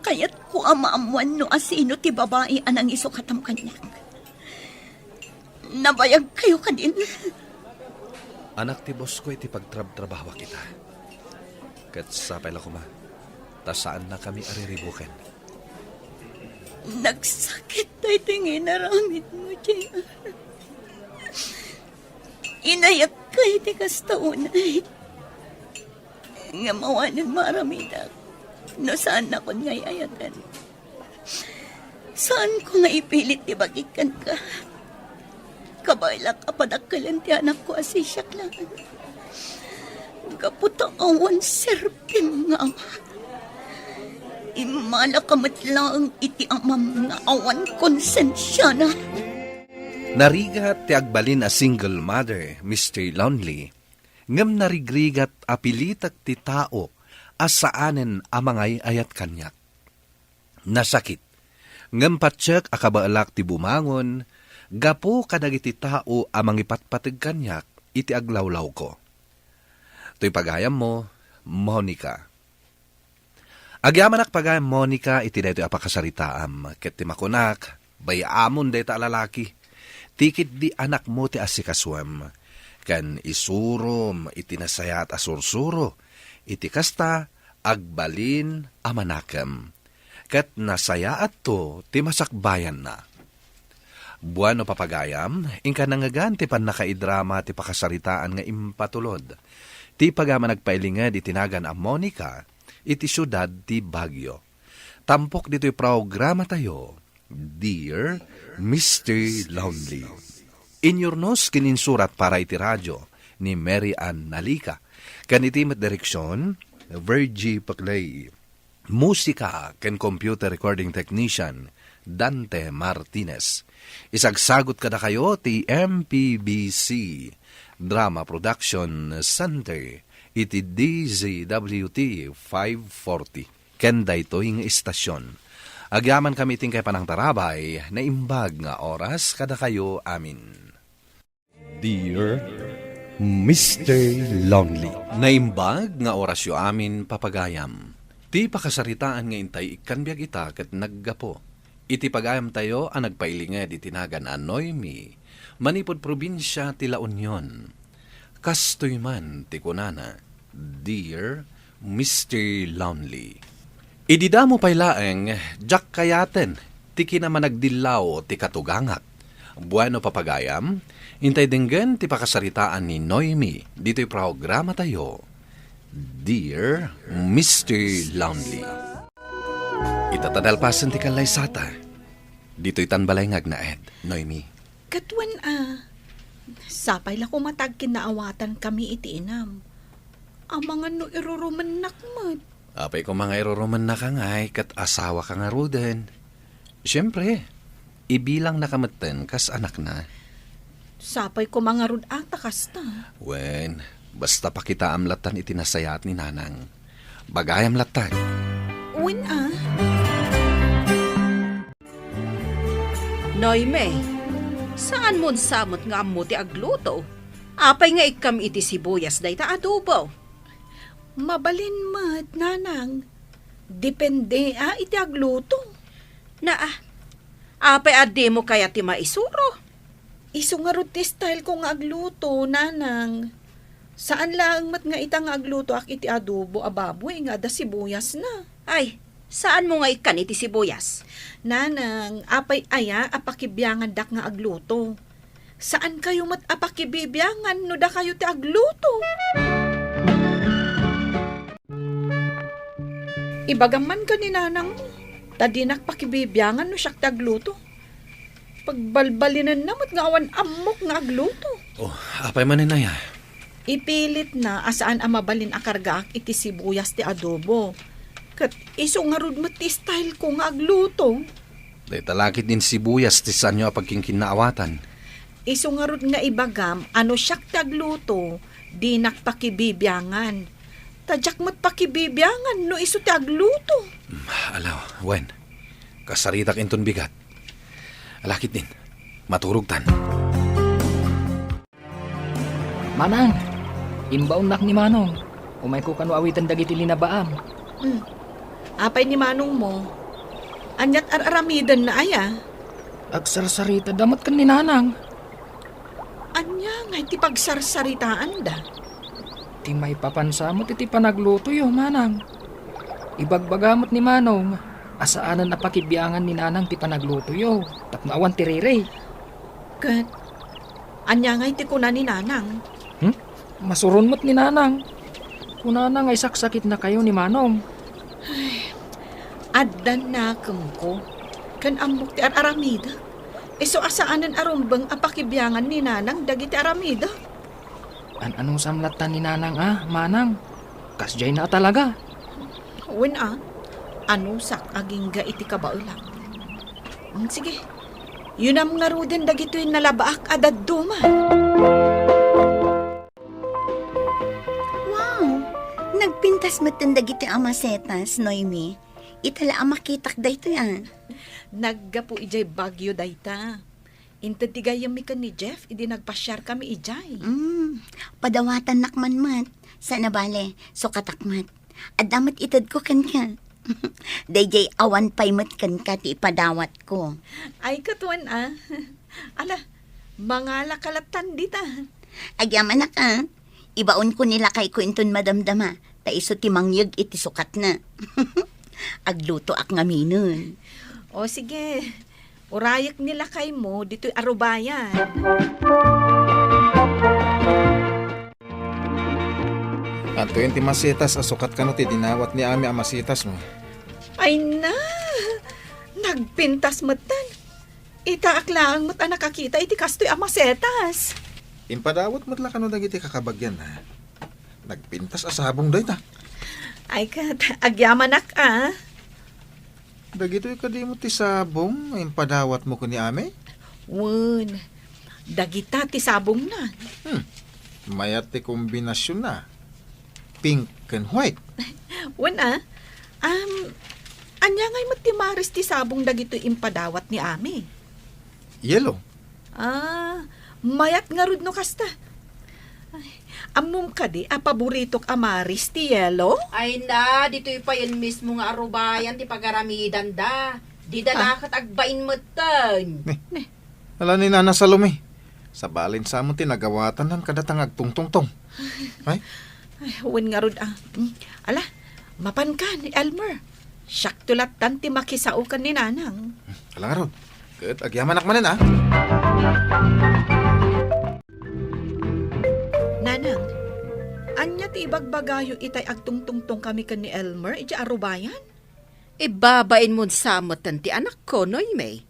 kayatko a maammoan no asino ti babai a nangisukatam kaniak. Nabayagkayo kadin? Anak ti bosko iti pagtrabtrabahoak ita. Ket sapay la koma, ta saannakami a riribuken. Nagsakit daytoy nga inaramidmo, J R. Inayakka iti kasta unay. Ngem awanen maaramidak no saannakon nga ay-ayaten. Saanko nga ipilit ti bagik kenka. Kabaelak a padakkelen ti anakko a sisiak laeng. Gapu ta awan serbi nga ama. Immalaka met laeng iti amam nga awan konsensiana. Narigat ti agbalin a single mother, Mister Lonely, ngem narigrigat a pilitek ti tao a saanen a mangay-ayat kaniak. Nasakit, ngem patiek a kabaelak ti bumangon gapu kadagiti tao a mangipatpateg kaniak iti aglawlawko. Toy pagayammo, Monica. Agyamanak pagayam, Monica, iti daytoy a pakasaritaam, ket ti makunak, bay-amon dayta a lalaki, ti ketdi anakmo ti asikasuem, ken isurom iti nasayaat a sursuro, iti kasta, agbalin a manakem. Ket nasayaatto ti masakbayanna. Bueno, papagayam, inka nangngegan ti pannakaidrama ti pakasaritaan nga impatulod Ti pagayam a nagpailinged iti nagan a Monica iti siudad ti Baguio. Tampok ditoy programatayo, Dear Mister Lonely. Inyurnos ken insurat para iti radio ni Mary Ann Nalica. Ken iti met direksion, Virgie Paclay. Musika ken computer recording technician, Dante Martinez. Isagsagut kadakayo ti M P B C Drama Production Center iti D Z W T five forty. Ken daytoy nga istasyon. Agyamankami iti inkay panangtarabay, naimbag nga oras kadakayo amin. Dear Mister Lonely. Naimbag nga orasyo amin, papagayam. Ti pakasaritaan nga intay ikkan biag ita ket naggapu iti pagayamtayo a nagpailinged iti nagan a Noemi, manipud probinsia ti La Union. Kastoy man ti kunana, Dear Mister Lonely. Idi damo pay laeng, diak kayaten ti kinamanagdillaw ti katugangak. Bueno, papagayam, intay denggen ti pakasaritaan ni Noemi ditoy programatayo, Dear Mister Lonely. Ita ta nalpasen ti kallaysata. Ditoy tan balay nga agnaed, Noemi. Ket wen a, sapay la koma ta agkinnaawatankami iti inam. Amangan no irurumennak met. Apay koma nga irurumennaka ngay ket asawaka ngaruden. Siempre, ibilangnaka metten kas anakna. Sapay koma ngarud a ta kasta. Wen, basta pakitaam lattan iti nasayaat ni Nanang. Bagayam lattan. Wen a. Noemi, saanmon sa met nga ammo ti agluto? Apay nga ikkam iti sibuyas dayta adobo? Mabalin met, Nanang. Depende a iti agluto. Naa, apay a dimo kayat ti maisuro? Isu ngarud ti style ko nga agluto, Nanang. Saan laeng met nga ita nga aglutoak iti adobo a baboy nga adda sibuyasna. Ay, saanmo nga ikkan iti sibuyas? Nanang, apay aya a pakibiangandak nga agluto? Saankayo met a pakibibiangan no dakayo ti agluto? Ibagam man ken ni Nanang, ta dinak pakibibiangan no siak ti agluto. Pagbalbalinenna met nga awan ammok nga agluto. Oh, apay manen aya? Ipilitna a saan a mabalin a kargaak iti sibuyas ti adobo. Ket isu ngarud met ti style ko nga agluto. Dayta la ketdin sibuyas ti saanyo a pagkinkinnaawatan. Isu ngarud nga ibagam a no siak ti agluto, dinak pakibibiangan. Ta diak met pakibibiangan no isu ti agluto. Mm, ala wen, kasaritak inton bigat. Ala ketdin, maturogtan. Manang, imbaonnak ni Manong. Umayko kano awiten dagiti linabaam. Mm. Apay ni Manongmo? Aniat ar-aramidenna aya? Agsarsaritad met ken ni Nanang. Ania ngay ti pagsarsaritaanda? Ti maipapan sa met iti panaglutoyo, Manang. Ibagbaga met ni Manong a saanen a pakibiangan ni Nanang ti panaglutoyo tapno awan ti riri. Ket ania ngay ti kuna ni Nanang? Hmm? Masuron met ni Nanang. Kunana nga isaksakitnakayo ni Manong. Ay, adda nakemko ken ammok ti ar-aramidek. Isu a saanen a rumbeng a pakibiangan ni Nanang dagiti aramidek. An-anusam latta ni Nanang a, Manang? Kasdiayna a talaga. Wen a, anusak agingga iti kabaelak. Mm, sige, yunam ngaruden dagitoy nalabaak a dadduma. Wow! Nagpintas metten dagiti a masetas, Noemi. Ita la a makitak daytoy a. Naggapu idiay Baguio dayta. Inted ti gayyemmi ken ni Jeff idi nagpasiarkami idiay. Mm, padawatannak man met. Saan a bale, sukatak met. Adda met itedko kenka. Daydiay awan pay met kenka ti ipadawatko. Ay, katuan a. Ala, mangalaka lattan dita. Agyamanak a. Ibaonko ni lakayko inton madamdama, ta isu ti mangyeg iti sukatna. Aglutoak ngaminen. O sige, urayek ni lakaymo ditoy arubayan. Itoyen ti masetas a sukat kano ti dinawat ni Ami a masetasmo. Ay na! Nagpintas metten. Itaak laeng met a nakakita iti kastoy a masetas. Impadawat met la kano dagiti kakabagianna. Nagpintas a sabong dayta. Ay ket, agyamanak a. Dagitoy kadi met ti sabong nga impadawatmo ken ni Ami? Wen, dagita ti sabongna. Hmm. Mayat ti kombinasionna. Pink ken white. Wen a. Um, ania ngay met ti maris ti sabong dagitoy impadawat ni Ami? Yellow. Ah, mayat ngarud no kasta. Ay, ammom kadi a paboritok a maris ti yellow? Ay na, ditoy payen mismo nga arubayan ti pagaramidanda. Dida Ah. la ket agbain metten. Ne. Ne. Ala ni Nana Salome. Sabalin sa met ti nagawatannan kadata nga agtungtungtong. Ay? Ay, wen ngarud a. Mm. Ala, mapanka ni Elmer. Siakto lattan ti makisao ken ni Nanang. Ala ngarud. Ket agyamanak manen a. Nanang, ania ti ibagbagayo itay agtungtungtong kami ken ni Elmer iti arubayan? Ibabain mon sa metten ti anakko, Noemi.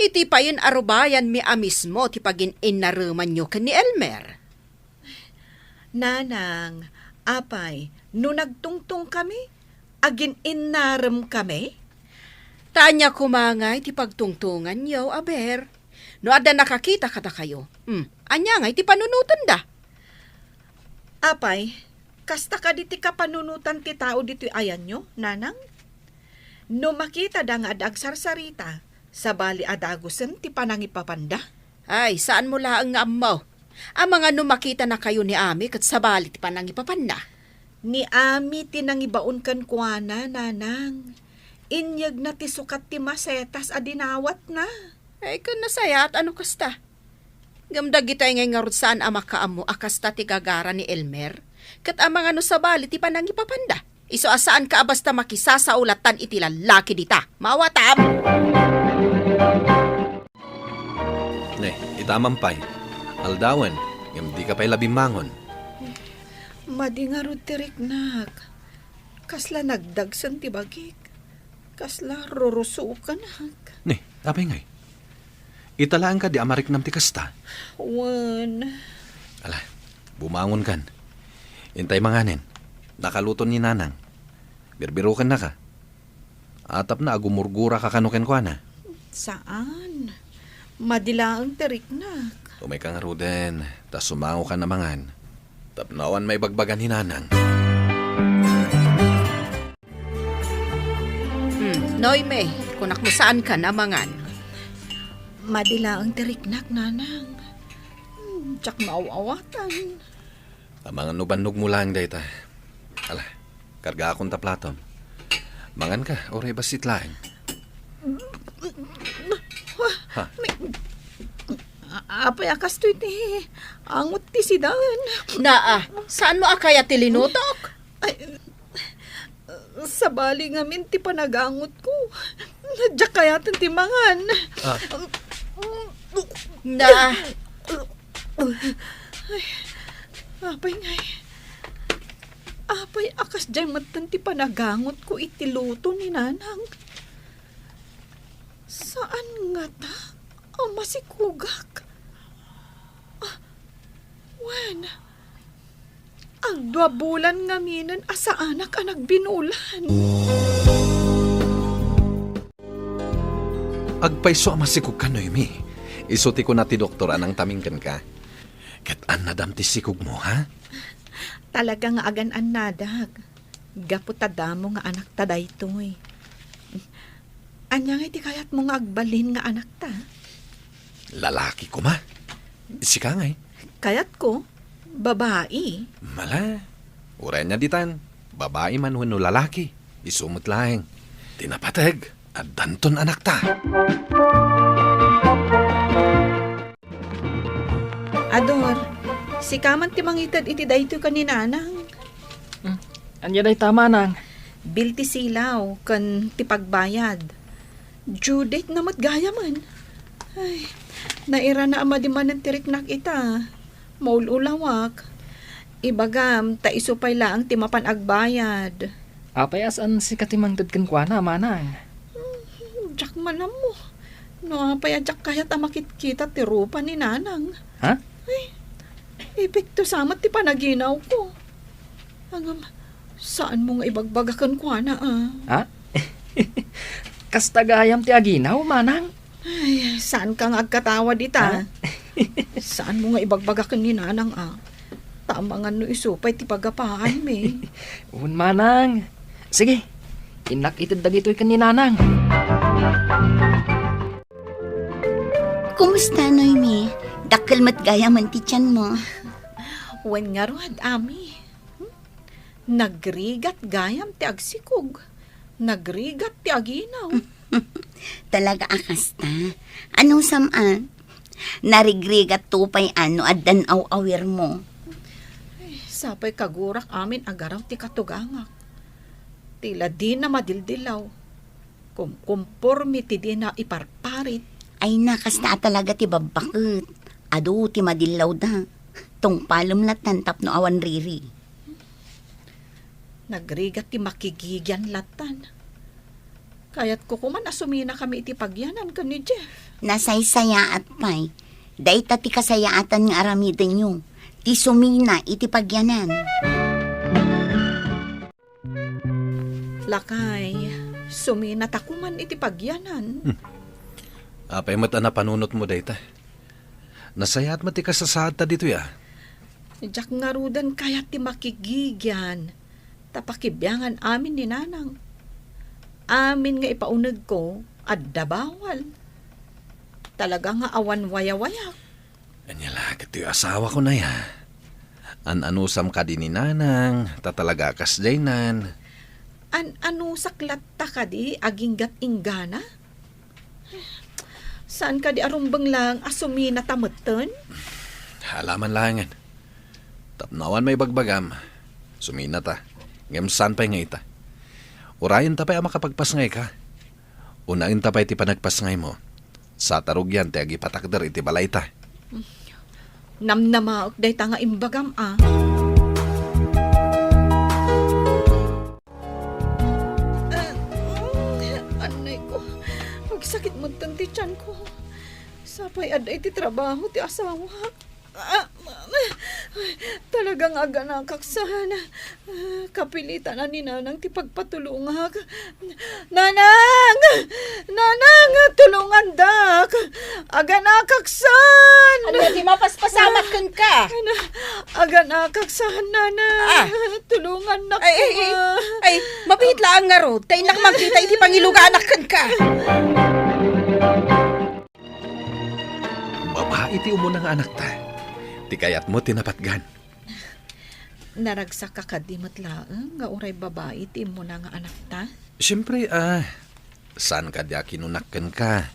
Iti payen arubayanmi a mismo ti pagin-innaremanyo ken ni Elmer. Nanang, apay, no nagtungtong kami, agin-innarem kami? Ta ania koma ngay ti pagtungtonganyo, aber? No adda nakakita kadakayo, hmm, ania ngay ti panunotenda? Apay, kasta kadi ti kapanunotan ti tao ditoy ayanyo, Nanang? No makitada nga adda agsarsarita, sabali a dagusen ti panangipapanda? Ay, saanmo laeng nga ammo. Amangan no makitanakayo ni Ami ket sabali ti panangipapanna. Ni Ami ti nangibaon kenkuana, Nanang. Inyegna ti sukat ti masetas a dinawatna. Ay, ken nasayaat a no kasta. Ngem dagitoy ngay ngarud saan a makaammo a kasta ti gagara ni Elmer, ket amangan no sabali ti panangipapanda. Isu a saanka a basta makisasaulatan iti lallaki dita. Maawatam! Ne, itaman pay. Aldawen, ngem dika pay la bimmangon. Madi ngarud ti riknak. Kasla nagdagsen ti bagik. Kasla rurusukanak. Ne, apay ngay? Ita laeng kadi a mariknam ti kasta? Wen. Ala, bumangonkan. Intay manganen. Nakaluto ni Nanang. Birbirokennaka. Atapna a gumurguraka kano kenkuana. Saan? Madi laeng ti riknak. Umayka ngaruden, ta sumangokan a mangan. Tapno awan maibagbaga ni Nanang. Hmm, Noemi, kunakmo saankan a mangan. Madi laeng ti riknak, Nanang. Hmm, diak maaw-awatan. Amangan no bannogmo laeng dayta. Ala, kargaakon ta platom. Manganka, uray bassit laeng. Ha? May, a-, apay a kastoy ti angot ti sidaen? Naa, saanmo a kayat ti linutok? Ay, sabali ngamin ti panagangotko. Diak kayaten ti mangan. Ah. Na. Ay, apay ngay. Apay a kasdiay metten ti panagangotko iti luto ni Nanang. Saan ngata a masikugak? Ah, wen, agdua bulan ngaminen a saanak a nagbinulan. Agpayso a masikugka, Noemi. Isu ti kuna ti doktor a nangtaming kenka. Ket annadam ti sikugmo, ha? Talaga nga agan-annadak. Gapu ta damo nga anakta daytoy. Ania ngay ti kayatmo nga agbalin nga anakta? Lalaki koma. Sika ngay? Kayatko, babai. Mala. Uray ania ditan, babai man wenno lalaki, isu met laeng. Ti napateg, addanton anakta. Ador, sika man ti mangited iti daytoy ken ni Nanang. Hmm, ania dayta, Manang? Bill ti silaw ken ti pagbayad. Due date na met gayamen. Ay, nairana a madi manen ti riknak ita. Maul-ulawak. Ibagam, ta isu pay laeng ti mapan agbayad. Apay a saan sika ti mangted kenkuana, manang? Hmm, diak man ammo. No apay a diak kayat a makitkita ti rupa ni nanang. Ha? Ay, epekto sa met ti panaginawko. Ngem, saanmo nga ibagbaga kenkuana, a? Ha? Kasta gayam ti aginaw, manang? Ay, saanka nga agkatawa dita? Ha? Saanmo nga ibagbaga ken ni nanang, a? Ta amangan no isu pay ti pagapaanmi. Wen, manang. Sige, innak ited dagitoy ken ni nanang. Kumusta, Noemi? Dakkel met gayamen ti tianmo. Wen ngarud, Ami. Hmm? Nagrigat gayam ti agsikog. Nagrigat ti aginaw. Talaga a kasta? Anusam a? Narigrigatto pay a no addan aw-awirmo. Ay, sapay kagurak amin a garaw ti katugangak. Ti la dina madildilaw. Kumkumpormi ti dina iparparit. Ay na, kasta a talaga ti babbaket. Adu ti madillawda. Tungpalem lattan tapno awan riri. Nagrigat ti makigigian lattan. Kayatko koman a suminakami iti pagyanan ken ni Jeff. Nasaysayaat pay. Dayta ti kasayaatan nga aramidenyo. Ti sumina iti pagyanan. Lakay, suminata koman iti pagyanan. Hmm. Apay met a napanunotmo dayta? Nasayaat met ti kasasaadta ditoy, a? Diak ngaruden kayat ti makigigian, ta pakibiangan amin ni nanang. Amin nga ipaunegko, adda bawal. Talaga nga awan wayawayak. Ania la, ket ti asawako nay, a? An-anusam kadi ni nanang, ta talaga a kasdiaynan. An-anusak latta kadi aginggat inggana? Saan kadi a rumbeng laeng a suminata metten? Alaman laengen. Tapno awan maibagbagam, suminata. Ngem saan pay nga ita? Urayenta pay a makapagpasngayka. Unaenta pay ti panagpasngaymo. Saan ta rugian ti agipatakder iti balayta. Namnamaek dayta nga imbagam, a. Ah, mm, anay ko. Agsakit metten ti tianko. Sapay adda iti trabaho ti asawak. Ah, talaga nga aganakak saan. Ah, kapilitan a ni nanang ti pagpatulongak. Nanang! Nanang, tulongandak! Aganakak saan! Ania ti mapaspasamak kenka? Ana, aganakak saan, nanang. Ah. Tulongannak. Ay, ay, ay, koma. Ay, mabiit laeng ngarud, ta innak makita iti pangiluganak kenka. Babai ti umuna nga anakta. Ti kayatmo ti napatgan. Naragsakka kadi met laeng nga uray babai ti immuna nga anakta? Siempre, a, saan kadi a kinunak kenka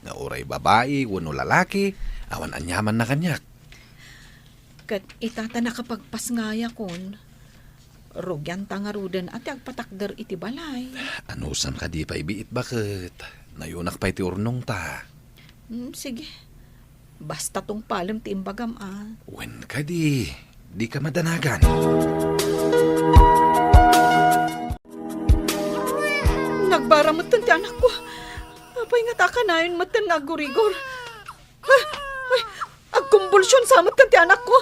nga uray babai wenno lalaki, awan aniamanna kaniak. Ket ita ta nakapagpasngayakon, rugianta ngaruden a ti agpatakder iti balay. Anusam kadi pay biit baket? Nayunak pay ti urnongta. Hmm, sige. Basta tungpalem ti imbagam, a. Wen kadi, dika madanagan. Nagbara metten ti anakko. Apay ngata a kanayon metten nga aggurigor? Ah, ay, agkumbulsion sa metten ti anakko.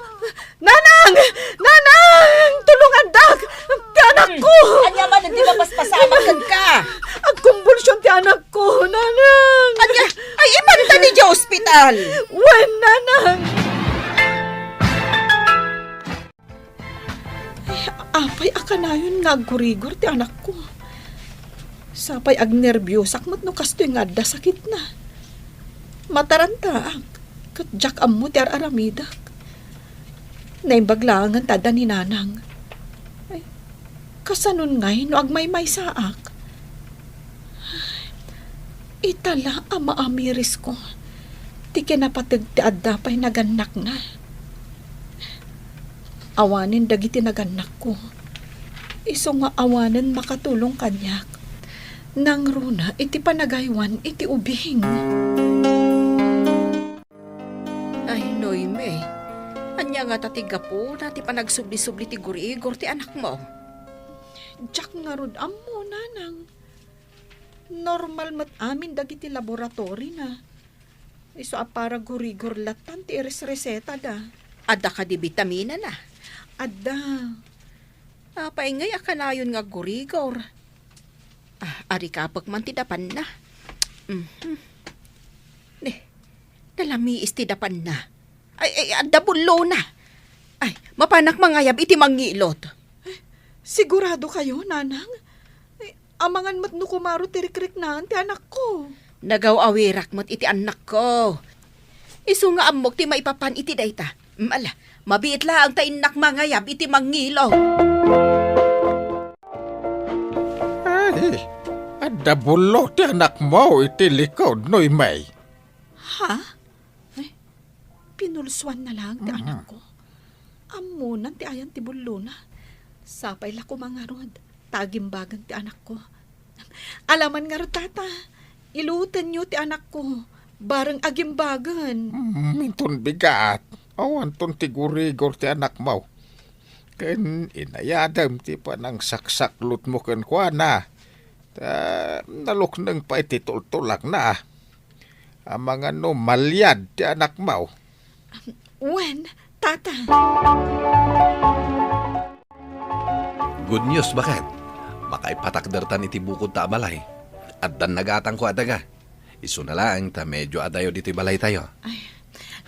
Nanang! Nanang! Tulongandak! Ti anakko! Hmm. Ania man ti mapaspasamak kenka? Agkumbulsion ti anakko, nanang! Ania? Ay, ipanta idiay ospital! Wen, nanang! Ay, apay a kanayon nga aggurigor ti anakko? Sapay agnerbiosak met no kastoy nga adda sakitna. Matarantaak, ket diak ammo ti ar-aramidek. Naimbag laengen ta adda ni nanang. Ay, kasanon ngay no agmaymaysaak? Ita la a maamirisko ti kinapateg ti adda pay nagannakna. Awanen dagiti nagannakko, isu nga awanen makatulong kaniak. Nangruna iti panagaywan iti ubing. Ay, Noemi, Ania ngata ti gapuna ti panagsubli-subli ti gurigor ti anakmo? Diak ngarud ammo, nanang. Normal met amin dagiti laboratorina. Isu a para gurigor lattan ti iresresetada. Adda kadi bitaminana? Adda. Apay ngay a kanayon nga gurigor? Ah, arikapek man ti dapanna. Mhm. Ne, nalamiis ti dapanna. Ay, ay, adda bullona. Ay, mapanak mangayab iti mangngilot. Sigurado kayo, nanang? Ay, amangan met no kumaro ti rikriknaan ti anakko. Nagaw-awirak met iti annakko. Isu nga ammok ti maipapan iti dayta. Mm, ala, mabiit laeng ta innak mangayab iti mangngilot. Ay, adda bullo ti anakmo iti likod, Noemi. Ha? Ay, pinulsuan na lang ti Mhm. anakko. Ammonan ti ayan ti bullona. Sapay la koma ngarud, ta agimbagen ti anakko. Alaman ngarud, tata, ilutenyo ti anakko, bareng agimbagen. Mm, inton bigat, awanton ti gurigor ti anakmo. Ken inayadem ti panangsaksaklutmo kenkuana. Ta nalukneng pay ti tultulakna. Amangan no maliad ti anakmo. Wen, tata. Good news, baket. Makaipatakdertan iti bukod ta a balay. Addan nagatangko a daga. Isuna laeng ta medio adayo ditoy balaytayo. Ay,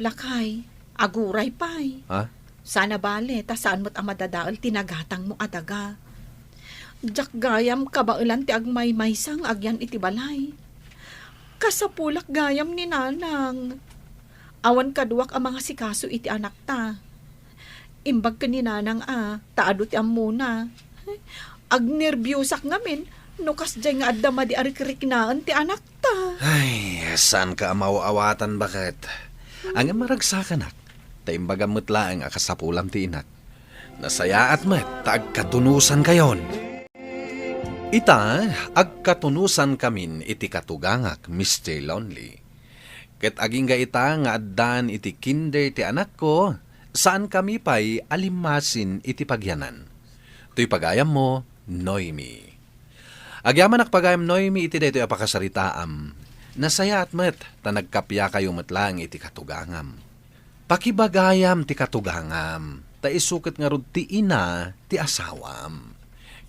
lakay, aguray pay. Ha? Sana bale, ta saan met a madadael ti nagatangmo a daga. Diak gayam kabaelan ti agmaymaysa nga agyan iti balay. Kasapulak gayam ni nanang. Awan kaduak a mangasikaso iti anakta. Imbag ken ni nanang a, ta adu ti ammona. Agnerbiosak ngamin no kasdiay nga adda madi a rikriknaen ti anakta. Ay, saanka a maaw-awatan, baket. Ngem maragsakanak, ta imbagam met laeng a kasapulam ti inak. Nasayaat met ta agkatunosankayon. Ita, agkatunosankamin iti katugangak, Mister Lonely. Ket agingga ita nga addan iti kinder ti anakko, saankami pay a limmasin iti pagyanan. Toy pagayammo, Noemi. Agyamanak pagayam, Noemi, iti daytoy a pakasaritaam. Nasayaat met ta nagkapiakayo met laeng iti katugangam. Pakibagayam ti katugangam, ta isu ket ngarud ti ina ti asawam.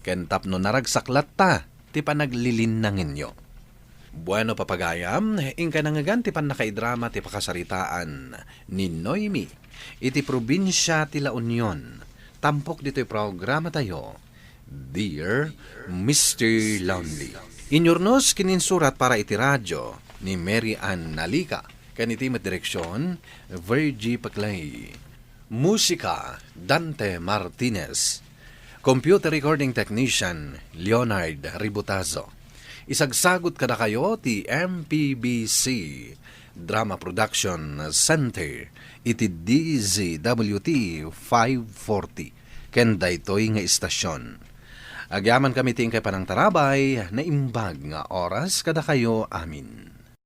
Ken tapno naragsak latta ti panaglilinnangenyo. Bueno, papagayam, inka nangngegan ti pannakaidrama ti pakasaritaan ni Noemi iti probinsia ti La Union, tampok ditoy programatayo, Dear Mister Lonely. Inyurnos ken insurat para iti radio ni Mary Ann Nalica, ken iti met direksion, Virgie Paclay. Musika, Dante Martinez. Computer recording technician, Leonard Ributazo. Isagsagut kadakayo ti M P B C Drama Production Center iti D Z W T five forty ken daytoy nga istasyon. Agyamankami ti inkay panangtarabay, naimbag nga oras kadakayo amin.